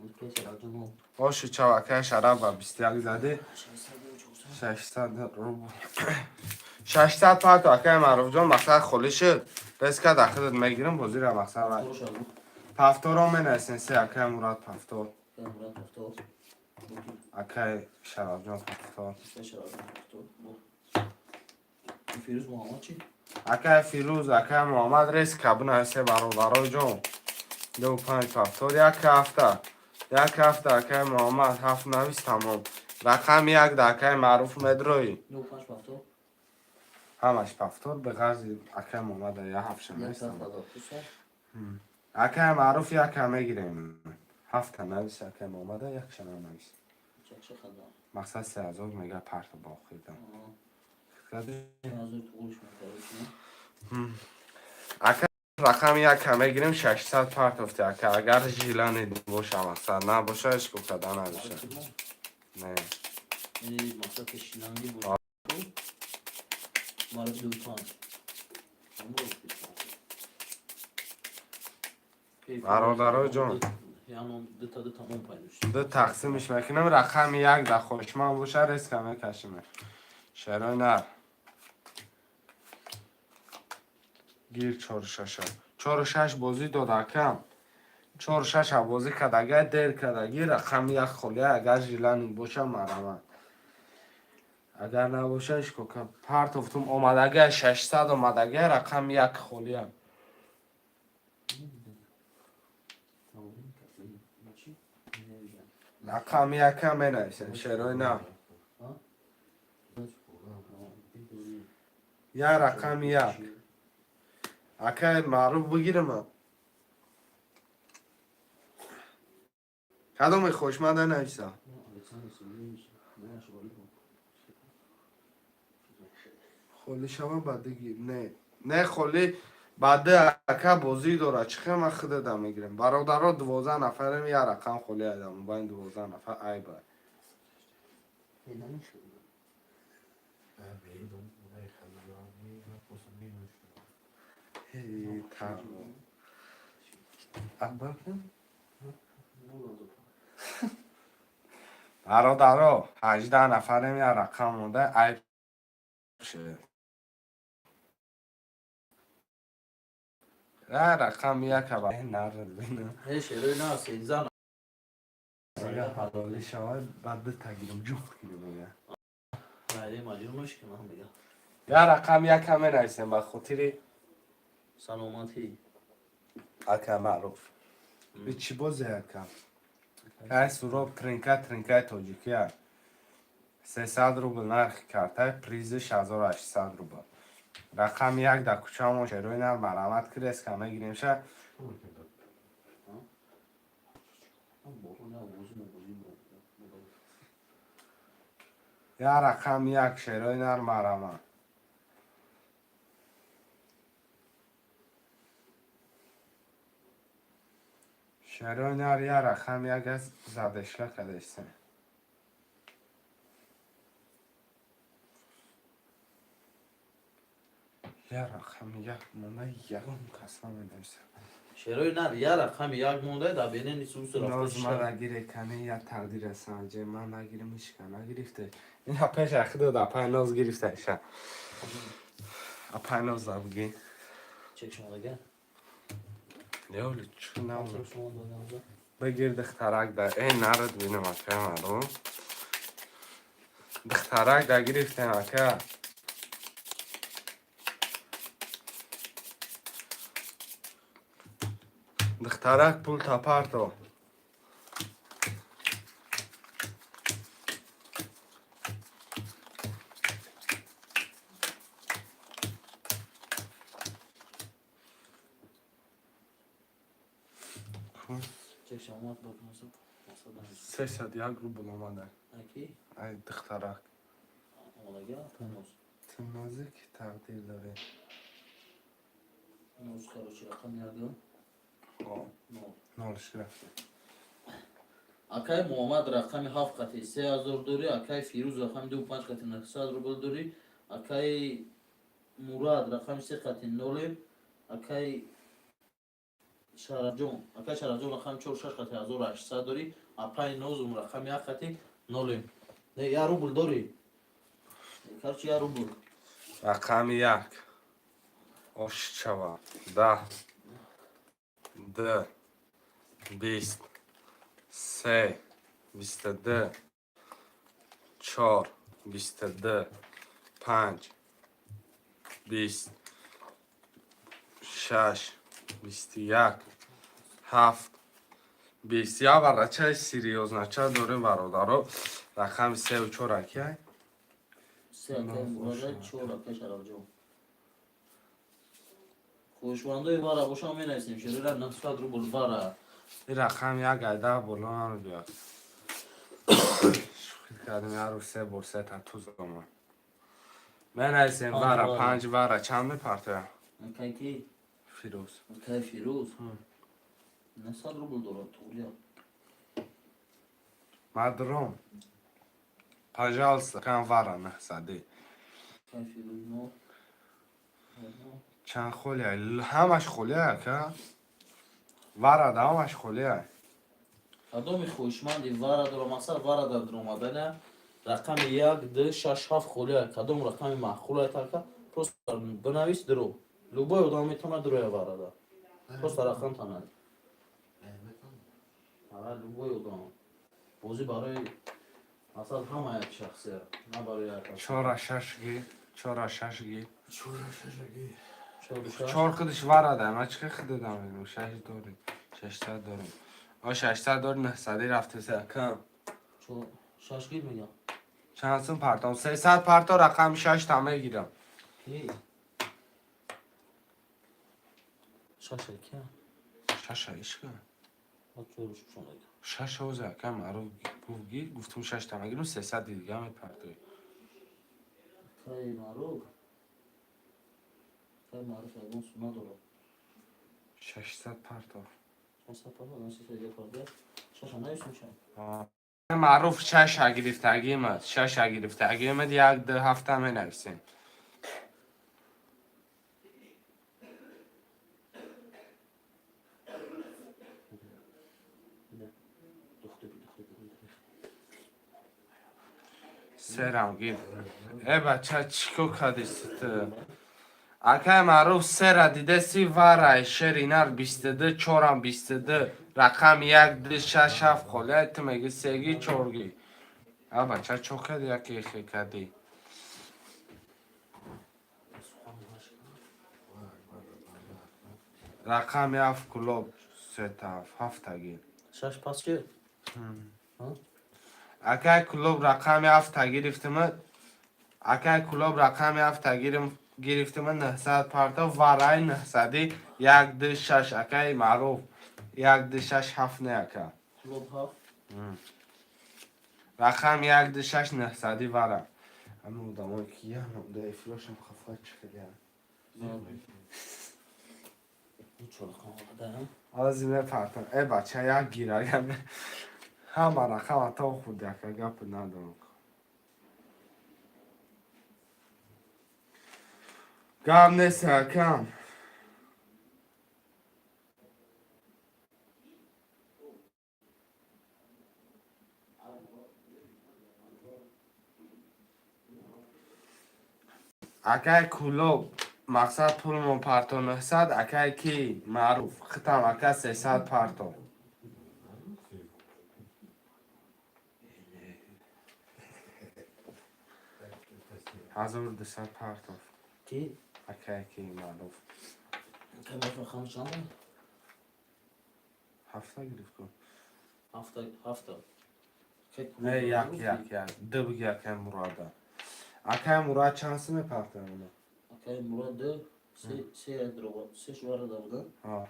акай Шарафҷон. Оши чав, акай Шараф ба 21 задӣ. 600 рубл. 600 парто, акай Маъруфҷон, мақсад холӣ шуд. Резка дар худат мегирам, бозира мақсад вай. Пафторо менависем, се, акай Мурад пафтор. Мурад пафтор. Акай Шарафҷон пафтор. Фирӯз Муҳаммад чӣ? Акай Фирӯз, акай Муҳаммад, резка бинависе, бародарои ҷон. Ду панҷ пафтор, як ҳафта. Як ҳафта, акай Муҳаммад, ҳафт навис, тамом. Рақами як да акай Маъруф медроӣ. Ду панҷ пафтор. Ҳамаш пафтор, ба ғарзи акай Муҳаммад я ҳафтша Як навис. ҳафт 1200. Акай Маъруф яка мегирем. Ҳафта навис, акай Муҳаммада якша навис. Чакша хадам. Мақсад 3000 мега парто ба охирдам. 1000 туғулиш мекард. Ака, рақами яка мегирем, 600 партофти, ака, агар желание боша, мақсад набоша, ҳеч када набоша. Не. Мақсад пешинанги буд. Маро ду панҷ. Бародарои ҷон. Яъне дута дута он пайдо шуд. Ду тақсимиш мекунем, рақами як да хошман боша, резка мекашем. Шерои нар. Гир чору шаша. Чору шаш бозӣ дод, акам. Чору шаша бозӣ кардага, дер кардаги, рақами як холия, агар желание боша, марҳамат. Агар набоша, ишко партофтум. Омадага 600 омадага, рақами як холиам. Рақами якам менависем, шерои на. Я рақами як. Акай маъруф, бигирама. Кадоме хушманда нависа? Холӣ шава, баъд гир. Не, не, холӣ баъд, ака, бозӣ дора. Чӣ хел ман худада мегирем? Бародаро, 12 нафарем, я рақам холӣ айдам. Байн 12 нафар айба. Намешавад. Медонам, Эй, тамом. Акбар кун? Бародаро, 18 нафарем, я рақам монда, айб шуд. Я рақам яка нарад бина. Не, шерои на, 13. Агар ҳалолӣ шавад, баъд дута гирам, ҷуфт гирам ага. Майли, маҷбур меши, ки ман бигам. Я рақам яка менависем ба хотири саломатӣ. Ака маъруф. И чӣ бозе, ака? Кай суроб тринка, тринкаи тоҷикия. 300 рубл нархи картай, призиш 1800 рубл. Рақами як дар кӯчамо, шерои нар, марамат киреска мегиремша. Борон овози мобозӣ. Я рақами як, шерои нар, марамат. Шерои нар, я рақами як аст, задешка кадесем. Я рақами як монда, ягон кас наменависад. Шерои нар, я рақами як монда, дар бенени сусу Ноз рафта. ман нагире кане, я тақдира санҷе, ман нагирем, ҳичка нагирифте. Ин пеша худо да пай ноз гирифта иша. Апай ноз да буги. Чек шумо дага. Леоли чӣ нав. Чек шумо дага. Бигир, духтарак да. Эй, нарад бинам, ака маро. Духтарак да гирифтем, ака. Духтарак, пул тапарто. Чек шумо ба кунсу. 301 рубл омада. Аки? Ай духтарак. Омадага ноз. Ту нозики тақдир дорӣ. Ноз, короче, рақами як. О, Нол. Нол ширафта. Акай Муҳаммад, рақами ҳафт қати 3000 дорӣ, акай Фирӯз, рақами ду панҷ қати 900 рубл дорӣ, акай Мурад, рақами се қати нолем, акай Шарафҷон, рақами чор шаш қати 1800 дорӣ, апай Нозум, рақами як қати нолем. Не, я рубл дорӣ. Короче, я рубл. Рақами як. Ошчава. 10. Д. 20. Се. 22. Чор. 22. Панҷ. 20. Шаш. 21. Ҳафт. 20. Я варачаи серьёзнача дорем, бародаро. Рақами сеу чор акай. Се акай Мурада, чор акай Шарафҷон. Хушмандои вара бошам, менависем. Шерира 900 рубл вара. Ин рақам як айда боло намебиёд. Шӯхӣ кардем, як рӯз се бор се та туз омад. Менависем. Панҷ вара. вара. Панҷ вара чанд мепартоям? Акай ки? Фирӯз. Акай Фирӯз. 900 рубл дорад, туғрия. Мадром, пожалуйста, кан вара наҳсадӣ. Акай Фирӯз нол. Чанд холия? Ҳамаш холия, ака. Вара да ҳамаш холия. Кадоми хоҳишманди вара дора, масалан, вара дар омадана рақами як, д, шаш, ҳафт холия. Кадом рақами маъқул ака, просто бинавис, дуро. Любой одам метавонад дуроя варада. Просто рақам танад. Ага, любой одам. Бозӣ барои Асал ҳама як шахсия, на барои як кас. Чора шаш ги, чора шаш ги. Чора шашаги. Чору шаш. Чор худаш варада, ма чӣ худадам мегӯм, шаш дорем, 600 дорем. О, 600 дор, 900 рафте кам. Шаш гир мегам. Чанд сум партом? 300 парто, рақами шаш та мегирам. Ки? Шаш ки? Шаша ишка. Ма чору шаш мегам. Шаш оза кам маъруф гуфт ги, гуфтум шаш та мегирам, 300 дига мепартои. Кай маъруф? Кай маъруф ягон сум надорад. 600 парто. 600 парто, на 300 дига парто. Шаша нависем чанд? Маъруф шаша гирифтагимад, шаша гирифтагимад, як ду ҳафта менависем. Духти духти духти. Серам гир. Э бача, чӣ кор кардиси ту? Акай маъруф сера дидаси, варай шеринар 22, чорам 22, рақами як ду шаш ҳафт холия, ту меги сеги чорги. А бача, чо карди, яке хе кардӣ? Сухан ҳашт. Рақами ҳафт кулоб сета ҳафт, ҳафта гир. Шаш пас чи? Акай кулоб рақами ҳафта гирифтима, акай кулоб рақами ҳафта гирифтима, 900 парто, варай 900 як ду шаш, акай маъруф як ду шаш ҳафт не ака. Кулоб ҳафт. Рақами як ду шаш 900 вара. Ами одамое ки ям да эфирошам хафа чиқидиям. Чор рақам омада. Ҳозир мепартам. Э бача, як гирагам. Ҳама рақама то хурд яка гап надорам. Гап нест акам. Акай кулоб мақсад пулмон парто 900, акай ки маъруф хитам ака 300 парто. 1200 парто. Ки? Акай ки маъруф. Кай маъруф рақам чанд? Ҳафта гирифт ку. Ҳафта, ҳафта. Кай кулоб Не, як маъруф? як як. Ду биги акай Мурада. Акай Мурад чанд сум мепартоям уно? Акай Мурад ду, се се дрова, се швара да буда. Ҳа.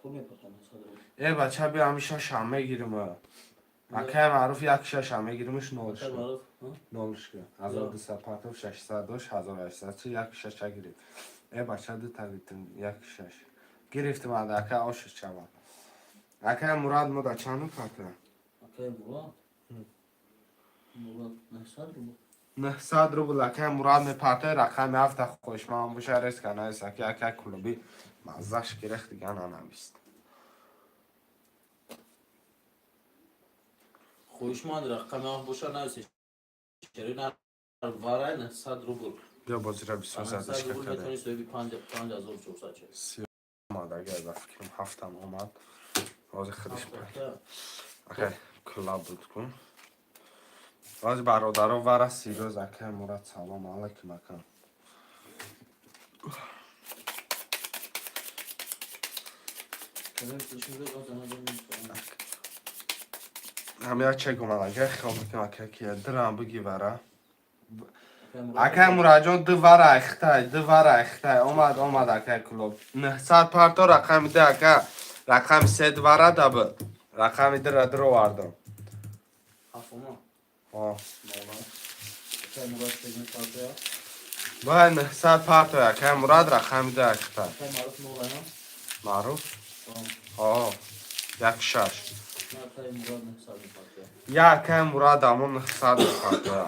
Пул мепартам 900 рубл. Э бача, биё ҳами шашам мегирим. Акай маъруф як шашам мегиримш Акай нолшка. маъруф, ҳа? Нолшка. 1200 партов 600 дошт, 1800 чи як шаша гирифт. Э бача, ду та гирифтим, як шаш. Гирифтим ада ака ош чава. Акай Мурад мода чанд мепартоям? Акай Мурад? Мурад 900 рубл. 900 рубл акай Мурад мепартои, рақами ҳафта хушман боша резка наиса ки акай клуби маззаш гирехт дига нанавист. Хоҳишманд рақами ҳафт боша нависе. Шерина варай 900 рубл. Биё бозира бисёр 900 задишка рубл карда. метавонӣ соҳиби 5400 шавӣ. Си омад, агар ба фикрам ҳафтам омад. Ҳозир худиш Ҳафт ака. акай клаб буд кун. Ҳозир бародаро вара сирӯз акай Мурад салом алайкум ака. Кадом чишм бе озана бе. Ҳам як чек омад акай хиёл мекунам акай ки дирам биги вара. Акай Мурад. Акай Мурадҷон ду вара айхтай, ду вара айхтай. Омад, омад акай клуб. 900 парто рақами ду ака, рақами се вара да буд. Рақами дура дуровардам. Ҳафт омад. Ҳо. Молай. Акай Мурад чек мепартоя. Бай 900 парто акай Мурад рақами ду айхтай. Акай маъруф нолай, ҳа? Маъруф? Ҳа. Ҳо. Як шаш. На акай Мурад 900 мепартоя. Я акай Мурад амон 900 мепартоя.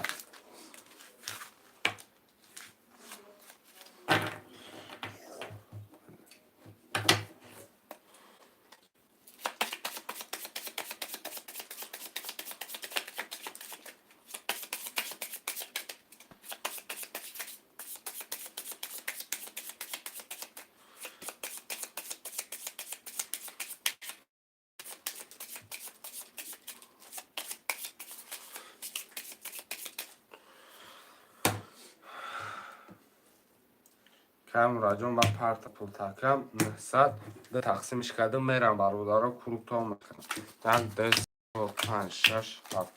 Кай Мураҷон, ба парта пул такам 900 ду тақсимиш кардам, мерам, бародаро, круг то мекунам. Як, ду, чор, панҷ, шаш, ҳафт.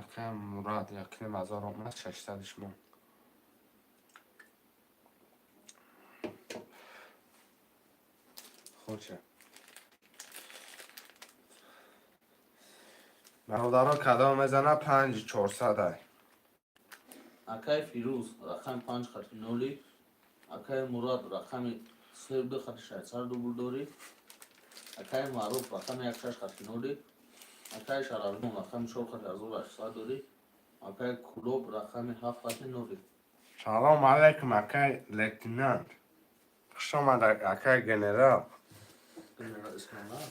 Акай Мурад, якним ҳазор омад, 600-иш мон. Хуча. Бародаро, кадом мезана, панҷи чорсадай. Акай Фирӯз, рақами панҷ хати ноли. Акай Мурад, рақами сеу ду хати 600 рубл дорӣ. Акай Маъруф, рақами як шаш хати ноли. Акай Шарафҷон, рақами чор хати 1800 дорӣ. Акай Кулоб, рақами ҳафт хати ноли. Салом алейкум, акай лейтенант. Хуш омад, акай генерал. Генерал Искандар.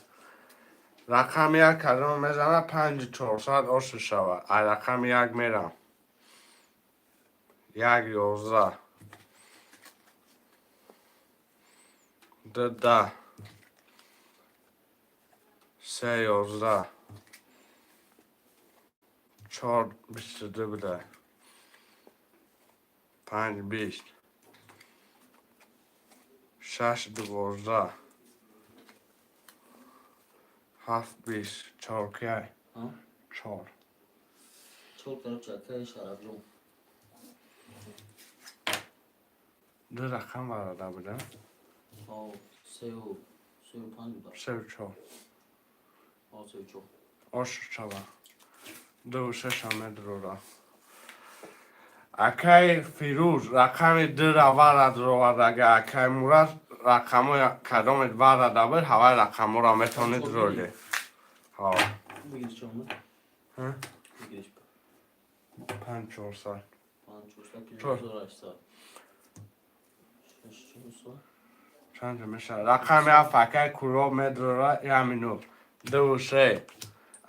Рақами як кадом мезана, панҷи чорсад ошу шава. А рақами як мерам. Як 11. Ду 10. Се 11. Чор 22 буда. Панҷ 20. Шаш 12. Ҳафт 20. Чор кияй? А? Чор. Чор, короче, акай Шарафҷон. Ду рақам варада буда. Сеу сеу панҷ буда. Сеу чор. Сеу чор. Ошу шава. Ду шаша медрора. Акай Фирӯз, рақами дура вара дуровардага. Акай Мурад, рақамои кадомет варада буд, ҳавай рақаморо метавонед роли. Ҳо. Бигириш чонда. Ҳа? Бигириш. Панҷ чорсад. Панҷ чорсад. Чор. 1800. Шаш чорсад. Чанд мешавад? Рақами ҳафт акай Куроб медрора, як минут. Ду се.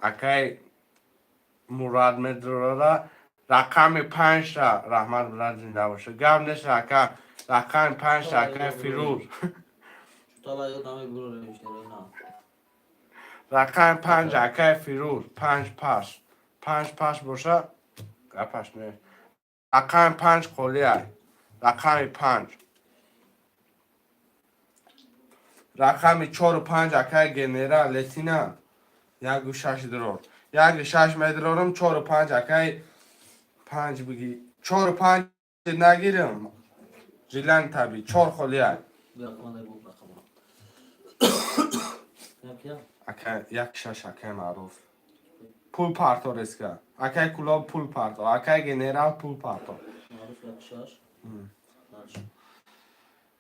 Акай Мурад медрора. Рақами панҷта, раҳмат, билад, зинда боша. Гап нест, ака. Рақами панҷта акай Фирӯз. Чутала ёд намебурорем, шерина. Рақами панҷ акай Фирӯз. Панҷ пас. Панҷ пас боша, гапаш не. Рақами панҷ холиай. Рақами панҷ. Рақами чору панҷ акай генерал, лейтенант. Яку шаш дурор. Яку шаш медурорам, чору панҷ акай панҷ биги. Чору панҷ нагирам. Жилан таби. Чор холиай. Рақама бу рақама. Як як. Акай як шаш акай Маъруф. Пул парто резка. Акай Кулоб, пул парто. Акай генерал, пул парто. Маъруф як шаш. Дальше.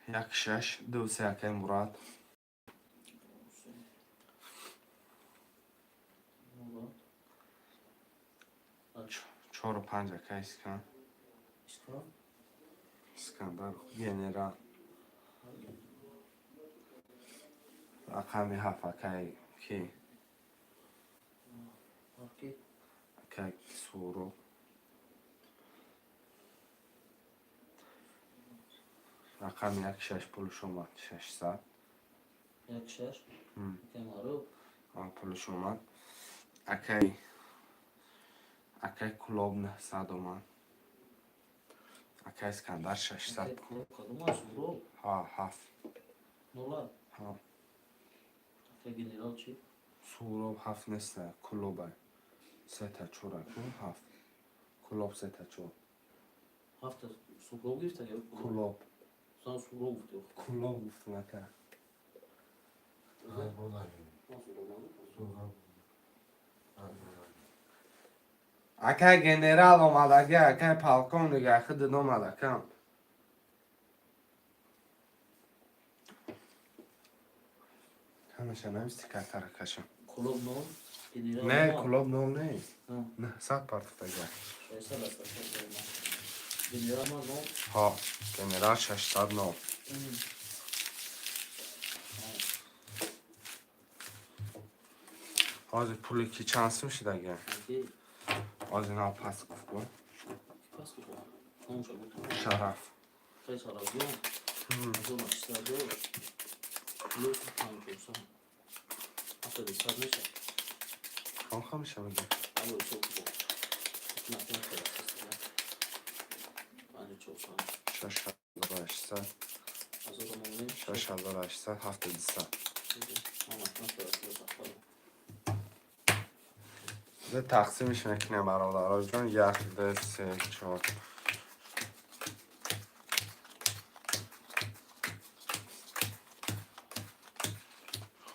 Як шаш, ду се акай Мурад. Мурад. Дальше. Чору панҷ акай Искан. Искра. Искандар генерал. Рақами ҳафт акай ки? Ҳафт. Акай Суроб. Рақами як шаш пулш омад 600. Як шаш. Акай Маъруф. Пулш омад. Акай Кулоб 900 омад. Акай Искандар 600. Акай Кулоб кадом аст? Суроб. Ҳа, ҳафт. Нола. Ҳа. Акай генерал чӣ? Суроб ҳафт неста, Кулоба. Сета чора ку ҳафт. Кулоб сета чор. Ҳафта Суроб гирифта ё Кулоб? Кулоб. Сан Суроб гуфти. Кулоб гуфтам, ака. Ай, бода. Ман Суроб нагуфтам. Суроб. Ай, бода. Акай генерал омадаги, акай полковник, ахидид омад, акам. Ҳамаша нависти картара кашам. Кулоб нол. Генерал Не, нол. Кулоб нол не. Ҳа. 900 партофтага. 600 аст. Акай генерал. Генерал ман нол. Ҳо, генерал 600 нол. Ҳозир пули ки чанд сум шудага? Аки Ҳозир нав пас гуфт ку. пас гуфт. Номша гуфт. Шараф. Акай Шарафҷон. 1800 дор. Плюс панҷ чорсад. 700 мешавад. Хом мешавад. Або ҳисоб бо. Макин хеле аст. 5400. 6800. Ҳазор монем. 6800, 7200. Макин хеле аст. Зе тақсимиш мекунем, бародароҷон. Як, ду, се, чор.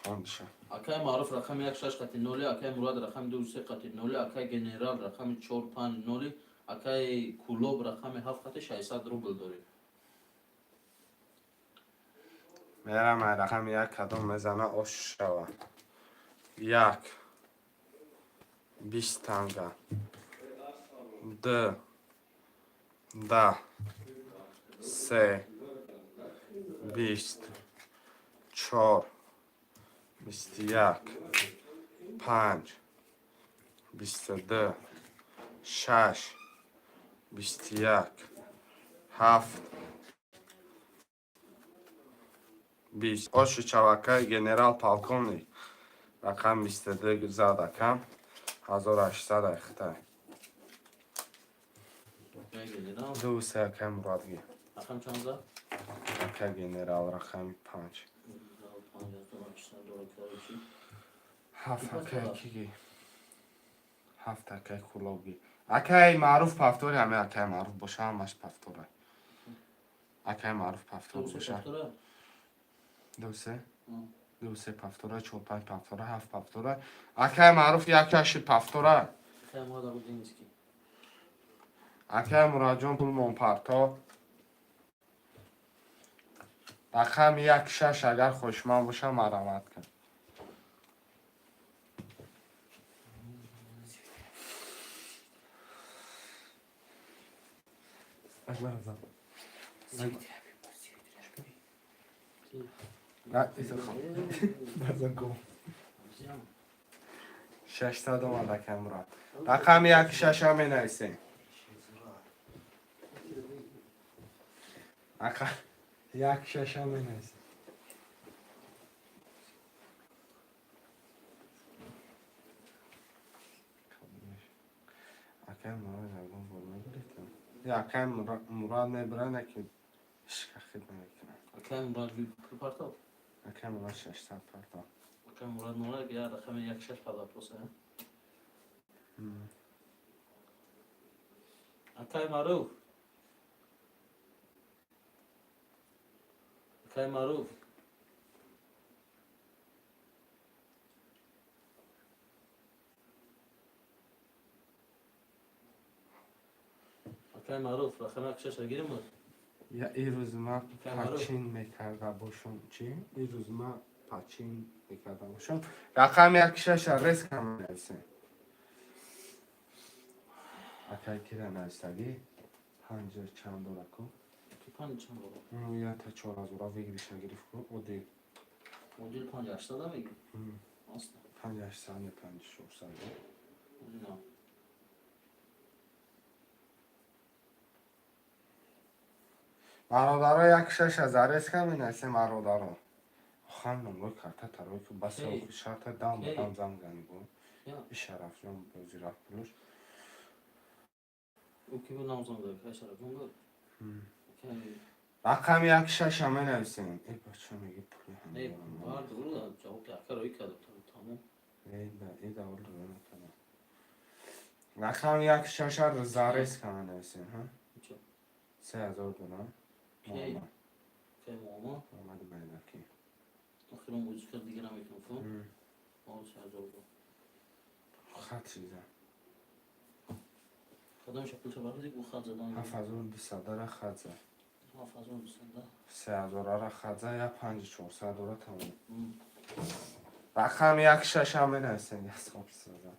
Хонша. Акай Маъруф рақами як шаш қати ноли, акай Мурад рақами ду се қати ноли, акай Генерал рақами чор панҷ ноли, акай Кулоб рақами ҳафт қати 600 рубл дорем. Мерам, ай рақами як кадом мезана, ош шава. Як. 20 танга. Д. Да. Се. 20. Чор. 21. Панҷ. 22. Шаш. 21. Ҳафт. 20. Оши чавакай генерал полковник. Рақам 22 зад акам. 1800 ай хитай. Акай Генерал. Ду се акай Мурадги. Рақам чанд зад? Акай генерал рақами панҷ. Генерал 5800 доллар короче. Ҳафт акай киги. Ҳафт акай Кулобги. Акай Маъруф повтори, ҳаме акай Маъруф боша, ҳамаш повтора. Акай Маъруф повтор Ду се боша. повтора? Ду се? М. Ду се повтора, чор панҷ повтора, ҳафт повтора. Акай Маъруф як ҳашт повтора. Акай Мурад Абудинский. Акай Мурадҷон пулмон парто. Рақами як шаш агар хушман боша, марамат кун. 600 омад акай Мурад. Рақами як шаша менависем. Ака як шаша менависем. Акай Мурад ягон бор мегирифтам. Я акай Мурад мебира, не ки ҳичка хид намекунам. Акай Мурад пул партов? Акай Мурад 600 партов. Акай Мурад Мурад я рақами як шаш под вопрос, а? Акай Маъруф. Акай Маъруф. Акай Маъруф рақами як шаш гирим буд? Я ирӯз ма Акай Маъруф. почин мекарда бошам. Чӣ? Ирӯз ма почин мекарда бошам. Рақами як шаша резко менависем. Акай кира нависагӣ? Панҷа чанд дора ку? Ки панҷ чанд дора? Ята 4000 выигрыша гирифт ку? Одил. Одил панҷ ҳаштсада мегӣ? Аста. Панҷ ҳаштсад не, панҷ чорсад. На. Бародаро, як шаша зарезка менависем, бародаро. Охам номрои карта тарой ку бас. Кей? Шарта дам. Кей? Дам зам зани бу. Я. И Шарафҷон бози рафт пулуш. Ӯ ки буд намзам зад? Акай Шарафҷон буд? Акай Рақами як шаша менависем. Э, бача меги пули Не, ҳам. бар дур ҷавоб ака роӣ кард тамом. Э, да, ол роӣ накардам. Рақами як шаша зарезка менависем, ҳа? Чо? 3000 дона. Кей? Муҳаммад. Акай Муҳаммад? Муҳаммади Байдаки. Охирон бозӣ кард, дига намекунам фу. Мол 3000 буд. Хат чиза. Кадомша пулша барди гу хат задан? 7200-ара хат зад. 7200. 3000-ара хат зад, я 5400 дора, тамом. Рақами як шаша менависем, як соб зад.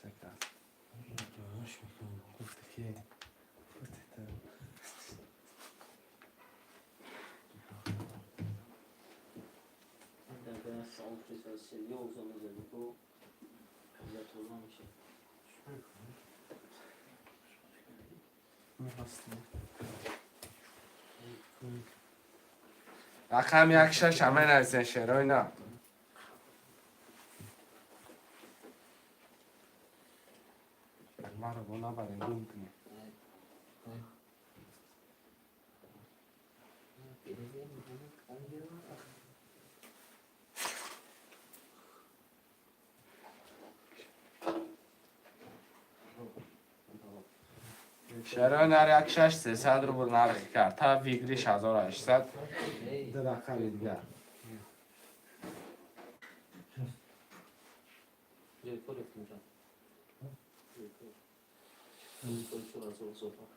Се кас. Гуфти ки гуфти та. Дар савол присад серьёзно мезади ку я тоза меша. Мехостем. Рақами як шаша менависем, шерои на. Набарем, гум кунем. Шарои нар як шаш 300 рубл нархи карта, выигрыш 1800. Ду рақами дигар. Ҷои кор рафтем ҷон. Ҷои кор. Кори 4000 сомон.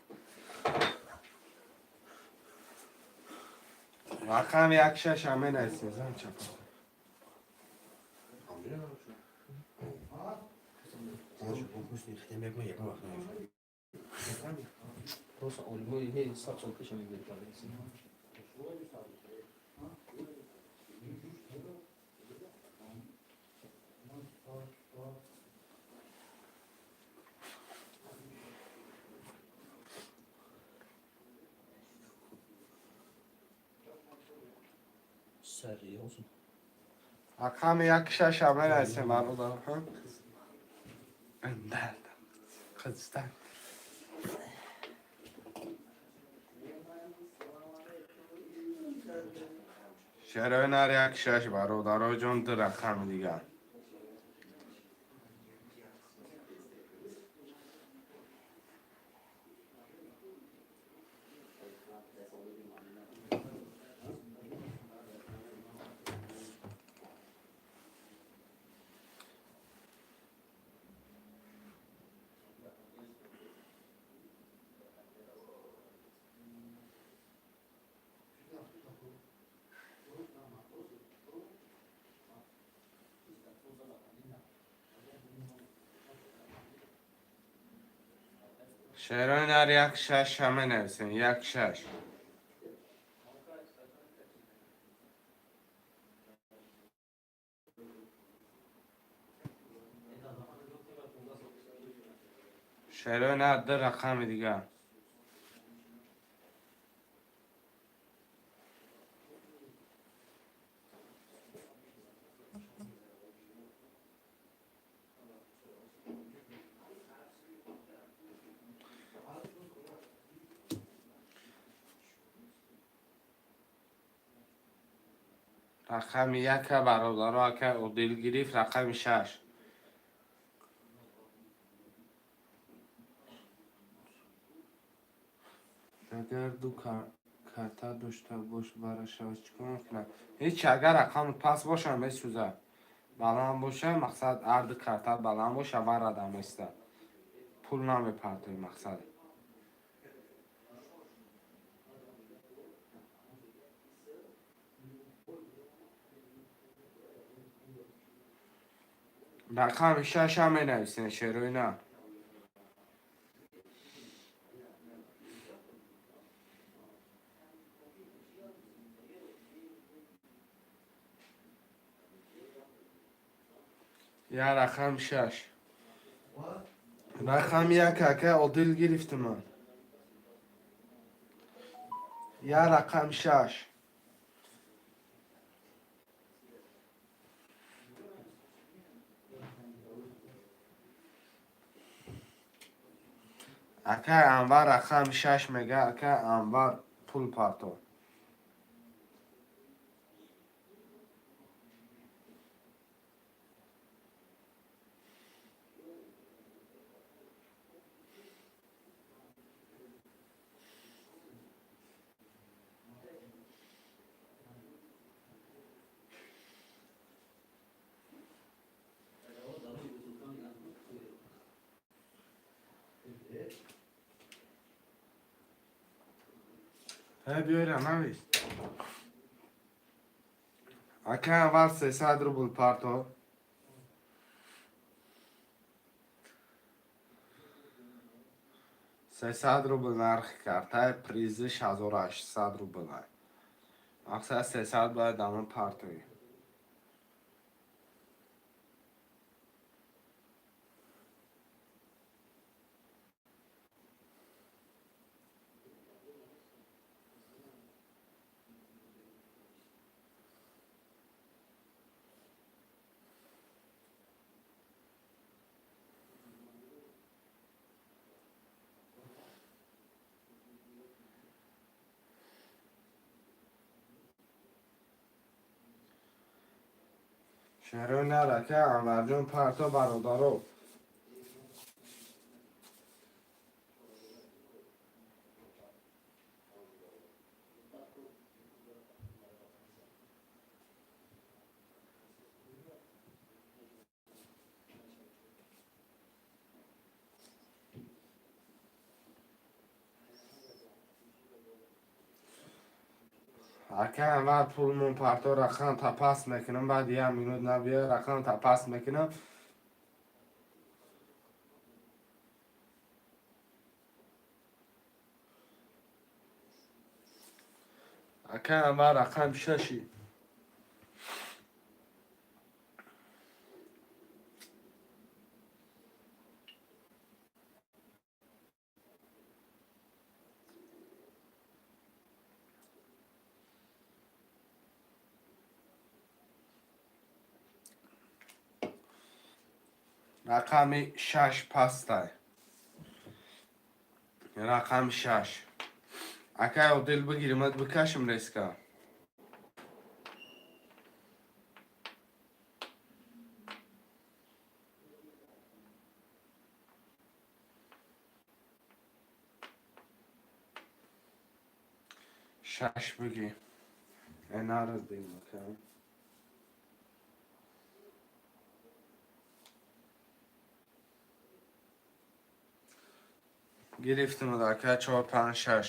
Рақами як шаш ҳам менависем, зан чапа. Просто олимои ҳе 100 сол пеша мегирифт кардаси. Серьёзно? Рақами як шаш ҳам менависем, бародарон. Қиздан. Шарои нар як шаш, бародаро ҷон, ду рақами дигар. Шерои нар як шаш ҳам менависем, як шаш. Шерои нар ду рақами дигар. Рақами яка, бародаро, ака Одил гирифт, рақами шаш. Агар ду карта дошта бош, бара шавад, чӣ кор мекунад? Ҳеч, агар рақами паст боша, месӯзад. Баланд боша, мақсад, ҳар ду карта баланд боша, варада места. Пул намепартои, мақсад. Рақами шаш ҳам менависем, шерои на. Я рақами шаш. Рақами як ака Одил гирифтим ман. Я рақами шаш. Акай Анвар рақами шаш мега, акай Анвар пул парто. Ҳе, биёра, навис. Акай Анвар 300 рубл парто. 300 рубл нархи картаи, призиш 1800 рубл. Мақсад, 300 бояд дамон партоӣ. Шерои нар, ака Анварҷон, парто, бародаро. Ака Анвар, пулмон парто, рақам тапас мекунам, баъд як минут набиё, рақам тапас мекунам. Ака Анвар, рақам шаши. Рақами шаш пастай. Рақами шаш. Акай Одил, бигиримат, бикашим резко. Шаш бигӣ. Энараз бигим, ака. Гирифтем, ака, чор, панҷ, шаш.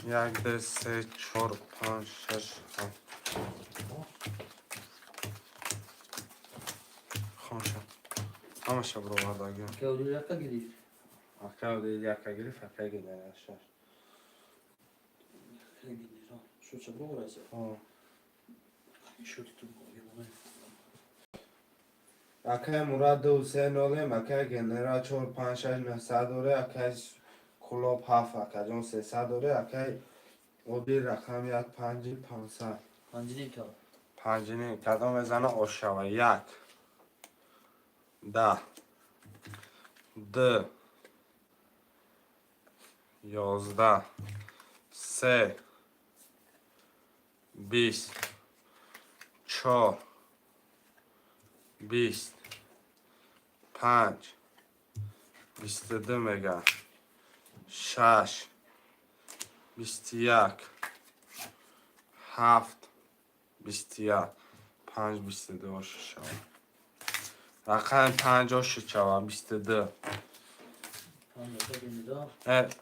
Як, ду, се, чор, панҷ, шаш, ҳафт. Хонша. Ҳамаша бировардагим. Ака Одил яка гирифт. Ака Одил яка гирифт, ака генерал шаш. Генерал. Шо ча бироварайся? О. Шоти ту бироварай. Акай Мурад ду, се, нолем, акай генерал чор, панҷ, шаш, нӯҳсад доре, акай Кулоб ҳафт, акаҷон, сесад доре, акай Одил рақам як, панҷи, 500. Панҷиним кал. Панҷиним кадом мезана, ошава. Як, 10, ду, 11, се, 20, чор, 20, панҷ, 22 мега, шаш, 21, ҳафт, 21, панҷ, 22 оши шава. Рақами панҷ оши шава, 22. Панҷ, ака генерал.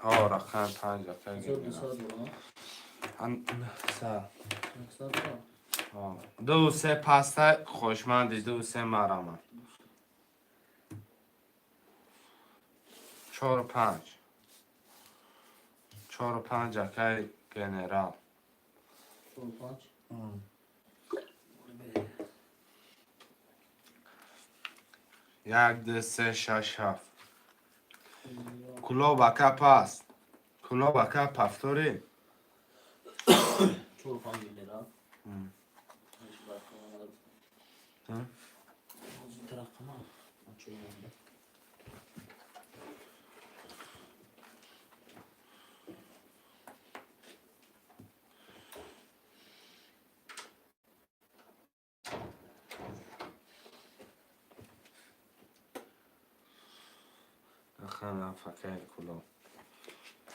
Ҳо, рақами панҷ, ака Ҳазор генерал. дусад дора. 900. 900 дора. Ҳо. Ду, се паста, хушманди, ду, се марама. Чору панҷ. Чору панҷ, акай генерал. Чору панҷ. Як, ду, се, шаш, ҳафт. Кулоб, ака, паст. Кулоб, ака, повтори. Чору панҷ, генерал. Ҳм? Рақама. Чору монда. Рақами ҳафт, акай Кулоб.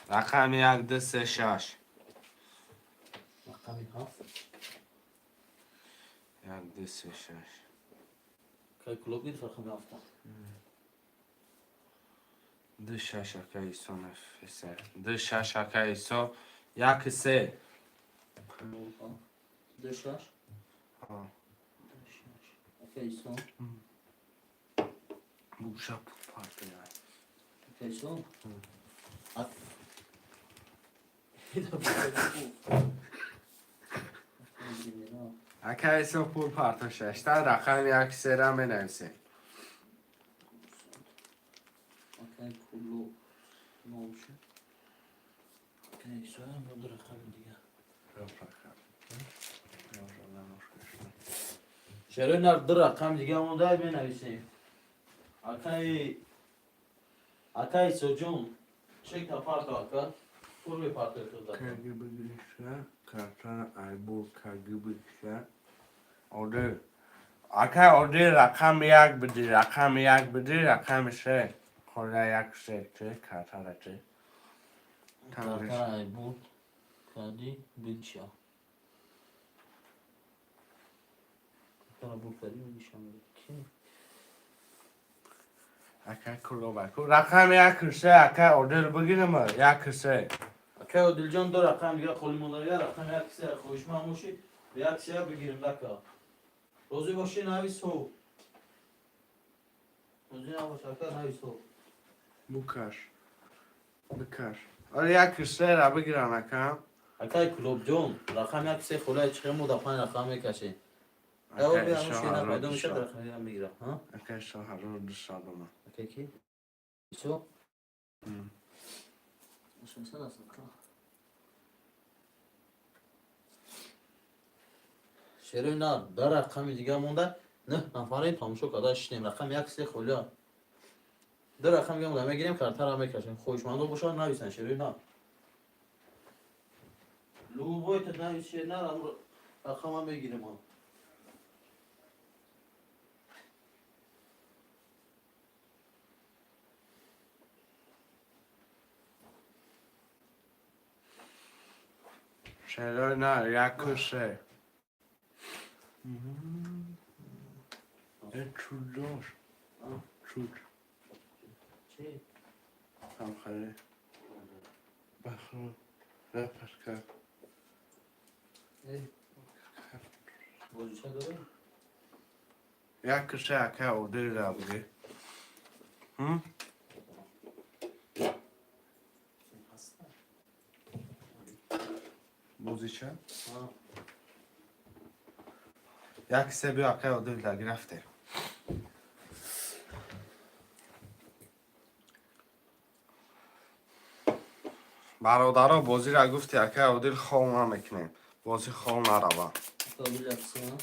Рақами як, ду, се, шаш. Рақами ҳафт. Як, ду, се, шаш. Кай Кулоб гирифт рақами ҳафта. Ду, шаш, акай Исо, нафиса. Ду, шаш, акай Исо. Як, се. Ду, шаш. Ҳо. Ду, шаш. Ака Исо. Буша. Партия. Акаисо? Ака Исо пул парто шашта рақам як сера менависем. Акай пулу номшу. Акаисо ду рақами дига. Шерои нар ду рақами дига монда менависем. Акай Исоҷон, чекта парто ака. Пул мепартои худа. КГБ гирифта, карта айбур КГБ гирифта. Одил. Акай Одил рақами як биди, рақами як биди, рақами се. Хола як се, че, картара че. Картара айбур кади бидша. Картара бур кади бидша мегӯяд. Акай кулоба. Рақами як се, акай Одил бигирам, як се. Акай Одилҷон ду рақам дига холи монда, як рақам як се хоҳишманд бошӣ, як се бигирем дака. Розӣ бошӣ навис ҳо. Розӣ набош ака навис ҳо. Букаш. Бикаш. Оре як се ра бигирам ака. Акай Кулобҷон, рақам як се холия чихе мо да панҷ рақам мекашем. Акай Акай Исо шена пайдо ҳазор мешад дусад. рақам дига мегирам, ҳа? Акай Исо 1200 дома. Акай ки? Исо? 600 аст ака. Шерои нар дар рақами дига монда нӯҳ нафаре тамошо карда шинем рақам як се холия. Ду рақам дига монда мегирем картара мекашем. Хоҳишмандо бошад нависанд шерои нар. Любой та навис шер нар ам рақама мегирем ам. Шерои нар як се. Чудош. Чуд. Чи? Ҳамхаре. Бахро. Рапаска. Бозича дорем? Як се ака Одил ра биги. Бозича? Як се биё акай Одил да гирифте. Бародаро бозиро гуфти акай Одил хов намекунем. Бозӣ хов нарава. Ака Одил як се, ҳа?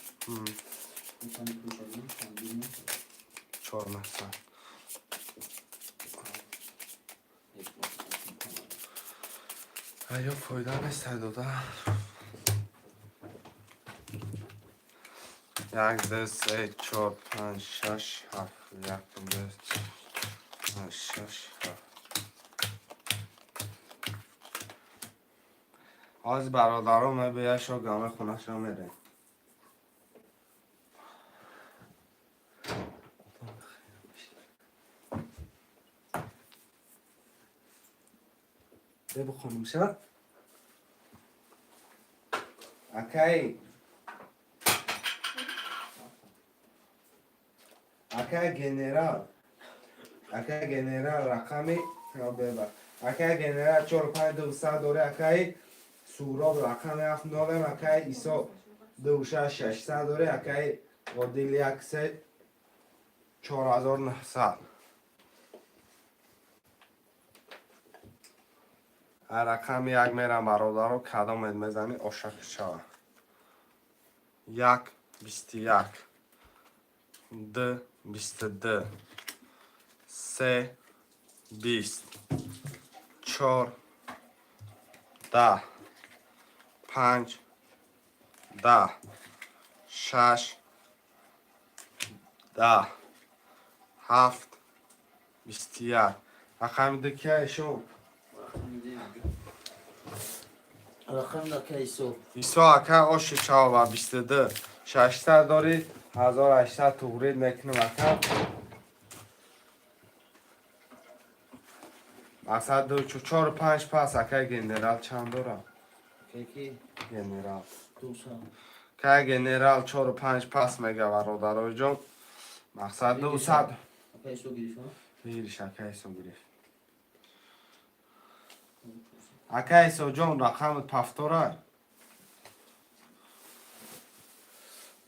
Чанд пул шадем? Чандин? 400. Аё фоида нест дода. Як, ду, се, чор, панҷ, шаш, ҳафт. Як, ду, се, панҷ, шаш, ҳафт. Ҳозир бародаро мебиёяд шо гаме хонаша мерем. Бихонумша. Акай. Акай генерал. Акай генерал рақами беба. Акай генерал 4 5 2 100 дори акай Суроб рақами 7 0 акай Исо 2 6 600 дори акай Одил 1 3 4900. Рақами як мерам бародаро кадомед мезанӣ ошак шава. 1 21 2 22 3 20 4 10 5 10 6 10 7 21. Рақами ду кия ишон? Рақам да ака Исо. Исо ака оши шава 22 600 дори 1800 туғрид мекунам ака. Мақсад ду чор панҷ пас акай генерал чанд дорам? Акай ки? Генерал. 200. Кай генерал 4 панҷ пас мега бародароҷон. Мақсад 200. Ака Исо гирифт, ҳа? Выигрыш ака Исо гирифт. Ака Исо ҷон, рақамат повтора.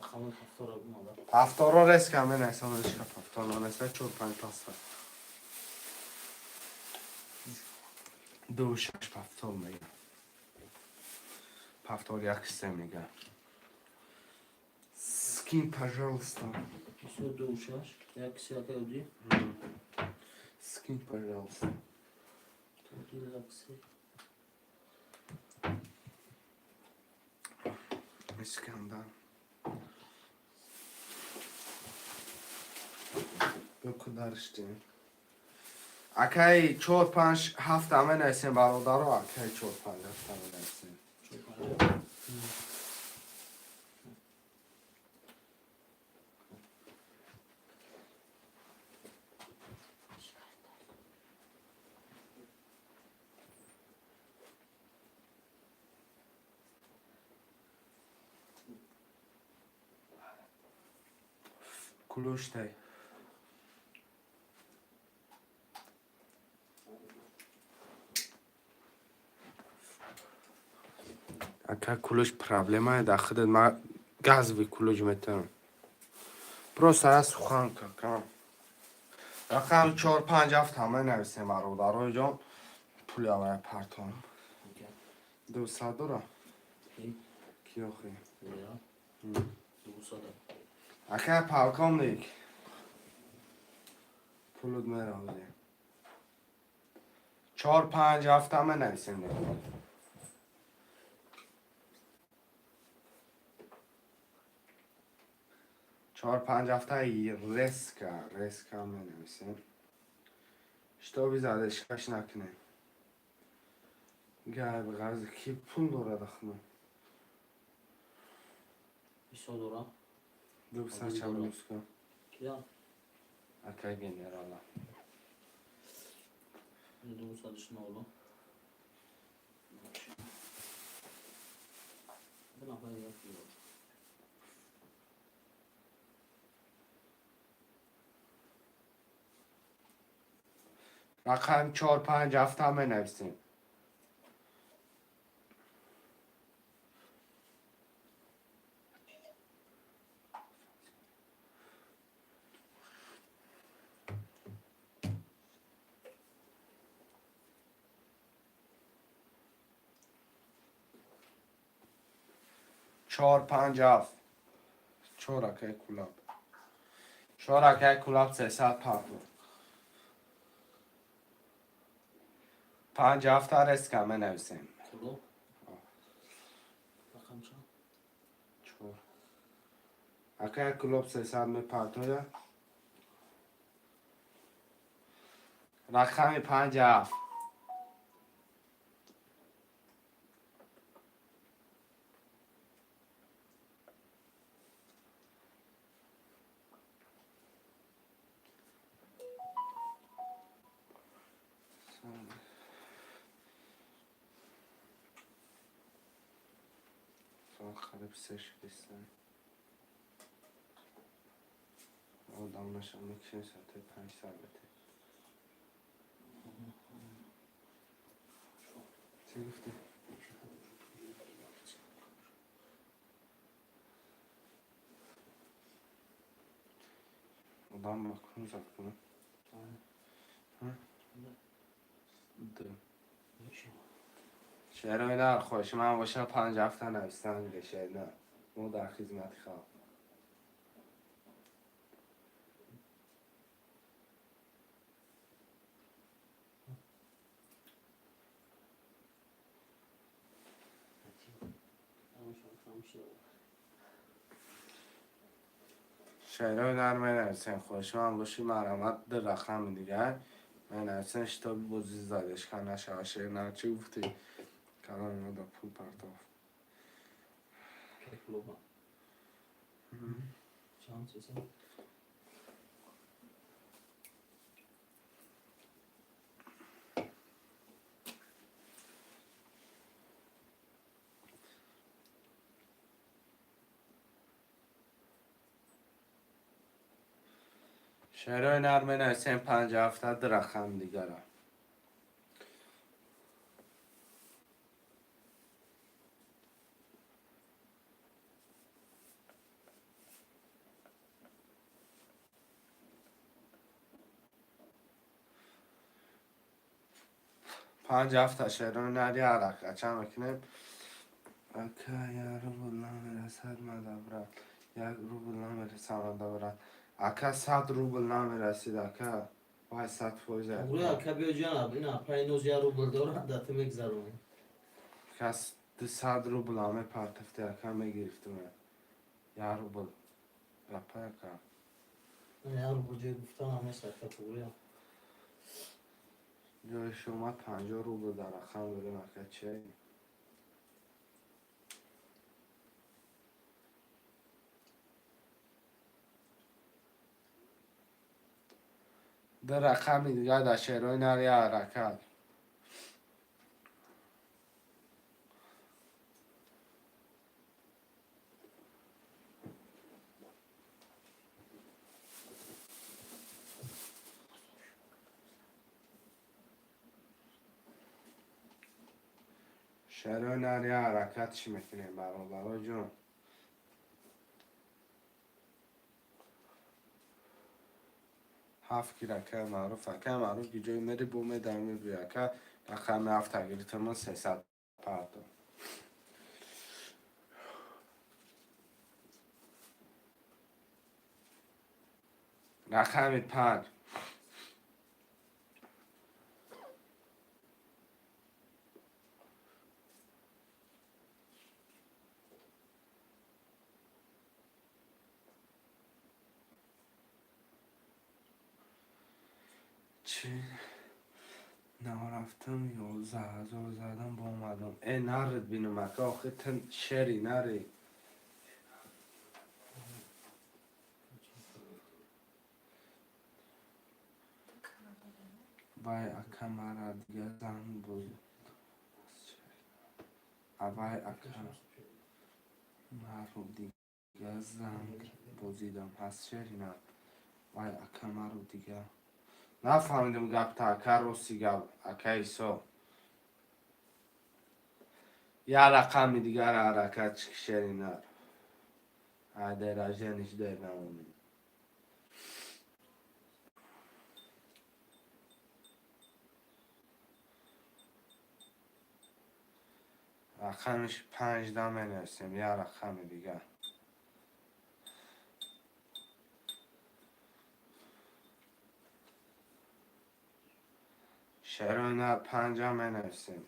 Рақами повтора бумада. Повторо резко менависам, резко повтор нанеса 4 5 паста. 2 6 повтор мегам. Повтор 1 3 мегам. Скинь, пожалуйста. Исо 2 6 1 3 ака уди. Скинь, пожалуйста. Уди 1 3. Искандар. Бикудариштем. Акай 4 5 7 менависем, бародаро, акай 4 5 7 менависем. 4 5. Кулуштай. Ака, кулуш проблема дар худат, ма газовый кулуш метавонам. Просто аз сухан какам. Рақам 4 5 7 ҳама нависем, бародарои ҷон. Пули авая партон. 200 дора? Ки охи? 200. Ака полковник. Пулут меравзе. 4 5 7 ҳама нависем. 4 5 7 резко, резко менависем. Чтобы задержкаш накунем. Гайб ғарз ки пул дорад ахно. Исо дора. 200 чамлуска. Кия? Акай генерала. 200 oldu. Bu naфар yapıyor. Рақам 4 5 7 менависем. 4 5 7 4 акай кулаб. 4 акай кулаб 300 парту. 5 7 резко менависем. Кулоб. Рақам чанд? 4. Акай кулоб 300 мепартоя. Рақами 5 7. Соат қариб 3 шудиста. Одам наша мекушем, соати 5 сар бете. Чӣ гуфтӣ? Одам ба кун зад кунам. Ду. Шерои нар хоҳиши ман боша 5 7 навистан дига шеър на. Мо дар хизмати халқ. Шерои нар менависем, хоҳиши ман боши марҳамат ду рақами дигар менависем, шитоби бозӣ задешка нашава. Шер нар чӣ гуфтӣ? Калон да пул партоф. Клуба. Чанд 300? Шерои нар менависем 57, ду рақам дигара. Панҷ ҳафта шерои нари ҳаракатча мекунем. Ака, як рубл намерасад мада, брат. Як рубл намерасад мада, брат. Ака, 100 рубл намерасид, ака. Вай, 100%. Ури ака, биё ҷанаб, ин апаи ноз як рубл дорад, да ту мегзаронӣ. Кас 200 рубл ҳаме партафти, ака, мегирифтум. Як рубл. Апа, ака. Як рубл ҷои гуфтан ҳамест, ака, туғри. Ҷои шума 50 рубл дар рақам дорем, ака, чи? Ду рақами дигар дар шерои нари ҳаракат. Шерои нари ҳаракат чӣ мекунем, бародаро ҷон? Ҳафт гир, акай Маъруф, акай Маъруф, ки ҷои мери бо медам мебиёй, ака. Рақами ҳафта гирифтамон, 300 парто. Рақами 5. Чӣ нарафтам, 11 000 задам, бо омадам. Э, нарид бинам, ака, охи тин шери нари. Вай, ака, мара дига занг буд. Авай, ака, маро дига занг бозидам. Ҳаст шери на. Вай, ака, маро дига. Нафаҳмидам гапта, ака, рости гап, ака Исо. Як рақами дигар ҳаракат чӣ, шери нар. Айдаражаниш дар намонем. Рақамиш панҷда менависем, як рақами дигар. Шерои нар панҷа менависем.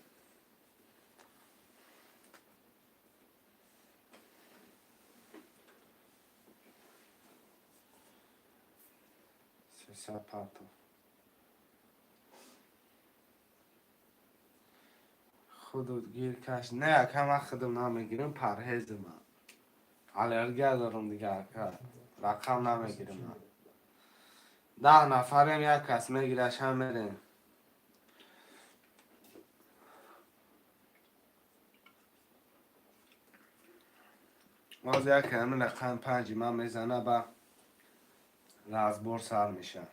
300 партов. Худут гир каш. Не, ака, ман худам намегирам, парҳезам. Аллергия дорам дига, ака. Рақам намегирам. 10 нафарем, як кас мегираш ҳам мерем. Боз як ҳамин рақам панҷи ман мезана, ба разбор сар меша.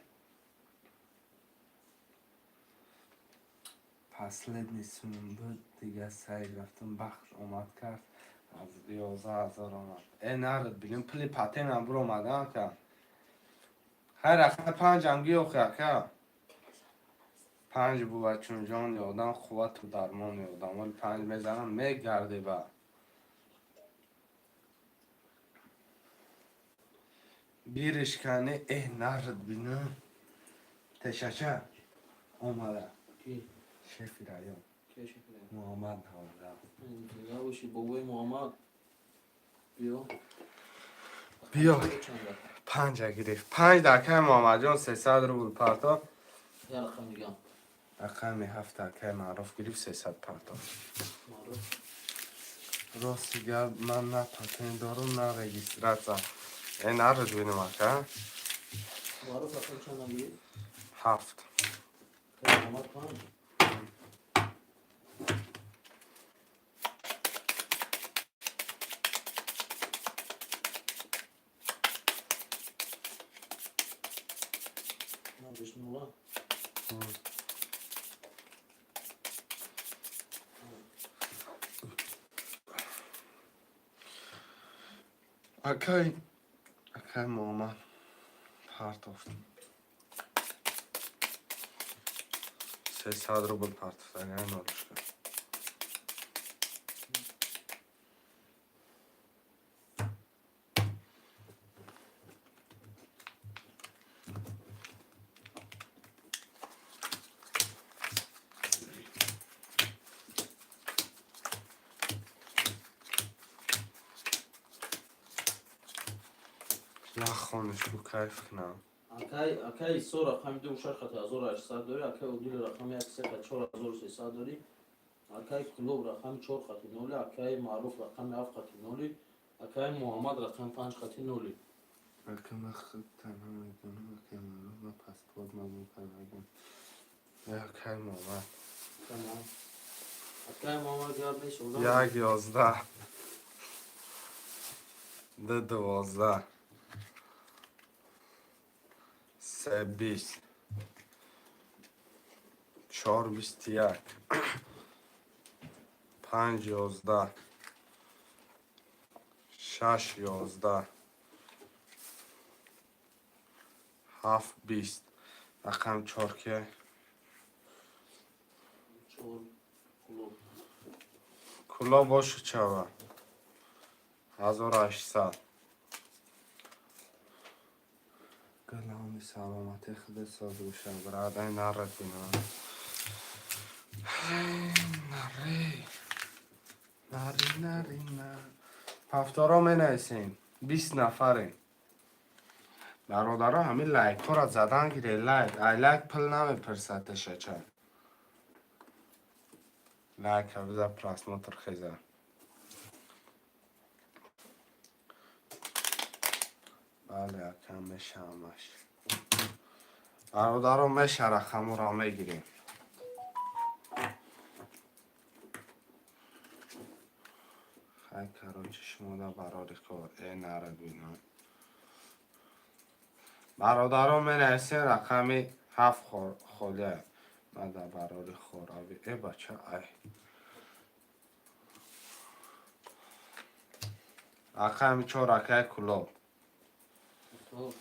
Последний сум буд, дига сайр рафтам, бахт омад кард, аз 11 000 омад. Э, нарид бигем, пули патентам биромада, ака. Хай, рақами панҷам ги охи, ака. Панҷ бувад чун ҷони одам, қуввату дармони одам. Вали панҷ мезанам, мегарде ба. Биришкани, э, нарид бинам. Тешача омада. Ки? Шефи район. Ки шефи район? Муҳаммад ҳавода. Зинда бошӣ, бобои Муҳаммад. Биё. Биё. Чанда? Панҷа гирифт. Панҷ дакаи Муҳаммадҷон 300 рубл парто. Як рақам дигам. Рақами ҳафт акаи Маъруф гирифт, 300 парто. Маъруф. Рости гап, ман на патент дорам, на регистрация. Э, нарид бинам, ака. Маъруф рақам чандам гирифт? Ҳафт. Муҳаммад панҷ. Панҷаш нула. Акай Муҳаммад партофт. 300 рубл партофт, агар нолушка. Як хонишку кайф кунам. Акай Исо рақами ду шаш хати 1800 дорӣ, акай Одил рақами як се хати 4300 дорӣ, акай Кулоб рақами чор хати ноли, акай Маъруф рақами ҳафт хати ноли, акай Муҳаммад рақами панҷ хати ноли. Ака, ман худ танҳо медонам, акай Маъруф, ман паспорт намекардагам. Акай Муҳаммад. Тамом. Акай Муҳаммад, гап нест, одам. Як 11, ду 12, се 20, чор 21, панҷ 11, шаш 11, ҳафт 20. Рақами чор ки? Чор Кулоб. Кулоб бошу чава, 1800. Галами саломатӣ худат соз боша, бирадай, нарад бина. Наре, нари, нари, на. Ҳафторо менависем, 20 нафарем. Бародаро, ҳамин лайкҳоро задан гире, лайк. Ай лайк пул намепирсад, ташача. Лайка биза, просмотр хеза. Бале, акам, мешавамаш. Бародаро, меша, рақаморо мегирем. Хай, короче, шумо барори кор э нарад бина. Бародаро, менависем, рақами ҳафт холия. Ман дар барори хорави. Э, бача, ай. Рақами чор, акай Кулоб. Хоб.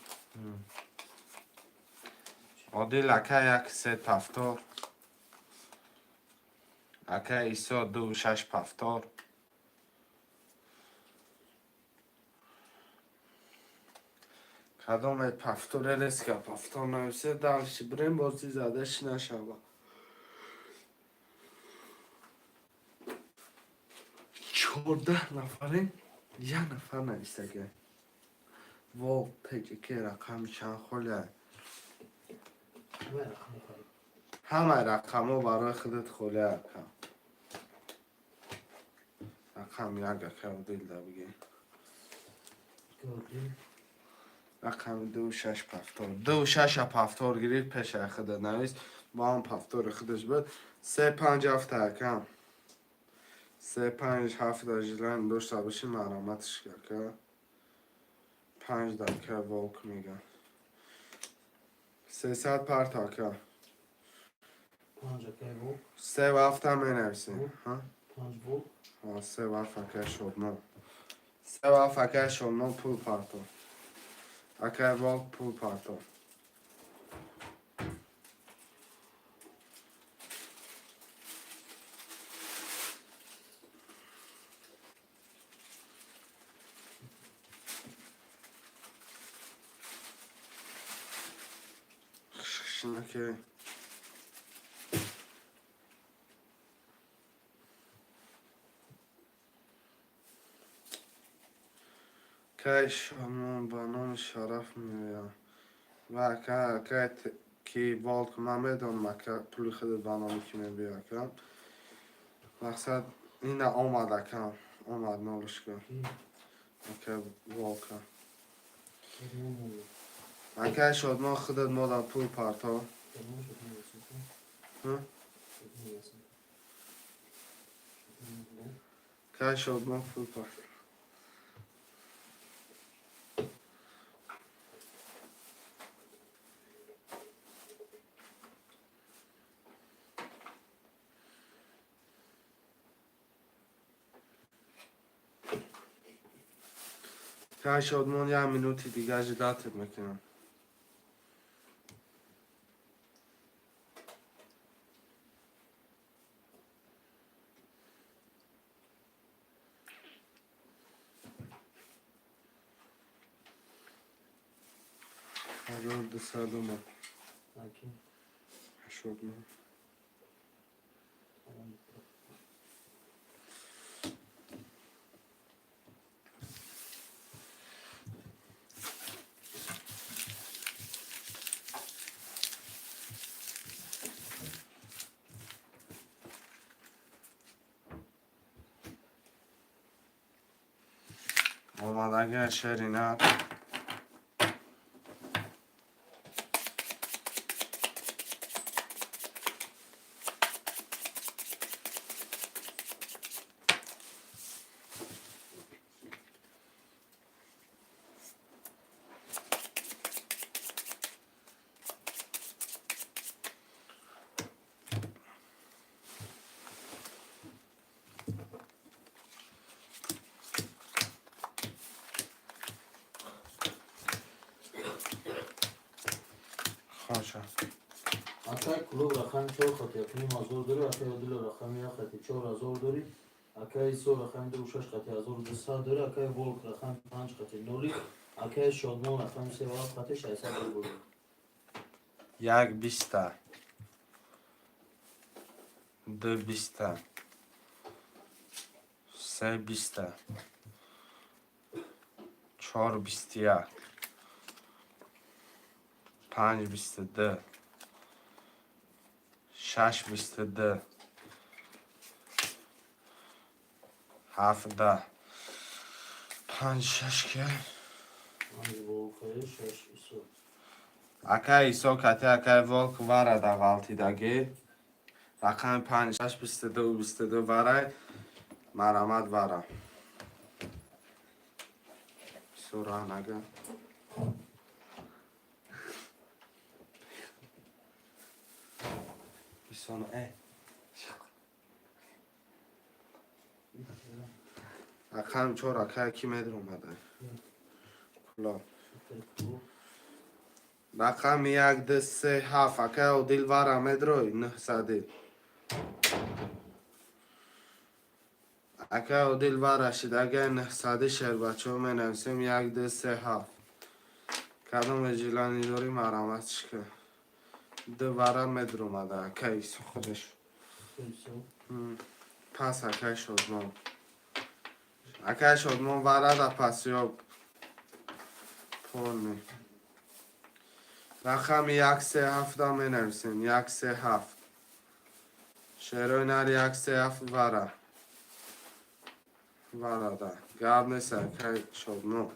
Одил ака, як се пафтор. Ака Исо, ду шаш пафтор. Кадоме пафтор резка пафтор нависе, дальше бирем, бозӣ задаш нашава. 14 нафарем, як нафар нависага. Во ПЖК рақами чанд холия? Ҳамаи рақамҳо холӣ. Ҳамаи рақамҳо барои худат холия, ака. Рақам як, ака Одилда бигӣ. Одил. Рақами ду шаш пафтор. Ду шаша пафтор гирифт, пешаи худат навис. Бо ҳам пафтори худаш буд. Се панҷ ҳафта, акам. Се панҷ ҳафта желание дошта бошӣ, марҳаматш, ака. Панҷ дака волк мегам. 300 парт, ака. Панҷ, акай Волк. Се ҳафта менависем. Ҳа? Панҷ Волк. Ҳа, се ҳафт, акай Шодмон. Се ҳафт, акай Шодмон, пул парто. Акай Волк, пул парто. Хушнаки. Кай Шодмон ба номи Шараф меояд. Ва ака, акай ки Волк, ман медонам, ака, пули худат ба номи ки мебиёд, ака. Мақсад ина омад, ака. Омад нолушка. Ака Волка. Акай Шодмон, худат мода пул парто. Ҳа? Кай Шодмон пул парто. Кай Шодмон, як минути дига ждать ат мекунам. 1200 омад. Аки. Шодмон. Омадагия шери нар. Хоша. Акай Клуб рақами чор хати 1500 дорӣ, акай Одило рақами як хати 4000 дорӣ, акай Исо рақами ду шаш хати 1200 дорӣ, акай Волк рақами панҷ хати ноли, акай Шодмон рақами се ва ҳафт хати 600 рубл. Як биста. Ду биста. Се биста. Чор бисту як. Панҷ бисту ду. Шаш бисту ду. Ҳафт даҳ. Панҷ шаш ки? Панҷ Волкае, шаш Исо. Акай Исо кати акай Волк вара да ғалтидагӣ. Рақами панҷ шаш бисту ду бисту ду варай. Марамат вара. Исо раҳ нага. Исоно э. Рақами чор акай ки медромада? Кулоб. Супер клуб. Рақами як ду се ҳафт акай Одил вара медрой нӯҳсадӣ. Акай Одил вара шид агар нӯҳсадӣ шербачаҳо менависем як ду се ҳафт. Кадоме желание дорӣ марамат чӣ ду вара медромада акай Исо худаш. Супер Исо. Пас акай Шодмон. Акай Шодмон вара да пас ё полный. Рақами як се ҳафта менависем як се ҳафт. Шерои нар як се ҳафт вара. Вара да. Гап нест акай Шодмон.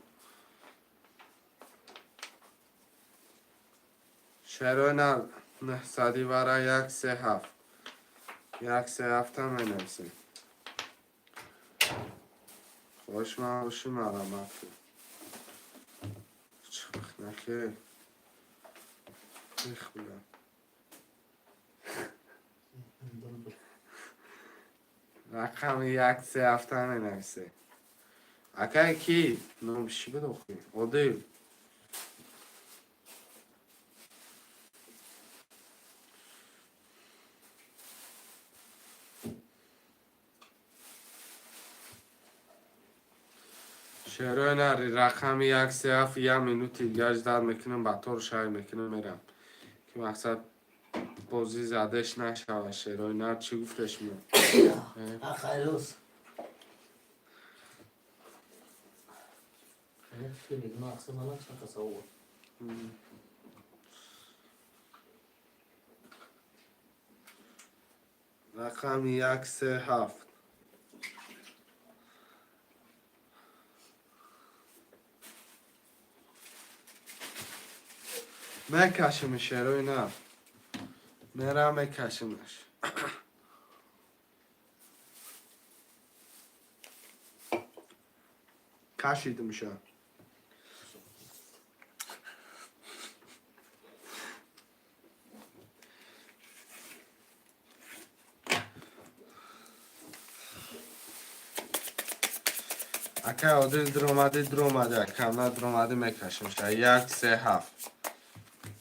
Шерои нар нӯҳсадӣ вара як се ҳафт. Як се ҳафта менависем. Хоҳиш ман бошӣ марамат кун. Наке. Их бля. Рақами як се ҳафта менависе. Акай ки? Ном чӣ буд охи? Одил. Шерои нари рақами як се ҳафт як минути дига ждать мекунам ба тор шай мекунам мерам. Ки мақсад бозӣ задеш нашавад шерои нар чӣ гуфтеш мо? Ахайрос. Филик, ну ахсамалан чақа савол. Рақами як се ҳафт. Мекашимш шерои нар. Мерам мекашимаш. Кашидимша. Ака Одил, дуромадӣ, дуромадӣ, ака, на дуромадӣ, мекашем ша. Як, се, ҳафт.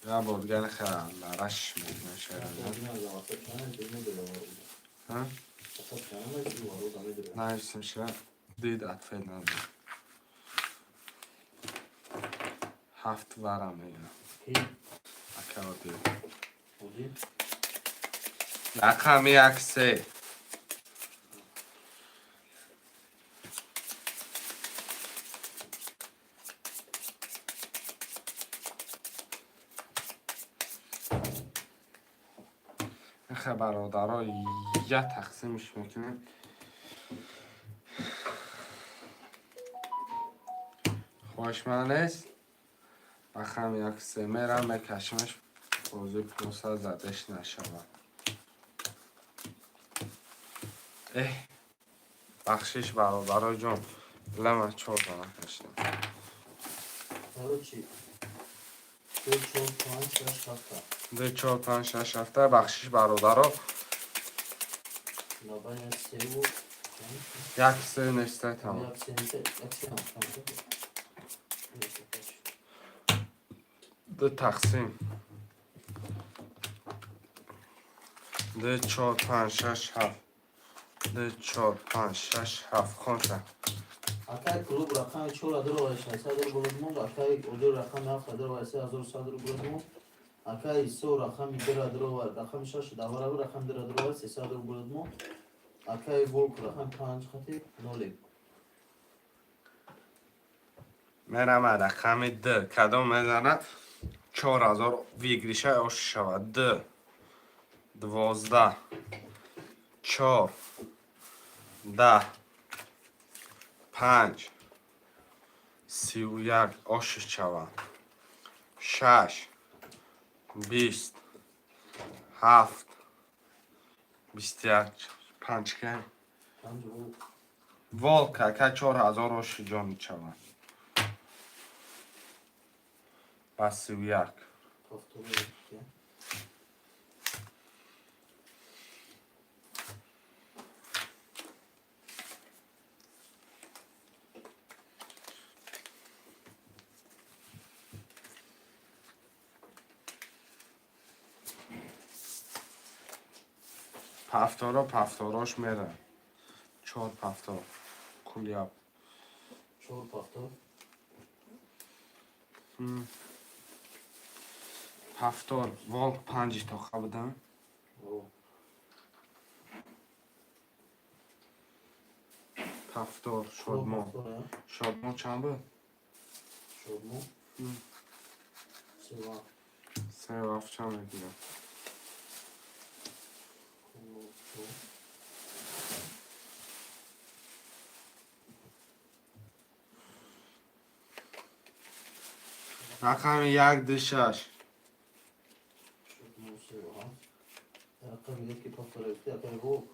Я бордигани хелараш мекунем шера. Нависем ша. Дид, ответ надод. Ҳафт вара мегирам. Ака Одил. Рақами як, се. Хе, бародаро, я тақсимш мекунем. Хоҳишманд нест, рақами як, се мерам, мекашимаш, бозӣ пулса задеш нашавад. Эҳ, бахшиш, бародаро ҷон, лама чор дона кашидам. Короче, ду, чор, панҷ, шаш, ҳафта. Ду, чор, панҷ, шаш, ҳафта. Бахшиш, бародаро. Лабаня севу панҷ. Як, се нестай, тамом. Як, се нестай, як, се ҳам, тамом. Ду тақсим ду, чор, панҷ, шаш, ҳафт. Ду, чор, панҷ, шаш, ҳафт. Хонша. Акай клуб рақами чора дуровари 600 рубл монд, акай Одил рақами ҳафта дуровари 3100 рубл монд, акай Исо рақами дура дуровар, рақами шаш даварабу рақами дура дуровари 300 рубл монд, акай Волк рақами панҷ хати ноле. Мерама рақами д. Кадом мезанад, 4000 выигрыша ош шавад. Д, 12, чор, 10, панҷ, 31 ошиш шавад. Шаш, 20, ҳафт, 21, панҷ ка. Панҷ Волк. Волк, ака, 4000 оши ҷон шавад ба 31. Повтори. Пафторо, пафторош мера. Чор пафтор куляб. Чор пафтор. Пафтор Волк панҷи тоқа будам. О. Пафтор Шодмон. Повтор, а? Шодмон чанд буд? Шодмон? Сева. Се ҳафт чанд мегирам? Клуб чор. Рақами як, ду, шаш. Шодмон сева ҳафт. Рақами яки повтор акай Волк.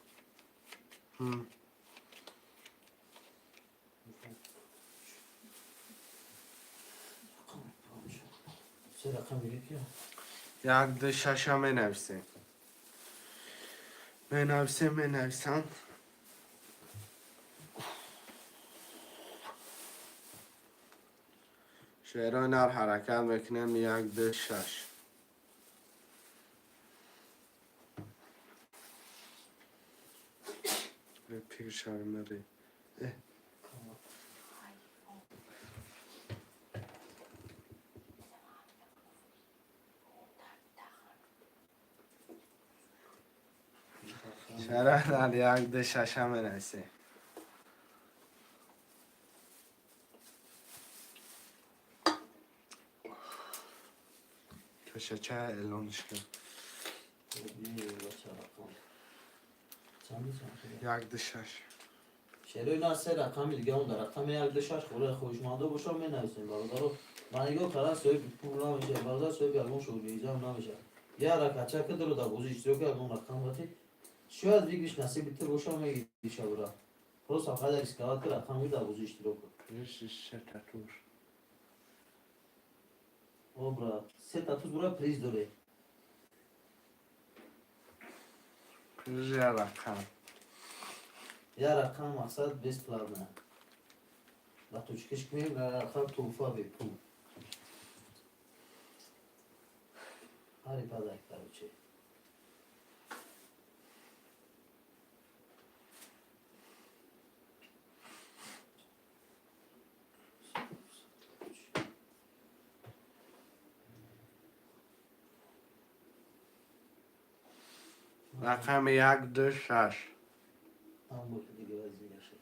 Рақами панҷ. Се рақами яки. Як, ду, шаша менависем, менависем, менависам. Шеърои нар, ҳаракат мекунем. Як, ду, шаш. Пир шави, мари. Камат. Шеърои нар, як, ду, шаша менависем. Кашача эълонш кард. Бача, рақам. Чанди чанд? Як, ду, шаш. Шерои нар, се рақами дига онда рақами як, ду, шаш. Хӯраи хоҳишмандо боша, менависем, бародаро. Ман нигоҳ кардам, соҳиби пул намешавад, бародар, соҳиби ягон шоҳҷоизаам намешавад. Як ракача ки дуро дар бозӣ иштирок, ягон рақам бати, шояд выигрыш насиби ту боша, мегири шабра. Просто фақат рисковать ки рақами дар бозӣ иштирок кун. Сета туз. О, брат, сета туз, бура, приз доре. Приз я рақам. Я рақам, мақсад, бесплатно. Латучкиш кунем, рақам туҳфа бепул. Ҳари бадай, короче. Рақами як, ду, шаш. Ҳам бо дига вази дигар шуд.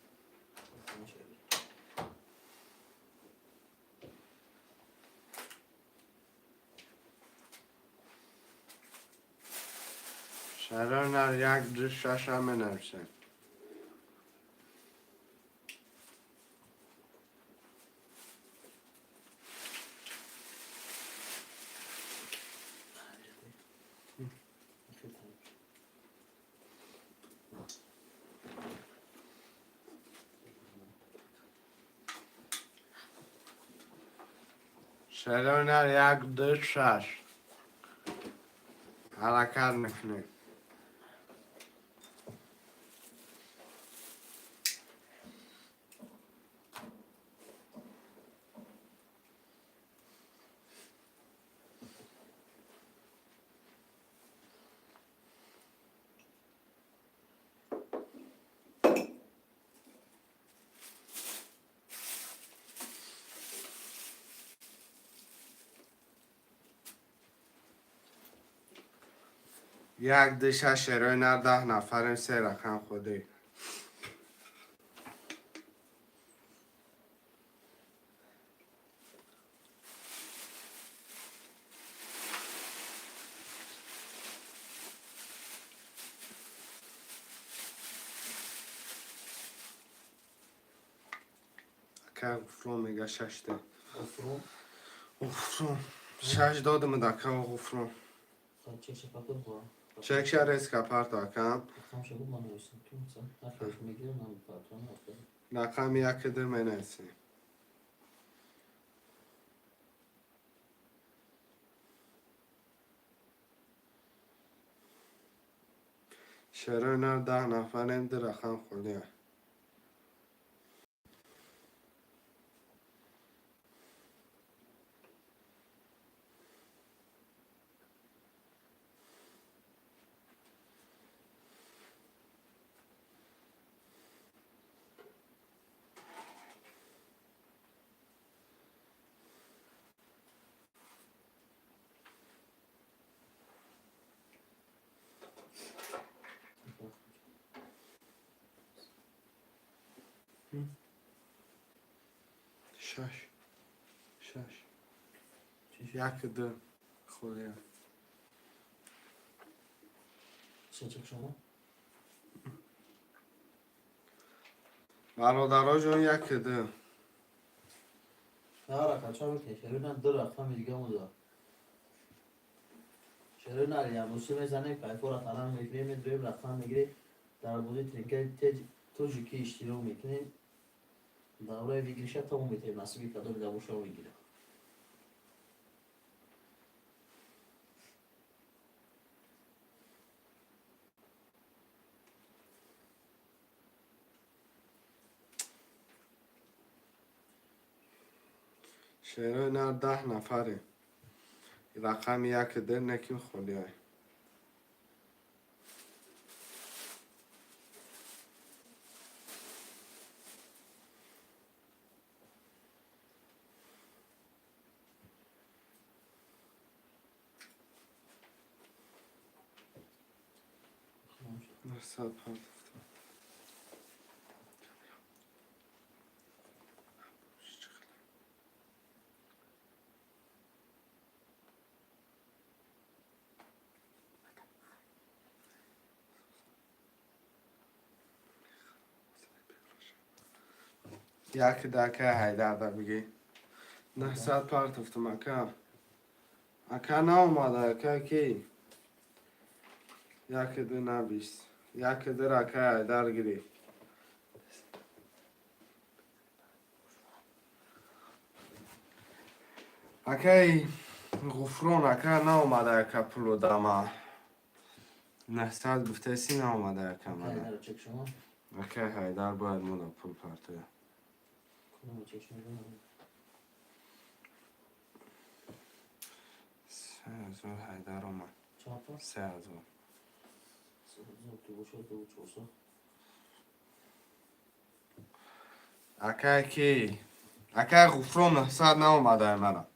Шаронар як, ду, шаша менависем. Шаронар як, ду, шаш. Ҳаракат мекунем. Як, ду, шаш, шерои нар, 10 нафарем, се рақам худӣ. Ака Ғуфрон мега шашта. Ғуфрон? Ғуфрон. Шаш додам ака Ғуфрон. Чекша пакет бо. Чекша резка парто акам. Рақамша гуфт, ман нависам. Ки мисам? Нархаш мегирам, ман партоам афтад. Рақами як, ду менависем. Шерои нар, 10 нафарем, ду рақам холия. Шаш. Шаш. Як, ду холия. Чек шумо? Бародароҷон, як, ду. Ҳаракат ча мекунӣ? Шерои ду рақами дига муда. Шерои нар ябуси мезанем, кайфора талан мекунем, медроем, рақам мегирем. Дар бозии тринкаи тоҷикӣ иштирок мекунем. Давраи выигрыша тамом метаем, насиби кадоми дабоша мегирем. Шерои нар, 10 нафарем. Рақами як, ду неким холиай. Нӯҳсад партофта. Як дака Ҳайдарда бигӣ. 900 партофтам, ака. Ака наомада, ака ки? Як, ду навис. Як, ду ака Ҳайдар гирифт. Акаи Ғуфрон, ака наомада, ака пулу дама. 900 гуфтаси, наомада, ака мана. Чек шумо? Акаи Ҳайдар бояд мода пул партоя. Худам чашм. 3000 Ҳайдар омад. Чанд та? 3000. 3000 ки бошад, 2400. Акай ки? Акай Ғуфрон 900 наомадай мана.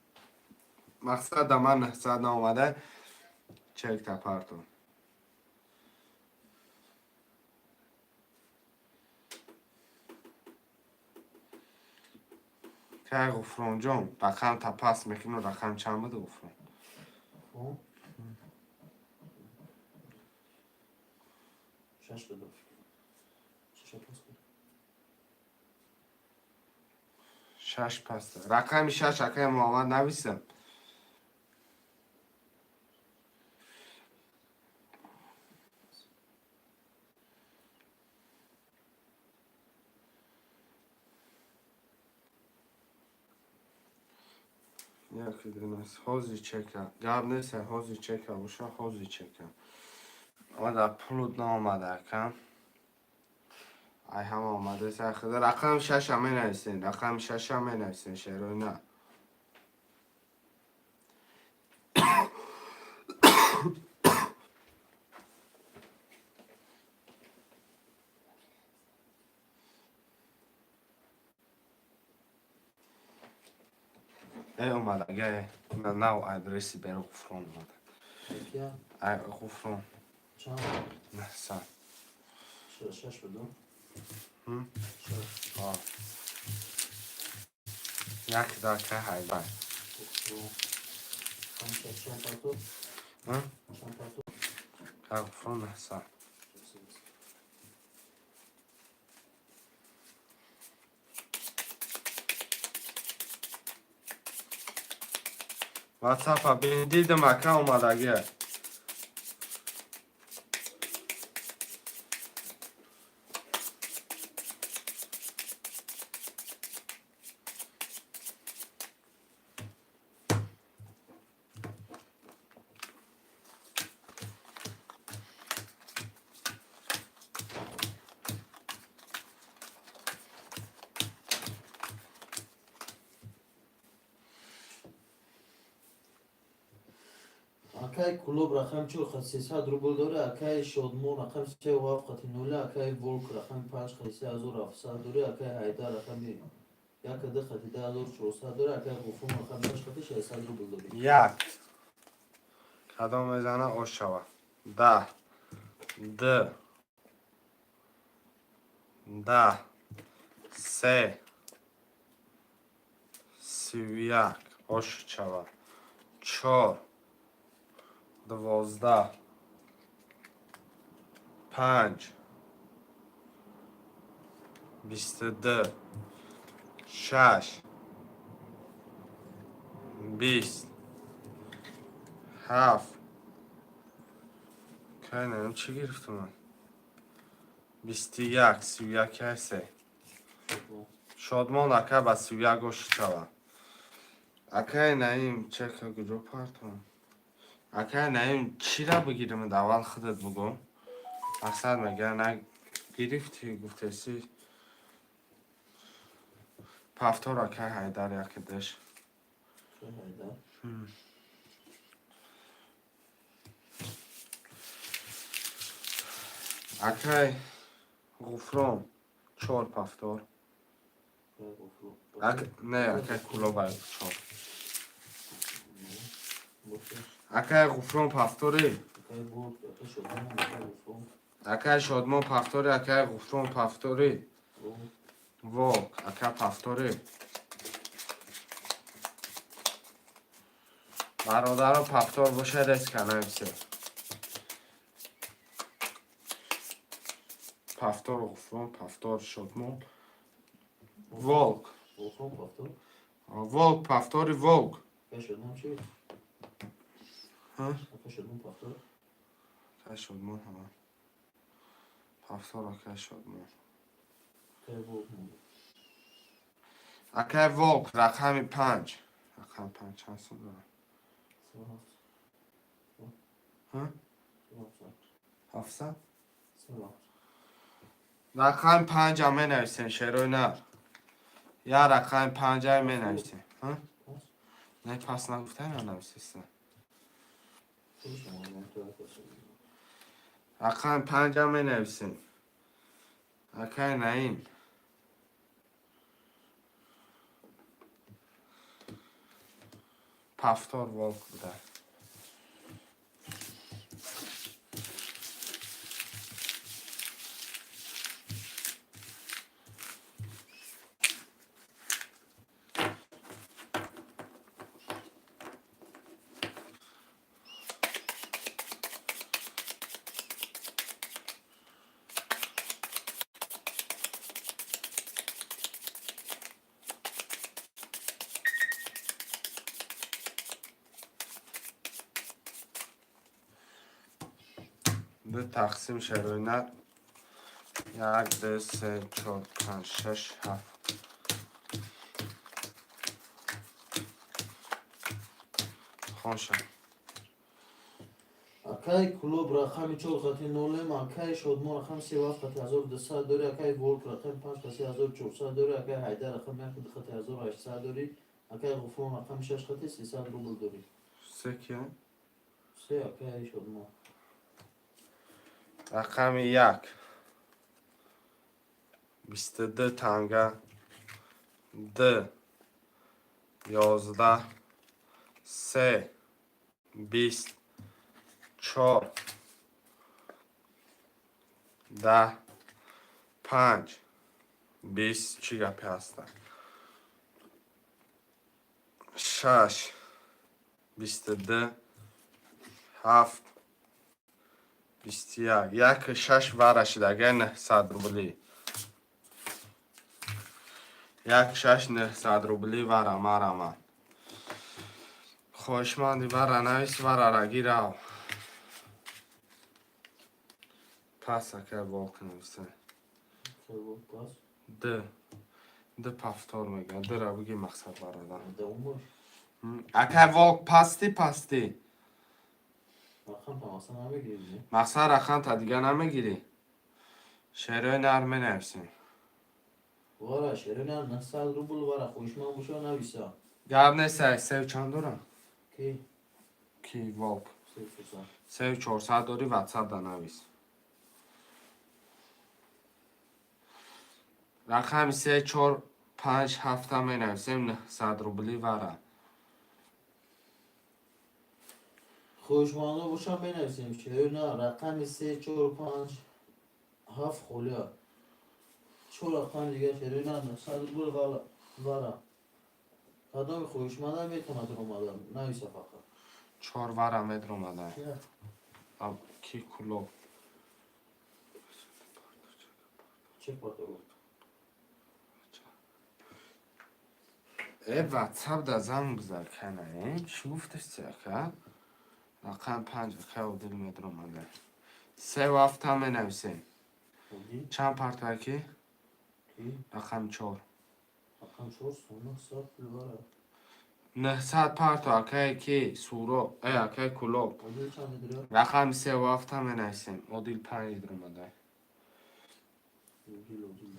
Мақсад да ман 900 наомадай. Чек та партон. Кай Ғуфронҷон, рақам та паст мекунӣ, рақам чанд буд, Ғуфрон? Хуб. Шаш додам. Шаша пас кун. Шаш паста. Рақами шаш акай Муҳаммад нависам. Як дунас ҳозир чека. Гап нест, ҳозир чека боша, ҳозир чека. Омада пулут наомада ака. Ай ҳама омада сар худа рақами шаша менависен, рақами шаша менависен, шерои на. Э омада, га нав адреси беру Ғуфрон омада. Якия? Ай Ғуфрон. Чанд? 900. Шаш додам. Ҳм? Шаш. А. Як дака Ҳайдар. Ғуфрон. Чанд чанд партов? Ҳм? Чанд партов? Кай Ғуфрон 900. Ватсапа бин дидам ака омадагия. Акай Кулоб рақами чор хат 300 рубл дора, акай Шодмон рақами севу ҳафт хати нуля, акай Волк рақами панҷ хати 3700 дора, акай Ҳайдар рақами яка ду хати 2400 дора, акай Ғуфрон рақами шаш хати 600 рубл дорӣ. Як. Кадом мезана ош шава. 10. Д. 10. Се. 31. Ош шава. Чор. 12. Панҷ. 22. Шаш. 20. Ҳафт. Кай намем чӣ гирифтам ман? 21, 31 кай се. Шодмон ака ба 31 ош шава. Акай Наим чека куҷо партом? Акай Наим чира бигирам аввал худат бугӯ. Мақсад мега на гирифтӣ гуфтеси. Пафтор акай Ҳайдар якидаш. Акай Ҳайдар. Акай Ғуфрон чор пафтор. Акай Ғуфрон. Не, акай Кулоба чор. Боше. Акай Ғуфрон пафтори. Акай Волк, акай Шодмон, акай Ғуфрон. Акай Шодмон пафтори, акай Ғуфрон пафтори. Волк. Волк, ака пафтори. Бародаро пафтор боша резко нависе. Пафтор Ғуфрон, пафтор Шодмон. Волк. Ғуфрон пафтор. Волк пафтори Волк. Акай Шодмон чӣ? Ҳа? Акай Шодмон пафтор. Акай Шодмон ҳа. Пафтор акай Шодмон. Акай Волк монда. Акай Волк рақами панҷ. Рақами панҷ чанд сум дорад? Се ҳафт. Ҳа? Се ҳафтсад. 700? Се ҳафт. Рақами панҷам менависем шерои нар. Я рақами панҷай менависем. Не, пас нагуфтай, нанависеста. Рақами панҷа менависем. Акай Наим. Повтор волк буда. Ду тақсим шароина: як, ду, се, чор, панҷ, шаш, ҳафт. Хонша. Акай Кулоб рақами чор хати нолем, акай Шодмон рақами севу ҳафт хати 1200 дорӣ, акай Волк рақами панҷ хати 1400 дорӣ, акай Ҳайдар рақами як хати 1800 дорӣ, акай Ғуфрон рақами шаш хати 300 рубл дорӣ. Се кия? Се акай Шодмон. Рақами як, 22 танга, д, 11, се, 20, чор, 10, панҷ, 20. Чӣ гапе ҳаста? Шаш, 22, ҳафт, 21, як, шаш вара шидага, 900 рубли. Як, шаш, 900 рубли вара марама. Хоҳишманди вара навис, варара гирав. Пас, акай Волк нависа. Пас. Д д повтор мега, дра биги, мақсад бародар. Давом бош. Акай Волк, пасти, пасти. Рақам па мақсад намегирӣ. Мақсад рақам та дига намегирӣ. Шерои нар менависем. Вара шерои нар 900 рубл вара, хоҳишманд боша, нависа. Гап нест. Сев чанд дорам? Ки? Ки, Волк? Се 400. Сев 400 дорӣ, ватсап да навис. Рақами се, чор, панҷ, ҳафта менависем, 900 рубли вара. Хоҳишмандо боша, менависем. Шерои нар рақами се, чор, панҷ, ҳафт холия. Чор рақами дигар шерои нар 900 рубл вара. Кадоми хоҳишманда метавонад омада нависа фақат. Чор вара медромада. Ки, Кулоб? Чек патого. Э, ватсап да занг бизар, канаем. Чӣ гуфтасти, ака? Рақам панҷ, акай Одил медромада. Севу ҳафта менависем. Чанд партоя ки? Рақами чор. Рақам чор 900 пул вара. 900 парто, акае ки суро, э, акай Кулоб. Одил чанд медиҳад? Рақами севу ҳафта менависем. Одил панҷ дромада. Одил, Одил.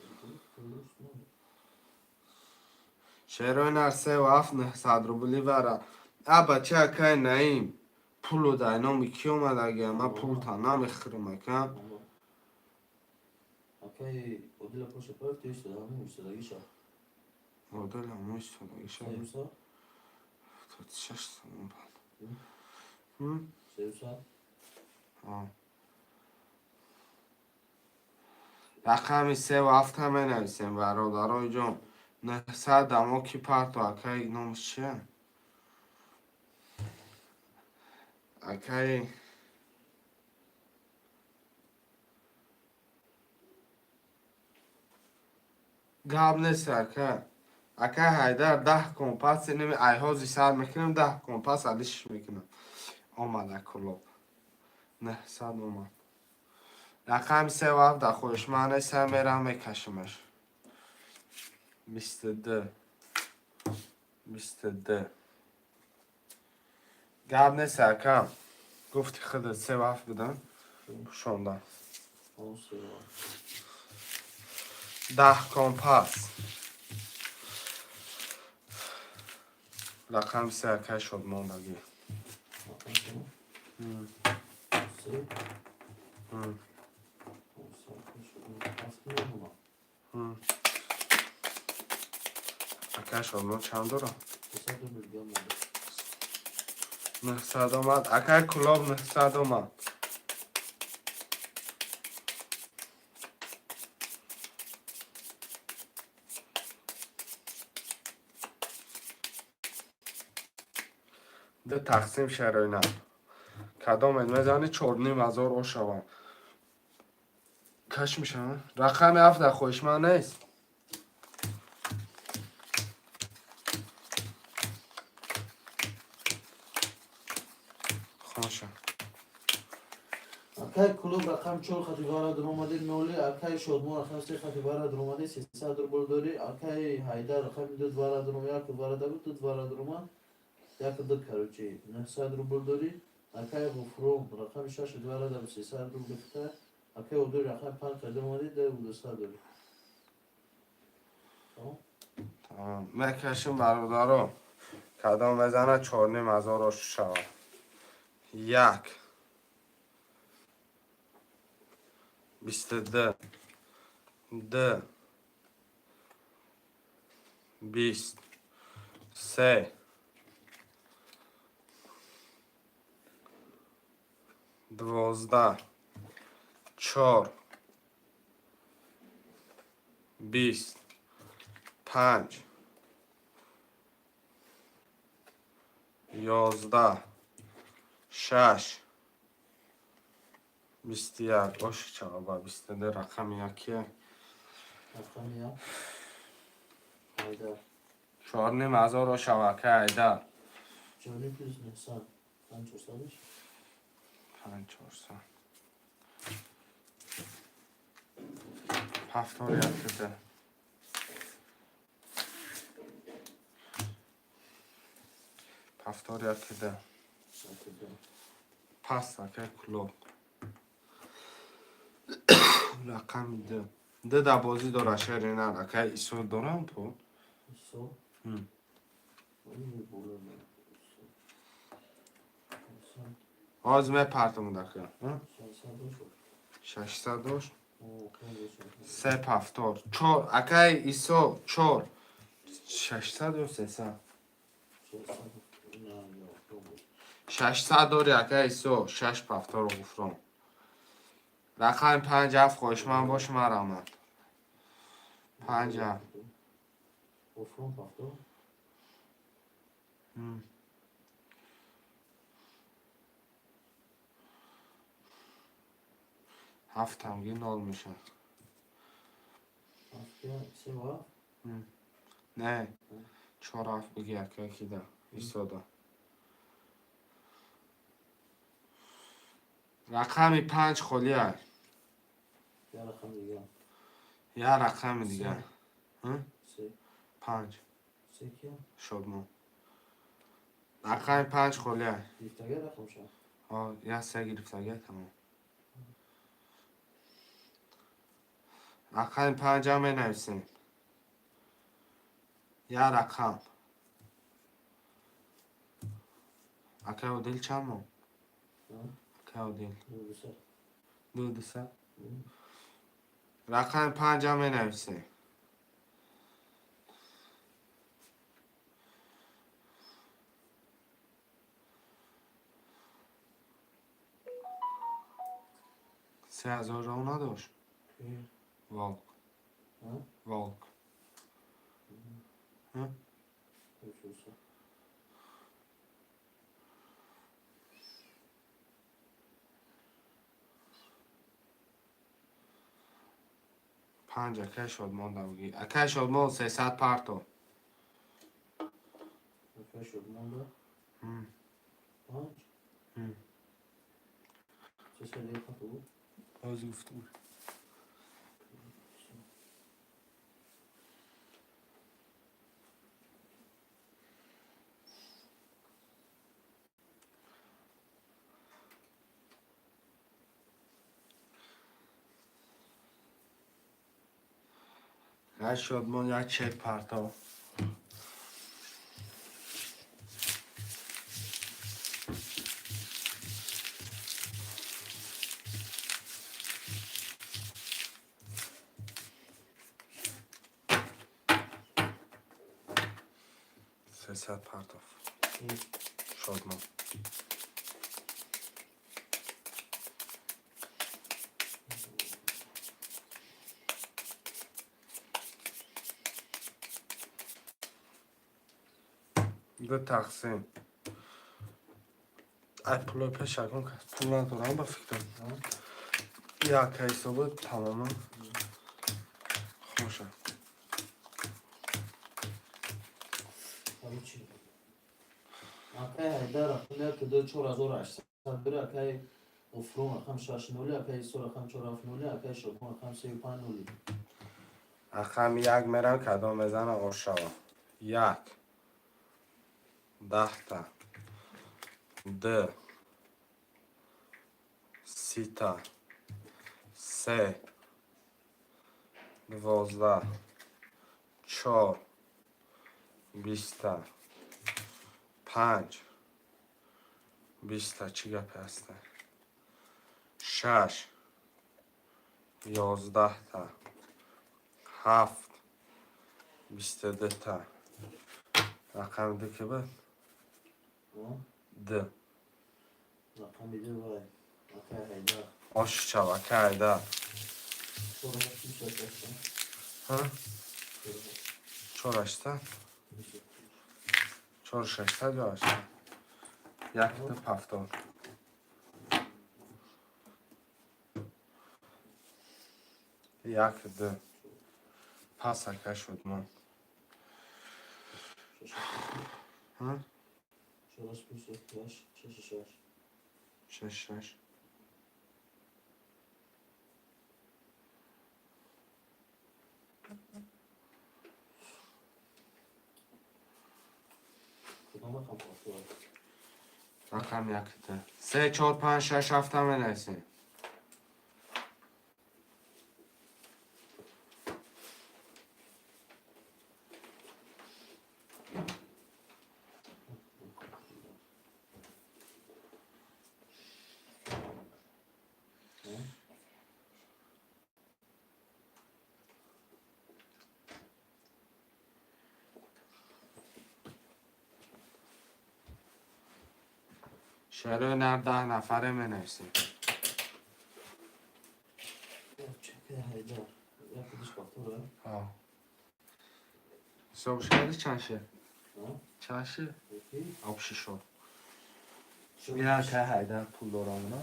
Шерои нар, севу ҳафт, 900 рубли вара. Аба чи, акай Наим? Пулу дай номи ки омадагия? Ман пулта намехӯрам, ака. Акай Одила поша пар то истода, ҳамун истодагиша. Одил ҳамун истодагиша. Сеюса? 76 сомон. Сеюса? А. Рақами севу ҳафта менависем, бародарои ҷон. 900 дамо ки парто, акай номаш чия? Акай гап нест, ака. Акай Ҳайдар, 10 компас неми айҳози сар мекунем, 10 компас алишш мекунам. Омада Кулоб. 900 омад. Рақами севу ҳафт дар хоҳишманд нестам, мерам мекашимаш. 22. 22. Гап нест, ака. Гуфти худат севу ҳафт будам. Пӯшонда. Он сева. 10 компас. Рақами се, акай Шодмондагӣ. Се. Акай Шодмон чанд дорам? 900 омад. Акай Кулоб, 900 омад. Ду тақсим шароина. Кадомед мезани, 4500 ошавам. Каш мешавам. Рақами ҳафт дар хоҳишманд нест. Хонша. Акай Кулоб, рақам чор хати вара даромади, ноли. Акай Шодмон, рақам се хати вара даромади, 300 рубл дорӣ. Акай Ҳайдар, рақами ду вара даром, як вара дабуд, ду вара даромад, як ду, короче, 900 рубл дорӣ. Акай Ғуфрон, рақами шаш вара дабуд, 300 рубл гирифта. Акай Одур, рақами панҷ хати даромади, 200 дорӣ. Тамом. Мекашим, бародаро. Кадом мезана, 4500 ош шавад. Як. 22. Д. 20. Се. 12. Чор. 20. Панҷ. 11. Шаш. 21. Оши чаба 22 рақами якие. Рақами як. Ҳайдар. 4500 ошава, акай Ҳайдар. Чорним плюс 900. Панҷ чорсадаш. Панҷ чорсад. Ҳафтор якида. Ҳафтор якида. Пас, акай Кулоб. Рақами ду. Ду да бозӣ дора, шери нар. Акай Исо дорам пул? Исо? Ҳозир мепартам дака. 600 дошт. Се пафтор. Чор. Акай Исо, чор. 600 ё 300? 600 дори, акай Исо. Шаш пафтор, Ғуфрон. Рақами панҷ, ҳафт хоҳишманд бош, марамад. Панҷ, ҳафт. Ғуфрон пафтор. Ҳафтамги нол мешавад. Не, чор ҳафт биги, акай кида истода. Рақами панҷ холия. Як рақами дигар. Панҷ. Шодмон. Рақами панҷ холия. Як се гирифтага, тамом. Рақами панҷам менависем. Як рақам. Акай Одил, чанд мо? Акай Одил. Ду дусад. Рақами панҷам менависем. 3000 ро надошт? Волк. Волк. Ҳа? Панҷ акай Шодмон давгӣ. Акай Шодмон, 300 парто. Акай Шодмонда? Панҷ? 300 як буд? Ҳозир гуфтам. Акай Шодмон, як чек парто. 300 партов. Шодмон. Ду тақсим. Ай, пулои пеш ягон кас пул надорам, ба фикрам. Як ҳисобу тамоман хоша. Короче. Акай Ҳайдар рақам 1 2 4800 бир, акай Ғуфрон рақам 6 0, акай Исо рақам 4 7 0, акай Шодмон рақам 3 5 0. Рақами як мерам, кадом мезана, ошава. Як. 10-та. Д. 30-та. Се. 12. Чор. 20-та. Панҷ. 20-та, чӣ гапе ҳаста? Шаш. 11-та. Ҳафт. 22-та. Рақами ду ки буд? Д. Рақами ду вай. Акай Ҳайдар. Ошчав, акай Ҳайдар. 4 8. Ҳа? 4 800? 4 600 ё 800? Як ду 70. Як ду. Пас, ака Шодмон. Ҳа? 4 8 6 6 6. Шаш шаш. Кудом рақам пафтор? Рақам як ду. Се, чор, панҷ, шаш, ҳафта менависем. Шерои нар, 10 нафаре менависем. Акай Ҳайдар. Як худиш пафтор, а? Ҳисобш кардӣ, чанд шед? А? Чанд шед? Яки? Обши шод. Ина акай Ҳайдар пул дорам, на?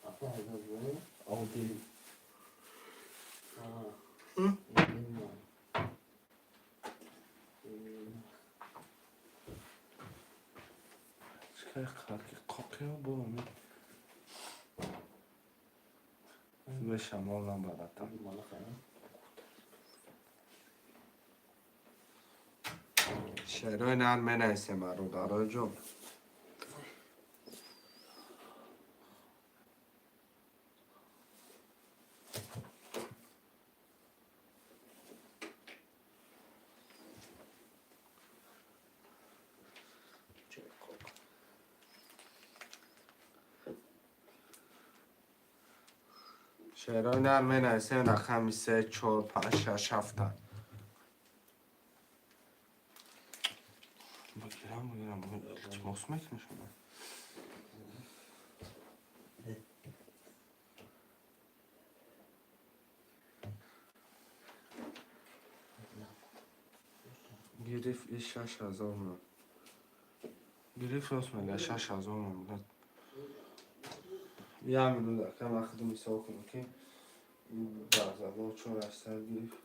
Акай Ҳайдар вай? Одил. А. М? Намедонам. Чикай қалки қоқиё бо ми. Бешамол набаратам. Малаха, а? Шерои нар менависем, бародарои ҷон. Чӣ қоқ. Шерои нар менависем, рақами се, чор, панҷ, шаш, ҳафта. Бигирам, бигирам, илтимос мекунӣ шумо. Гирифт и 6000 мон. Гирифт, рост мега, 6000 мон. Як минут, ака, ман худам ҳисоб кунам, ки барзабон 4 800 гирифт.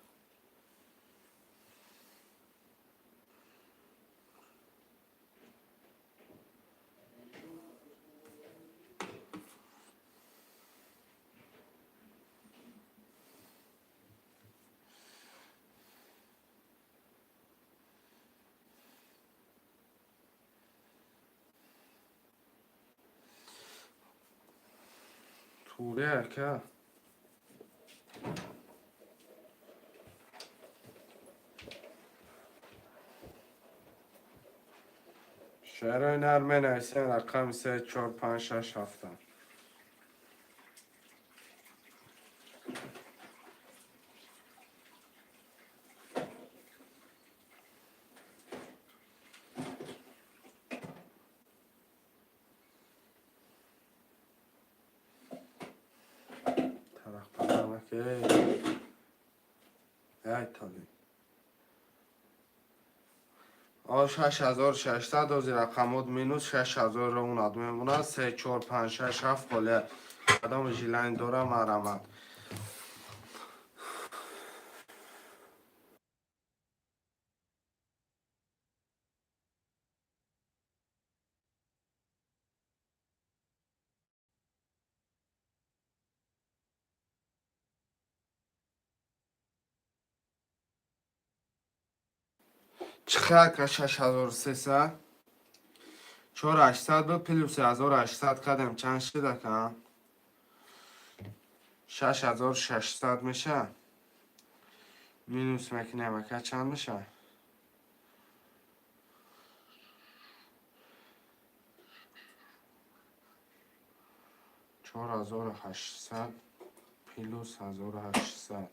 Туре, ака. Шерои нар менависем, рақами се, чор, панҷ, шаш, ҳафта. Эй, эй, толи. О, 6600 ози рақамот минус 6000 равонад мемонад. 3, 4, 5, 6, 7 холия. Кадом желание дора, марамад. Чӣ ака, 6300? 4800 буд, плюси 1800 кардем, чанд шуд, ака? 6600 меша. Минус мекунем, ака, чанд меша? 4800 плюс 1800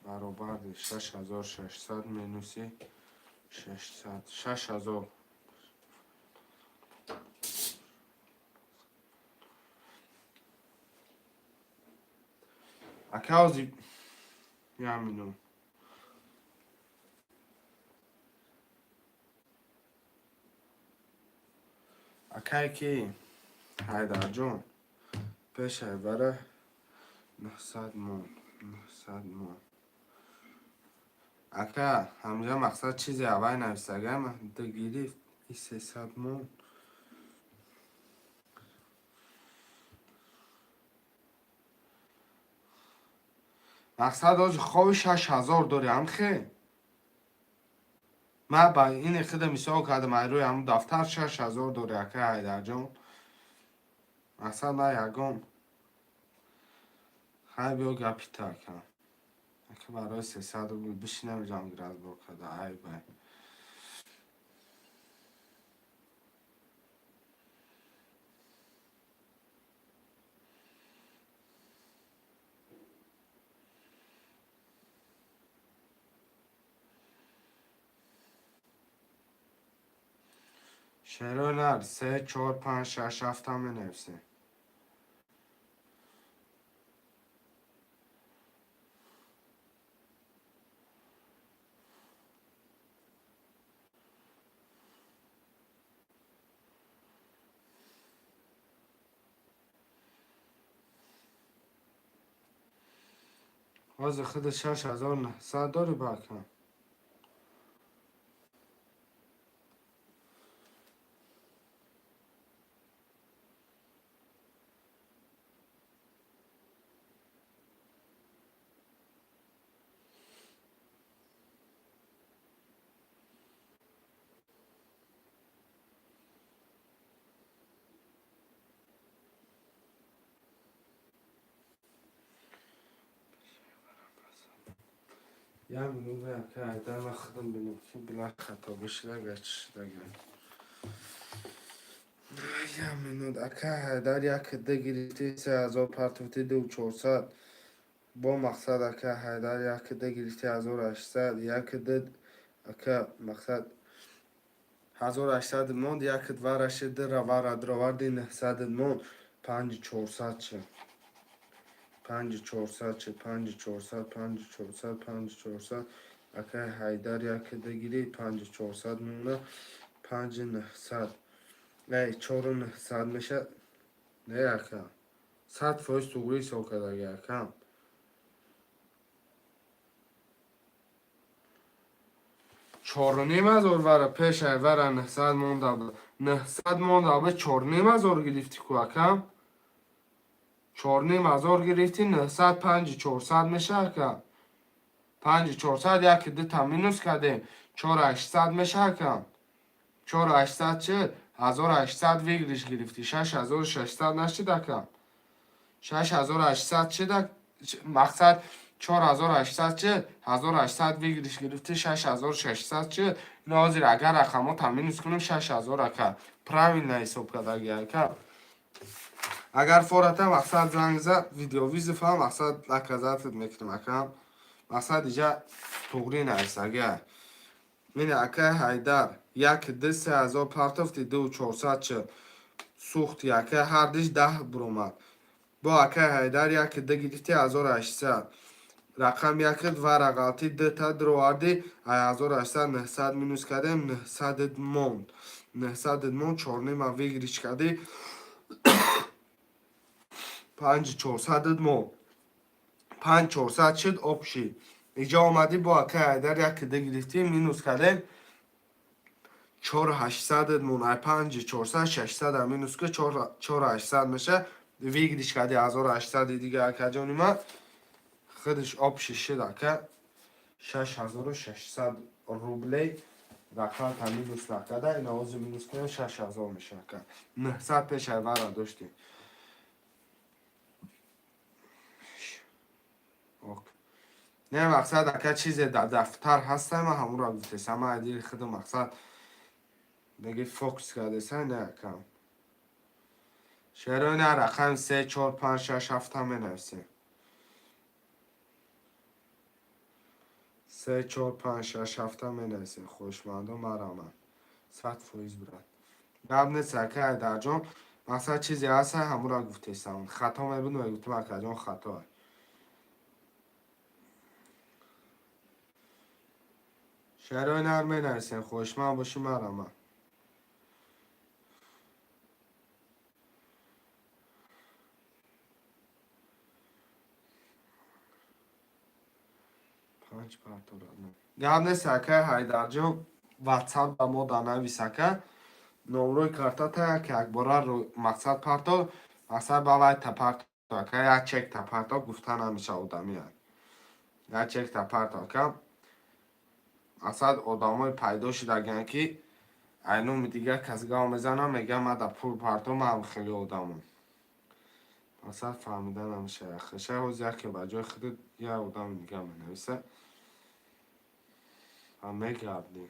баробари 6600 минуси 600, 6000. Ака, ози як минут. Акай ки, Ҳайдарҷон, пешай бара 900 мон, 900 мон. Ака, ҳамҷа мақсад чизе аввай нависагам, ду гирифт и 300 мон. Мақсад, ози хови 6000 дори, ҳамхе? Ман ба ини хида мисол кардам, ай рӯи ҳамун дафтар 6000 дори, ака Ҳайдарҷон. Мақсад, ман ягон хай, биё гапита, ака. Ака, барои 300 рубл бишинам ҷанг разбор карда, ай бай. Шерои нар, се, чор, панҷ, шаш, ҳафтам менависем. Ҳозир худи 6900 дорӣ ба, ака? Як минут, ака Ҳайдар, ман худам бинем, ки била хатобӣ шудага, чӣ шудага. Як минут, ака Ҳайдар, як ду гирифти, 3000 партофти, 2400. Бо мақсад, ака Ҳайдар, як ду гирифти, 1800, як ду, ака, мақсад, 1800 монд, як два раши, дра вара дроварди, 900 монд, 5400 шуд. 5400 шуд, 5400, 5400, 5400. Акай Ҳайдар, як ду гирифт, 5400 мемонад, 5900. Эй, 4900 мешавад. Не, ака. 100% туғри ҳисоб кардаги, акам. 4500 вара пешай вара 900 монда буд. 900 монда буд, 4500 гирифтӣ ку, акам? 4500 гирифтӣ, 900, 5400 меша, ака. 5400, яки дута минус кардем, 4800 меша, ака. 4800 чӣ? 1800 выигрыш гирифтӣ, 6600 нашид, ака? 6800 чӣ? Мақсад, 4800 чӣ? 1800 выигрыш гирифтӣ, 6600 чӣ? Ин ҳозир агар рақамота минус кунем, 6000, ака. Правильно ҳисоб кардаги, ака. Агар фората, мақсад, занг зад, видеовызов ҳам, мақсад, доказать мекунем, ака. Мақсад, иҷа туғри нависага. Мина, акай Ҳайдар, як ду 3000 партофти, 2400 чӣ? Сӯхти, ака, ҳардиш 10 буромад. Бо акай Ҳайдар яки д гирифти 1800. Рақам якид вара ғалти дта дроварди, ай 1800 900 минус кардем, 900 монд. 900 монд, чорнима выигрыш кардӣ, 5400 монд. 5400 шуд общий. Иҷо омадӣ, бо акай Ҳайдар яки д гирифтӣ, минус кардем, 4800 мон. Ай 5400 600 минус ки 4800 меша. Выигрыш кардӣ 1800 дига, акаҷони ман. Худаш общий шуд, ака, 6600 рублей. Рақамта минус накарда, ина ҳозир минус кунем, 6000 меша, ака. 900 пешай вара доштем. Ок. Не, мақсад, ака, чизе дар дафтар ҳаста, ман ҳамонро гуфтесам. Ман дили худу мақсад меги фокус кардеса, не, ака. Шерои на рақами се, чор, панҷ, шаш, ҳафта менависем. Се, чор, панҷ, шаш, ҳафта менависем. Хоҳишмандо, мараман. 100%, брат. Гап нест, ака Ҳайдарҷон. Мақсад, чизе ҳаста, ҳамонро гуфтесам. Хато мебуд, мегуфтам, акаҷон, хато. Шерои нар менависем, хоҳишманд бошӣ, мараман. Панҷ парторад. Гап нест, акай Ҳайдарҷон, ватсап ба мо данавис, ака. Номрои картата як якбора мақсад парто, мақсад ба вай та парто, ака, як чек та парто, гуфта намеша одамия. Як чек та парто, ака. Мақсад, одамое пайдо шудагиянд, ки айноми дигар кас гав мезанам, мегӯям, ман да пул парто, ман хеле одамам. Мақсад, фаҳмида намеша. Хеша ҳозир яке ба ҷои худат як одами дига менависа ва мегардӣ.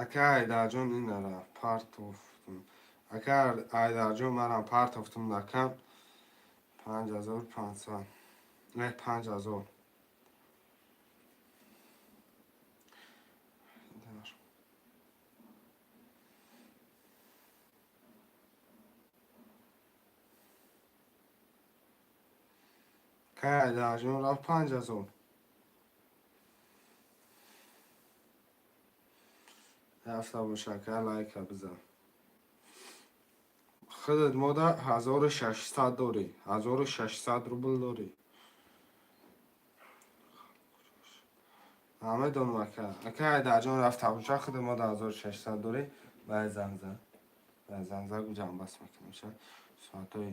Ака Ҳайдарҷон, инара партофтум. Ака Ҳайдарҷон, манам партофтум накам 5500. Не, 5000. Ҳайдар. Ака Ҳайдарҷон, рафт 5000. Рафта боша, ака, лайка бизан. Худат мода 1600 дорӣ. 1600 рубл дорӣ. Намедонам, ака. Ака Ҳайдарҷон, рафта боша, худат мода 1600 дорӣ. Баъд занг зан. Баъд занг зан, ҷамъбаст мекунем. Соатҳои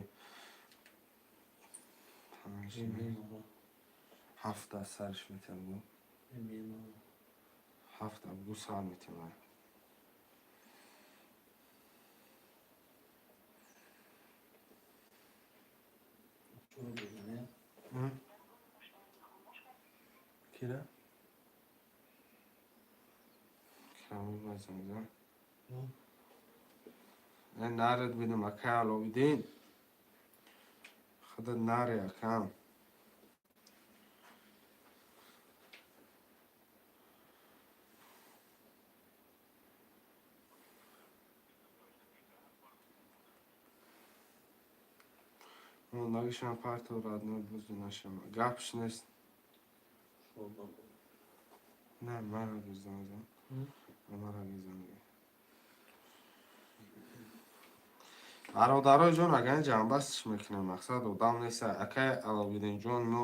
панҷ ҳафта сарш метиҳам гу. Ҳафта бугу сар метиҳам. Чор бизане. Кира? Кира занг зан. Не наред бидам, ака Аловиддин. Худат наре, акам. Мондагишам парто, родной, бузди нашама. Гапш нест. Не, мара занг зан. Мара занг. Бародарои ҷон, агар ҷамъбастш мекунем, мақсад одам нест. Акай Аловиддинҷон мо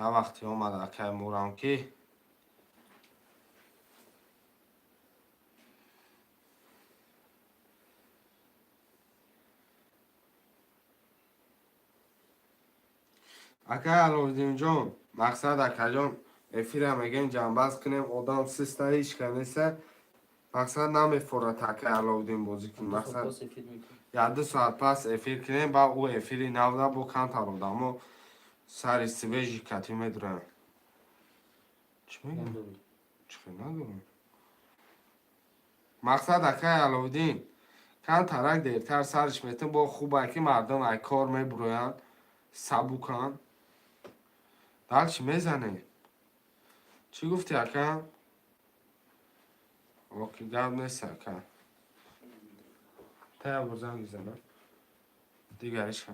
як вақте омад, акай мурам ки акай Аловиддинҷон, мақсад акаҷон, эфира мегем ҷамъбаст кунем, одам систа, ҳеч ка неста, мақсад намефорад акай Аловиддин бозӣ кунем. Мақсад як-ду соат пас эфир кунем, ба ӯ эфири навда бо камтар одамо сари свежий катӣ медурем. Чӣ мегӯям? Чӣ хел надорам? Мақсад акай Аловиддин камтарак дертар сарш метем, бо хуба ки мардум ай кор мебуроянд, сабуканд. Дальше мезанем. Чӣ гуфтӣ, ака? Оки, гап нест, ака. Та як бор занг бизанам. Дигариш ка.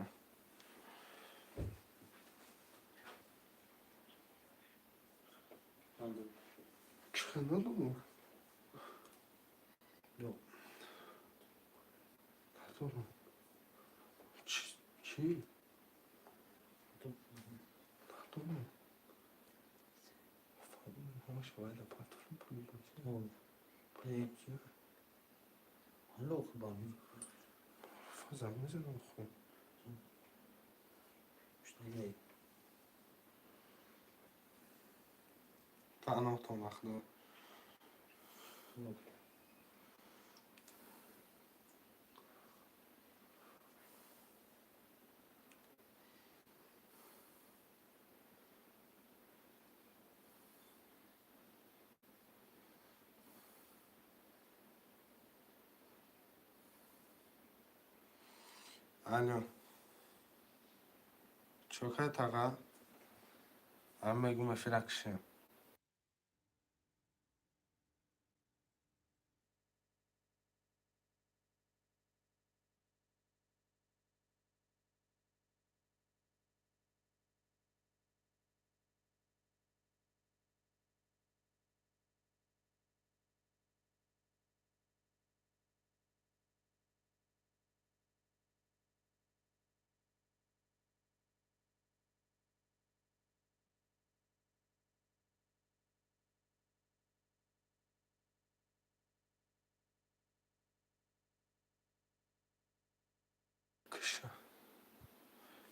Чӣ хел надорам? Надорам. Чӣ? Надорам. Ҳамаш вайла патфон пул. Алло, хубам. Занг мезанам хуб. Шунидӣ? Паноҳтон ба Худо. Алло. Чо кард, таға? Ам мегум эфира кушем.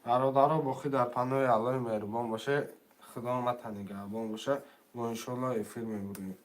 Бародаро, боқӣ дар паноҳи Аллоҳи меҳрубон боше. Худо мата нигаҳбон боша. Мо иншоалло эфир мебурем.